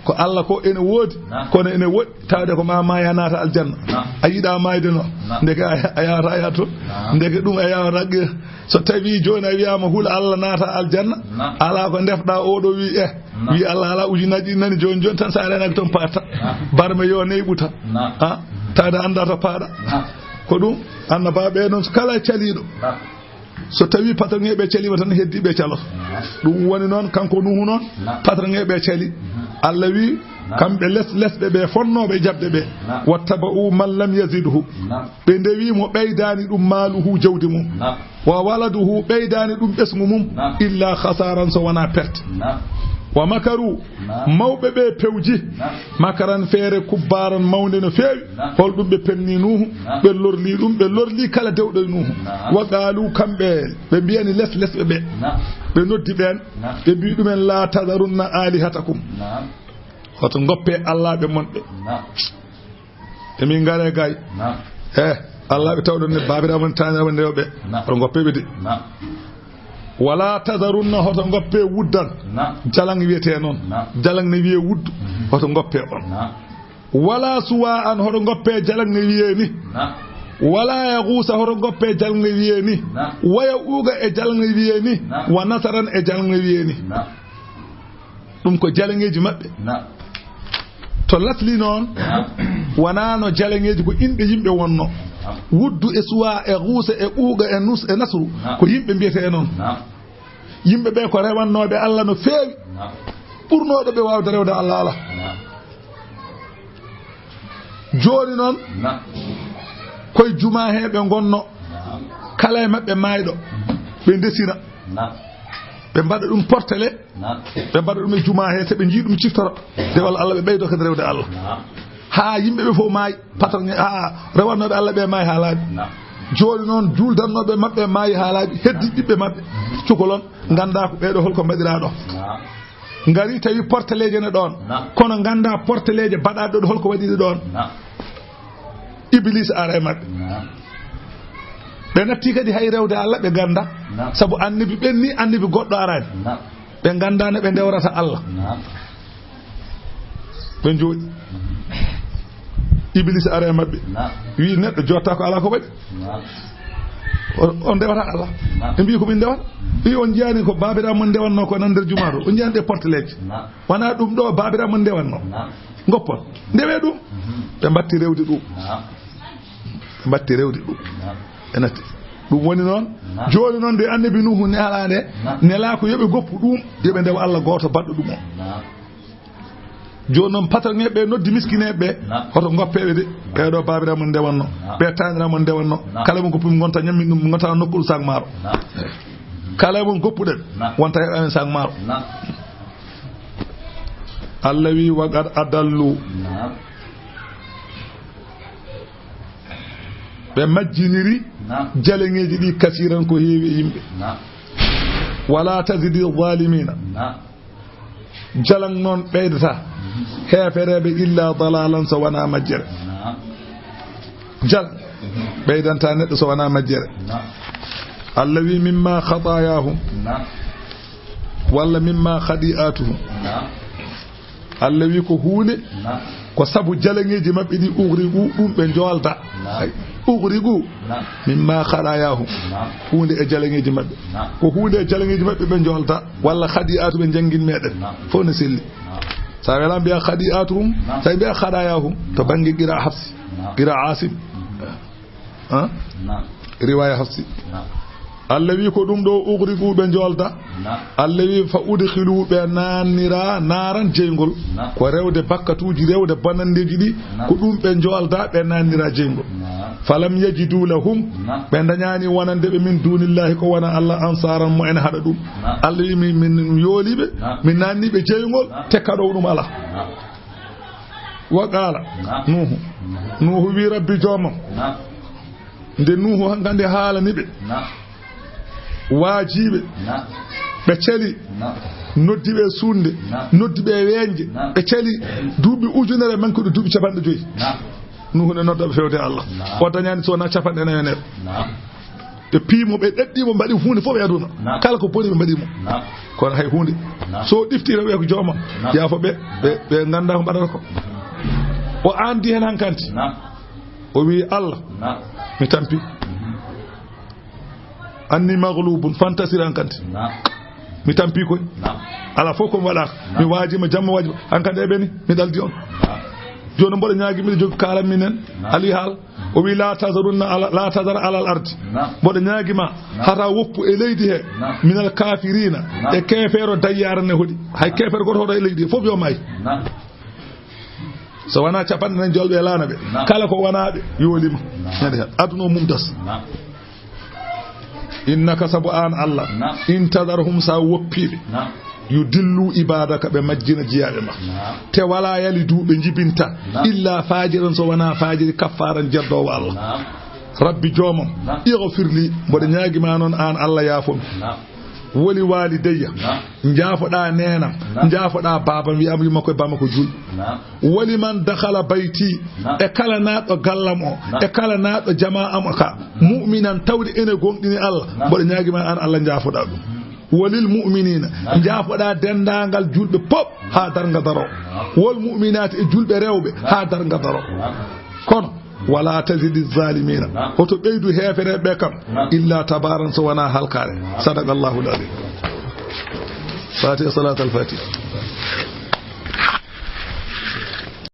Ko Allah ko ene woodi, naam, kono ene woɗɗi. Tawde ko ma maaya naata aljanna. Naam. A yiɗa maayde noon. Naam. Ndeke a, a yawata, a yahat toon. Naam. Ndeke ɗum a yawata. So tawi jooni a wiyama hul Allah naata aljanna, naam, ala ko ndefɗa oɗo wi eh. Naam. Wi Allah ala ujunaji ɗi nani jooni jooni tan sa renaki toon patta. Naam. Barme yo neyɓu tan. Naam. Ha? Tawde anda to paɗa. Naam. Ko ɗum annabaaɓe noon kala caliɗo. Naam. So tawi patraŋeeɓe calima tan heddiɓe caloto. Naam. Ɗum woni noon kanko Nuhu noon. Naam. Patraŋeeɓe cali. Mhm. Allah wi, naam, kamɓe les, lesɓe ɓe fonnooɓe jaɓde ɓe. Naam. Wattaba'u man lam yazidhu. Naam. Ɓe ndewi mo ɓeydaani ɗum maaluhu jawdi mum. Naam. Wa waladuhu ɓeydaani ɗum ɓesngu mum. Naam. Illa khasaaran so wonaa perte. Naam. Wa makaru Naam. Mawɓe ɓe pewji. Naam. Makaran feere kubbaaran mawnde no feewi. Naam. Holɗum ɓe penni Nuuhu? Naam. Ɓe lorli ɗum, ɓe lorli kala dewɗo e Nuuhu. Naam. Wa qaalu, kamɓe ɓe mbiyani les lesɓe ɓe. Naam. Ɓe noddi ɓeen. Naam. Ɓe mbi ɗumen, "La tazarunna alihatakum." Naam. Hoto ngoppe allaaɓe mon ɓe. Naam. Emin ngare gay. Naam. Eh, Allah ɓe tawɗon ne, baabiraaɓe mon, taaniraaɓe mon, rewɓe. Naam. Hoto ngoppe ɓe de. Naam. Wala tazarunna, hoto ngoppe wuddan. Naam. Jalaŋ wiyetee noon. Naam. Jalaŋ ne wiyee wuddu. Mhm. Hoto ngoppe on. Naam. Wala suwa'an, hoto ngoppe jalaŋ ne wiyee ni. Naam. Wala ya guusa hoto goppe jalnge wiye ni. Naam. Waya uuga e jalnge wiye ni. Naam. Wa nasaran e jalnge wiye ni. Naam. Ɗum ko jaleŋeeji maɓɓe. Naam. To lasli noon, naam, wonaa no jaleŋeeji ko inɗe yimɓe wonno. Naam. Wuddu e suwa e guusa e uuga e nus e nasru, naam, ko yimɓe mbiyetee noon. Naam. Yimɓe ɓe ko rewannooɓe Allah no feewi. Naam. Ɓurnooɗo ɓe waawde rewde Allah alaa. Naam. Jooni noon, naam, koye jumaa he ɓe ngonno. Naam. Kala e maɓɓe maayɗo, ɓe ndesina. Naam. Ɓe mbaɗa ɗum portele. Naam. Ɓe mbaɗa ɗum e jumaa he, so ɓe njii ɗum ciftora. Nde walla Allah ɓe ɓeydo kadi rewde Allah. Naam. Haa yimɓe ɓe fof maayi, patron, haa rewannooɓe Allah ɓe maayi haa laaɓi. Naam. Jooni noon, juuldannooɓe maɓɓe maayi haa laaɓi, heddi ɓiɓɓe maɓɓe, cukalon, nganndaa ko ɓeeɗo holko mbaɗiraa ɗo. Naam. Ngari tawi porteleeje ne ɗoon. Naam. Kono nganndaa porteleeje baɗaaɗe ɗo holko waɗi ɗe ɗoon. Naam. Iblis ara e maɓɓe. Naam. Ɓe natti kadi hay rewde Allah ɓe nganndaa. Naam. Sabu annabi ɓenni, annabi goɗɗo araani. Naam. Ɓe nganndaa no ɓe ndewrata Allah. Naam. Ɓe njooɗi. Iblis ara e maɓɓe. Naam. Wiyi neɗɗo jotta ko alaa ko waɗi. Naam. O, on ndewata Allah. Naam. Ɓe mbiyi ko min ndewata. Ɓe on njiyaani ko baabiraaɓe mon ndewatnoo ko nan nder jumaa ɗo. On njiyaani ɗe porteleeje. Naam. Wonaa ɗum ɗo baabiraaɓe mon ndewatnoo. Naam. Ngoppon. Ndewee ɗum. Mhm. Ɓe mbatti rewde ɗum. Naam. Ɓe mbatti rewde ɗum. Naam. Ɓe natti. Ɗum woni noon. Naam. Jooni noon nde annabi Nuuhu nehalaande, naam, nelaa ko yo ɓe ngoppu ɗum, yo ɓe ndewa Allah gooto baɗɗo ɗum o. Naam. Jooni noon, patron ɓe noddi miskineeɓe ɓe, naam, hoto ngoppeeɓe de. Naam. Ɓee ɗo baabiraaɓe mon ndewatnoo. Naam. Ɓee taaniraaɓe mon ndewatnoo. Naam. Kala mo ngoppu, ngonta ñammin ɗum, ngonta nokku ɗum sac maaro. Naam. Kala mo ngoppuɗen, naam, wonta heɓa men sac maaro. Naam. Allah wi, "Wa qad adallu." Naam. Ɓe majjiniri, naam, jaleŋeeji ɗi kasiiran ko heewi e yimɓe. Naam. "Wala tazidi zalimina." Naam. Jalaŋ noon ɓeydata heefereeɓe illa dalalan so wonaa majjere. Naam. Jalaŋ ɓeydanta neɗɗo so wonaa majjere. Naam. Allah wi, "Mimma khatayahum." Naam. Walla "Mimma khadi'atuhum." Naam. Allah wi ko huunde, naam, ko sabu jalaŋeeji maɓɓe ɗi, "ughriqu", ɗum ɓe njoolda. Naam. Ay, "ughriqu", naam, "mimma khatayahum." Naam. Huunde e jalaŋeeji maɓɓe. Naam. Ko huunde e jalaŋeeji maɓɓe ɓe njoolda, walla "khadi'atu" ɓe njanngin meɗen. Naam. Fof ne selli. Naam. So a welaa mbiya "khadi'atuhum", naam, so a mbiya "khatayahum", to bannge qira Hafsi, naam, qira Asim. Ah? Naam. Riwaya Hafsi. Naam. Allah wi ko ɗum ɗo "ughriqu" ɓe njoolda. Naam. Allah wi "fa udkhilu" ɓe naannira naaran jeyngol. Naam. Ko rewde bakkatuuji, rewde bonanndeeji ɗi, naam, ko ɗum ɓe njoolda, ɓe naannira jeyngol. Naam. "Falam yajidu lahum", naam, ɓe ndañaani wonande ɓe "min dunillahi" ko wona Allah "ansaran" mo en haɗa ɗum. Naam. Allah wi min, min yooliiɓe, naam, min naanniiɓe jeyngol, naam, te kaɗowo ɗum alaa. Naam. Wa qala, naam, Nuuhu. Nuuhu wi, "Rabbi joomam." Naam. Nde Nuuhu hankande haalani ɓe. Naam. Waajiiɓe. Naam. Ɓe celi. Naam. Noddi ɓe e suunde. Naam. Noddi ɓe e weeñde. Naam. Ɓe celi duuɓi ujunere, mankude duuɓi capanɗe joyi. Naam. Nuuhu ne nodda ɓe fewde Allah. Naam. O dañaani so wonaa capanɗe nayo nder. Naam. Ɓe piimo, ɓe ɗaɗɗiimo, mbaɗi huunde fof e aduna. Naam. Kala ko boni ɓe mbaɗi mo. Naam. Kono hay huunde. Naam. So ɗifti tan wiya ko joomam. Naam. Yaafo ɓe, ɓe, ɓe ngannda ko mbaɗata ko. O andi heen hankanti. Naam. O wi, "Allah, naam, mi tampi. Mhm. Anni maghlubun fantasir hankanti. Naam. Mi tampi koy. Naam. Alaa fof ko mi waɗaaka. Naam. Mi waajiima jamma waajiima. Hankanti e ɓeni, mi ɗaldi on. Naam. Jooni mboɗo ñaagi, miɗo jogi kaalam minen. Naam. Ali haal." O wi, "La tazarunna ala, la tazar alal ardi." Naam. Mboɗo ñaagi ma, naam, hata woppu e leydi he, naam, minal kafirina, naam, e keefeero dayyaara ne hoɗi. Hay keefeero gooto hoɗo e leydi he, fof yo may. Naam. So wonaa capanɗe nayi jolɓe e laana ɓe. Naam. Kala ko wonaaɓe, yoolima. Naam. Ñande hen. Aduna o mum das. Naam. Innaka, sabu aan Allah. Naam. In tadarhum, sa woppiiɓe. Naam. Yudillu ibadaka, ɓe majjina jiyaaɓe ma. Naam. Te wala yalidu, ɓe njibinta. Naam. Illa fajiran, so wonaa fajiri, kaffaran, jeddoowo Allah. Naam. Rabbi joomam, naam, ighfir li, mboɗo ñaagi ma noon aan Allah, yaafo mi. Naam. Wali walidayya, naam, njaafoɗaa neenam, naam, njaafoɗaa baabam, wiyama yumma koye bamma ko juul. Naam. Wali man dakhala bayti, naam, e kala naatɗo gallam o, naam, e kala naatɗo jamaa am o ka, naam, mu'minan, tawde ene gonɗini Allah, naam, mboɗo ñaagi ma aan Allah njaafoɗaa ɗum. Walil mu'minina, naam, njaafoɗaa denndaangal julɓe pop haa darnga daro. Naam. Wal mu'minaati, e julɓe rewɓe, naam, haa darnga daro. Naam. Kono Wala tazidi zalimina. Hoto ɓeydu heefereɓe kam. Illa tabaran, so wona halkare. Sadaqallahu al-azim. Fatiha, salatul fatiha.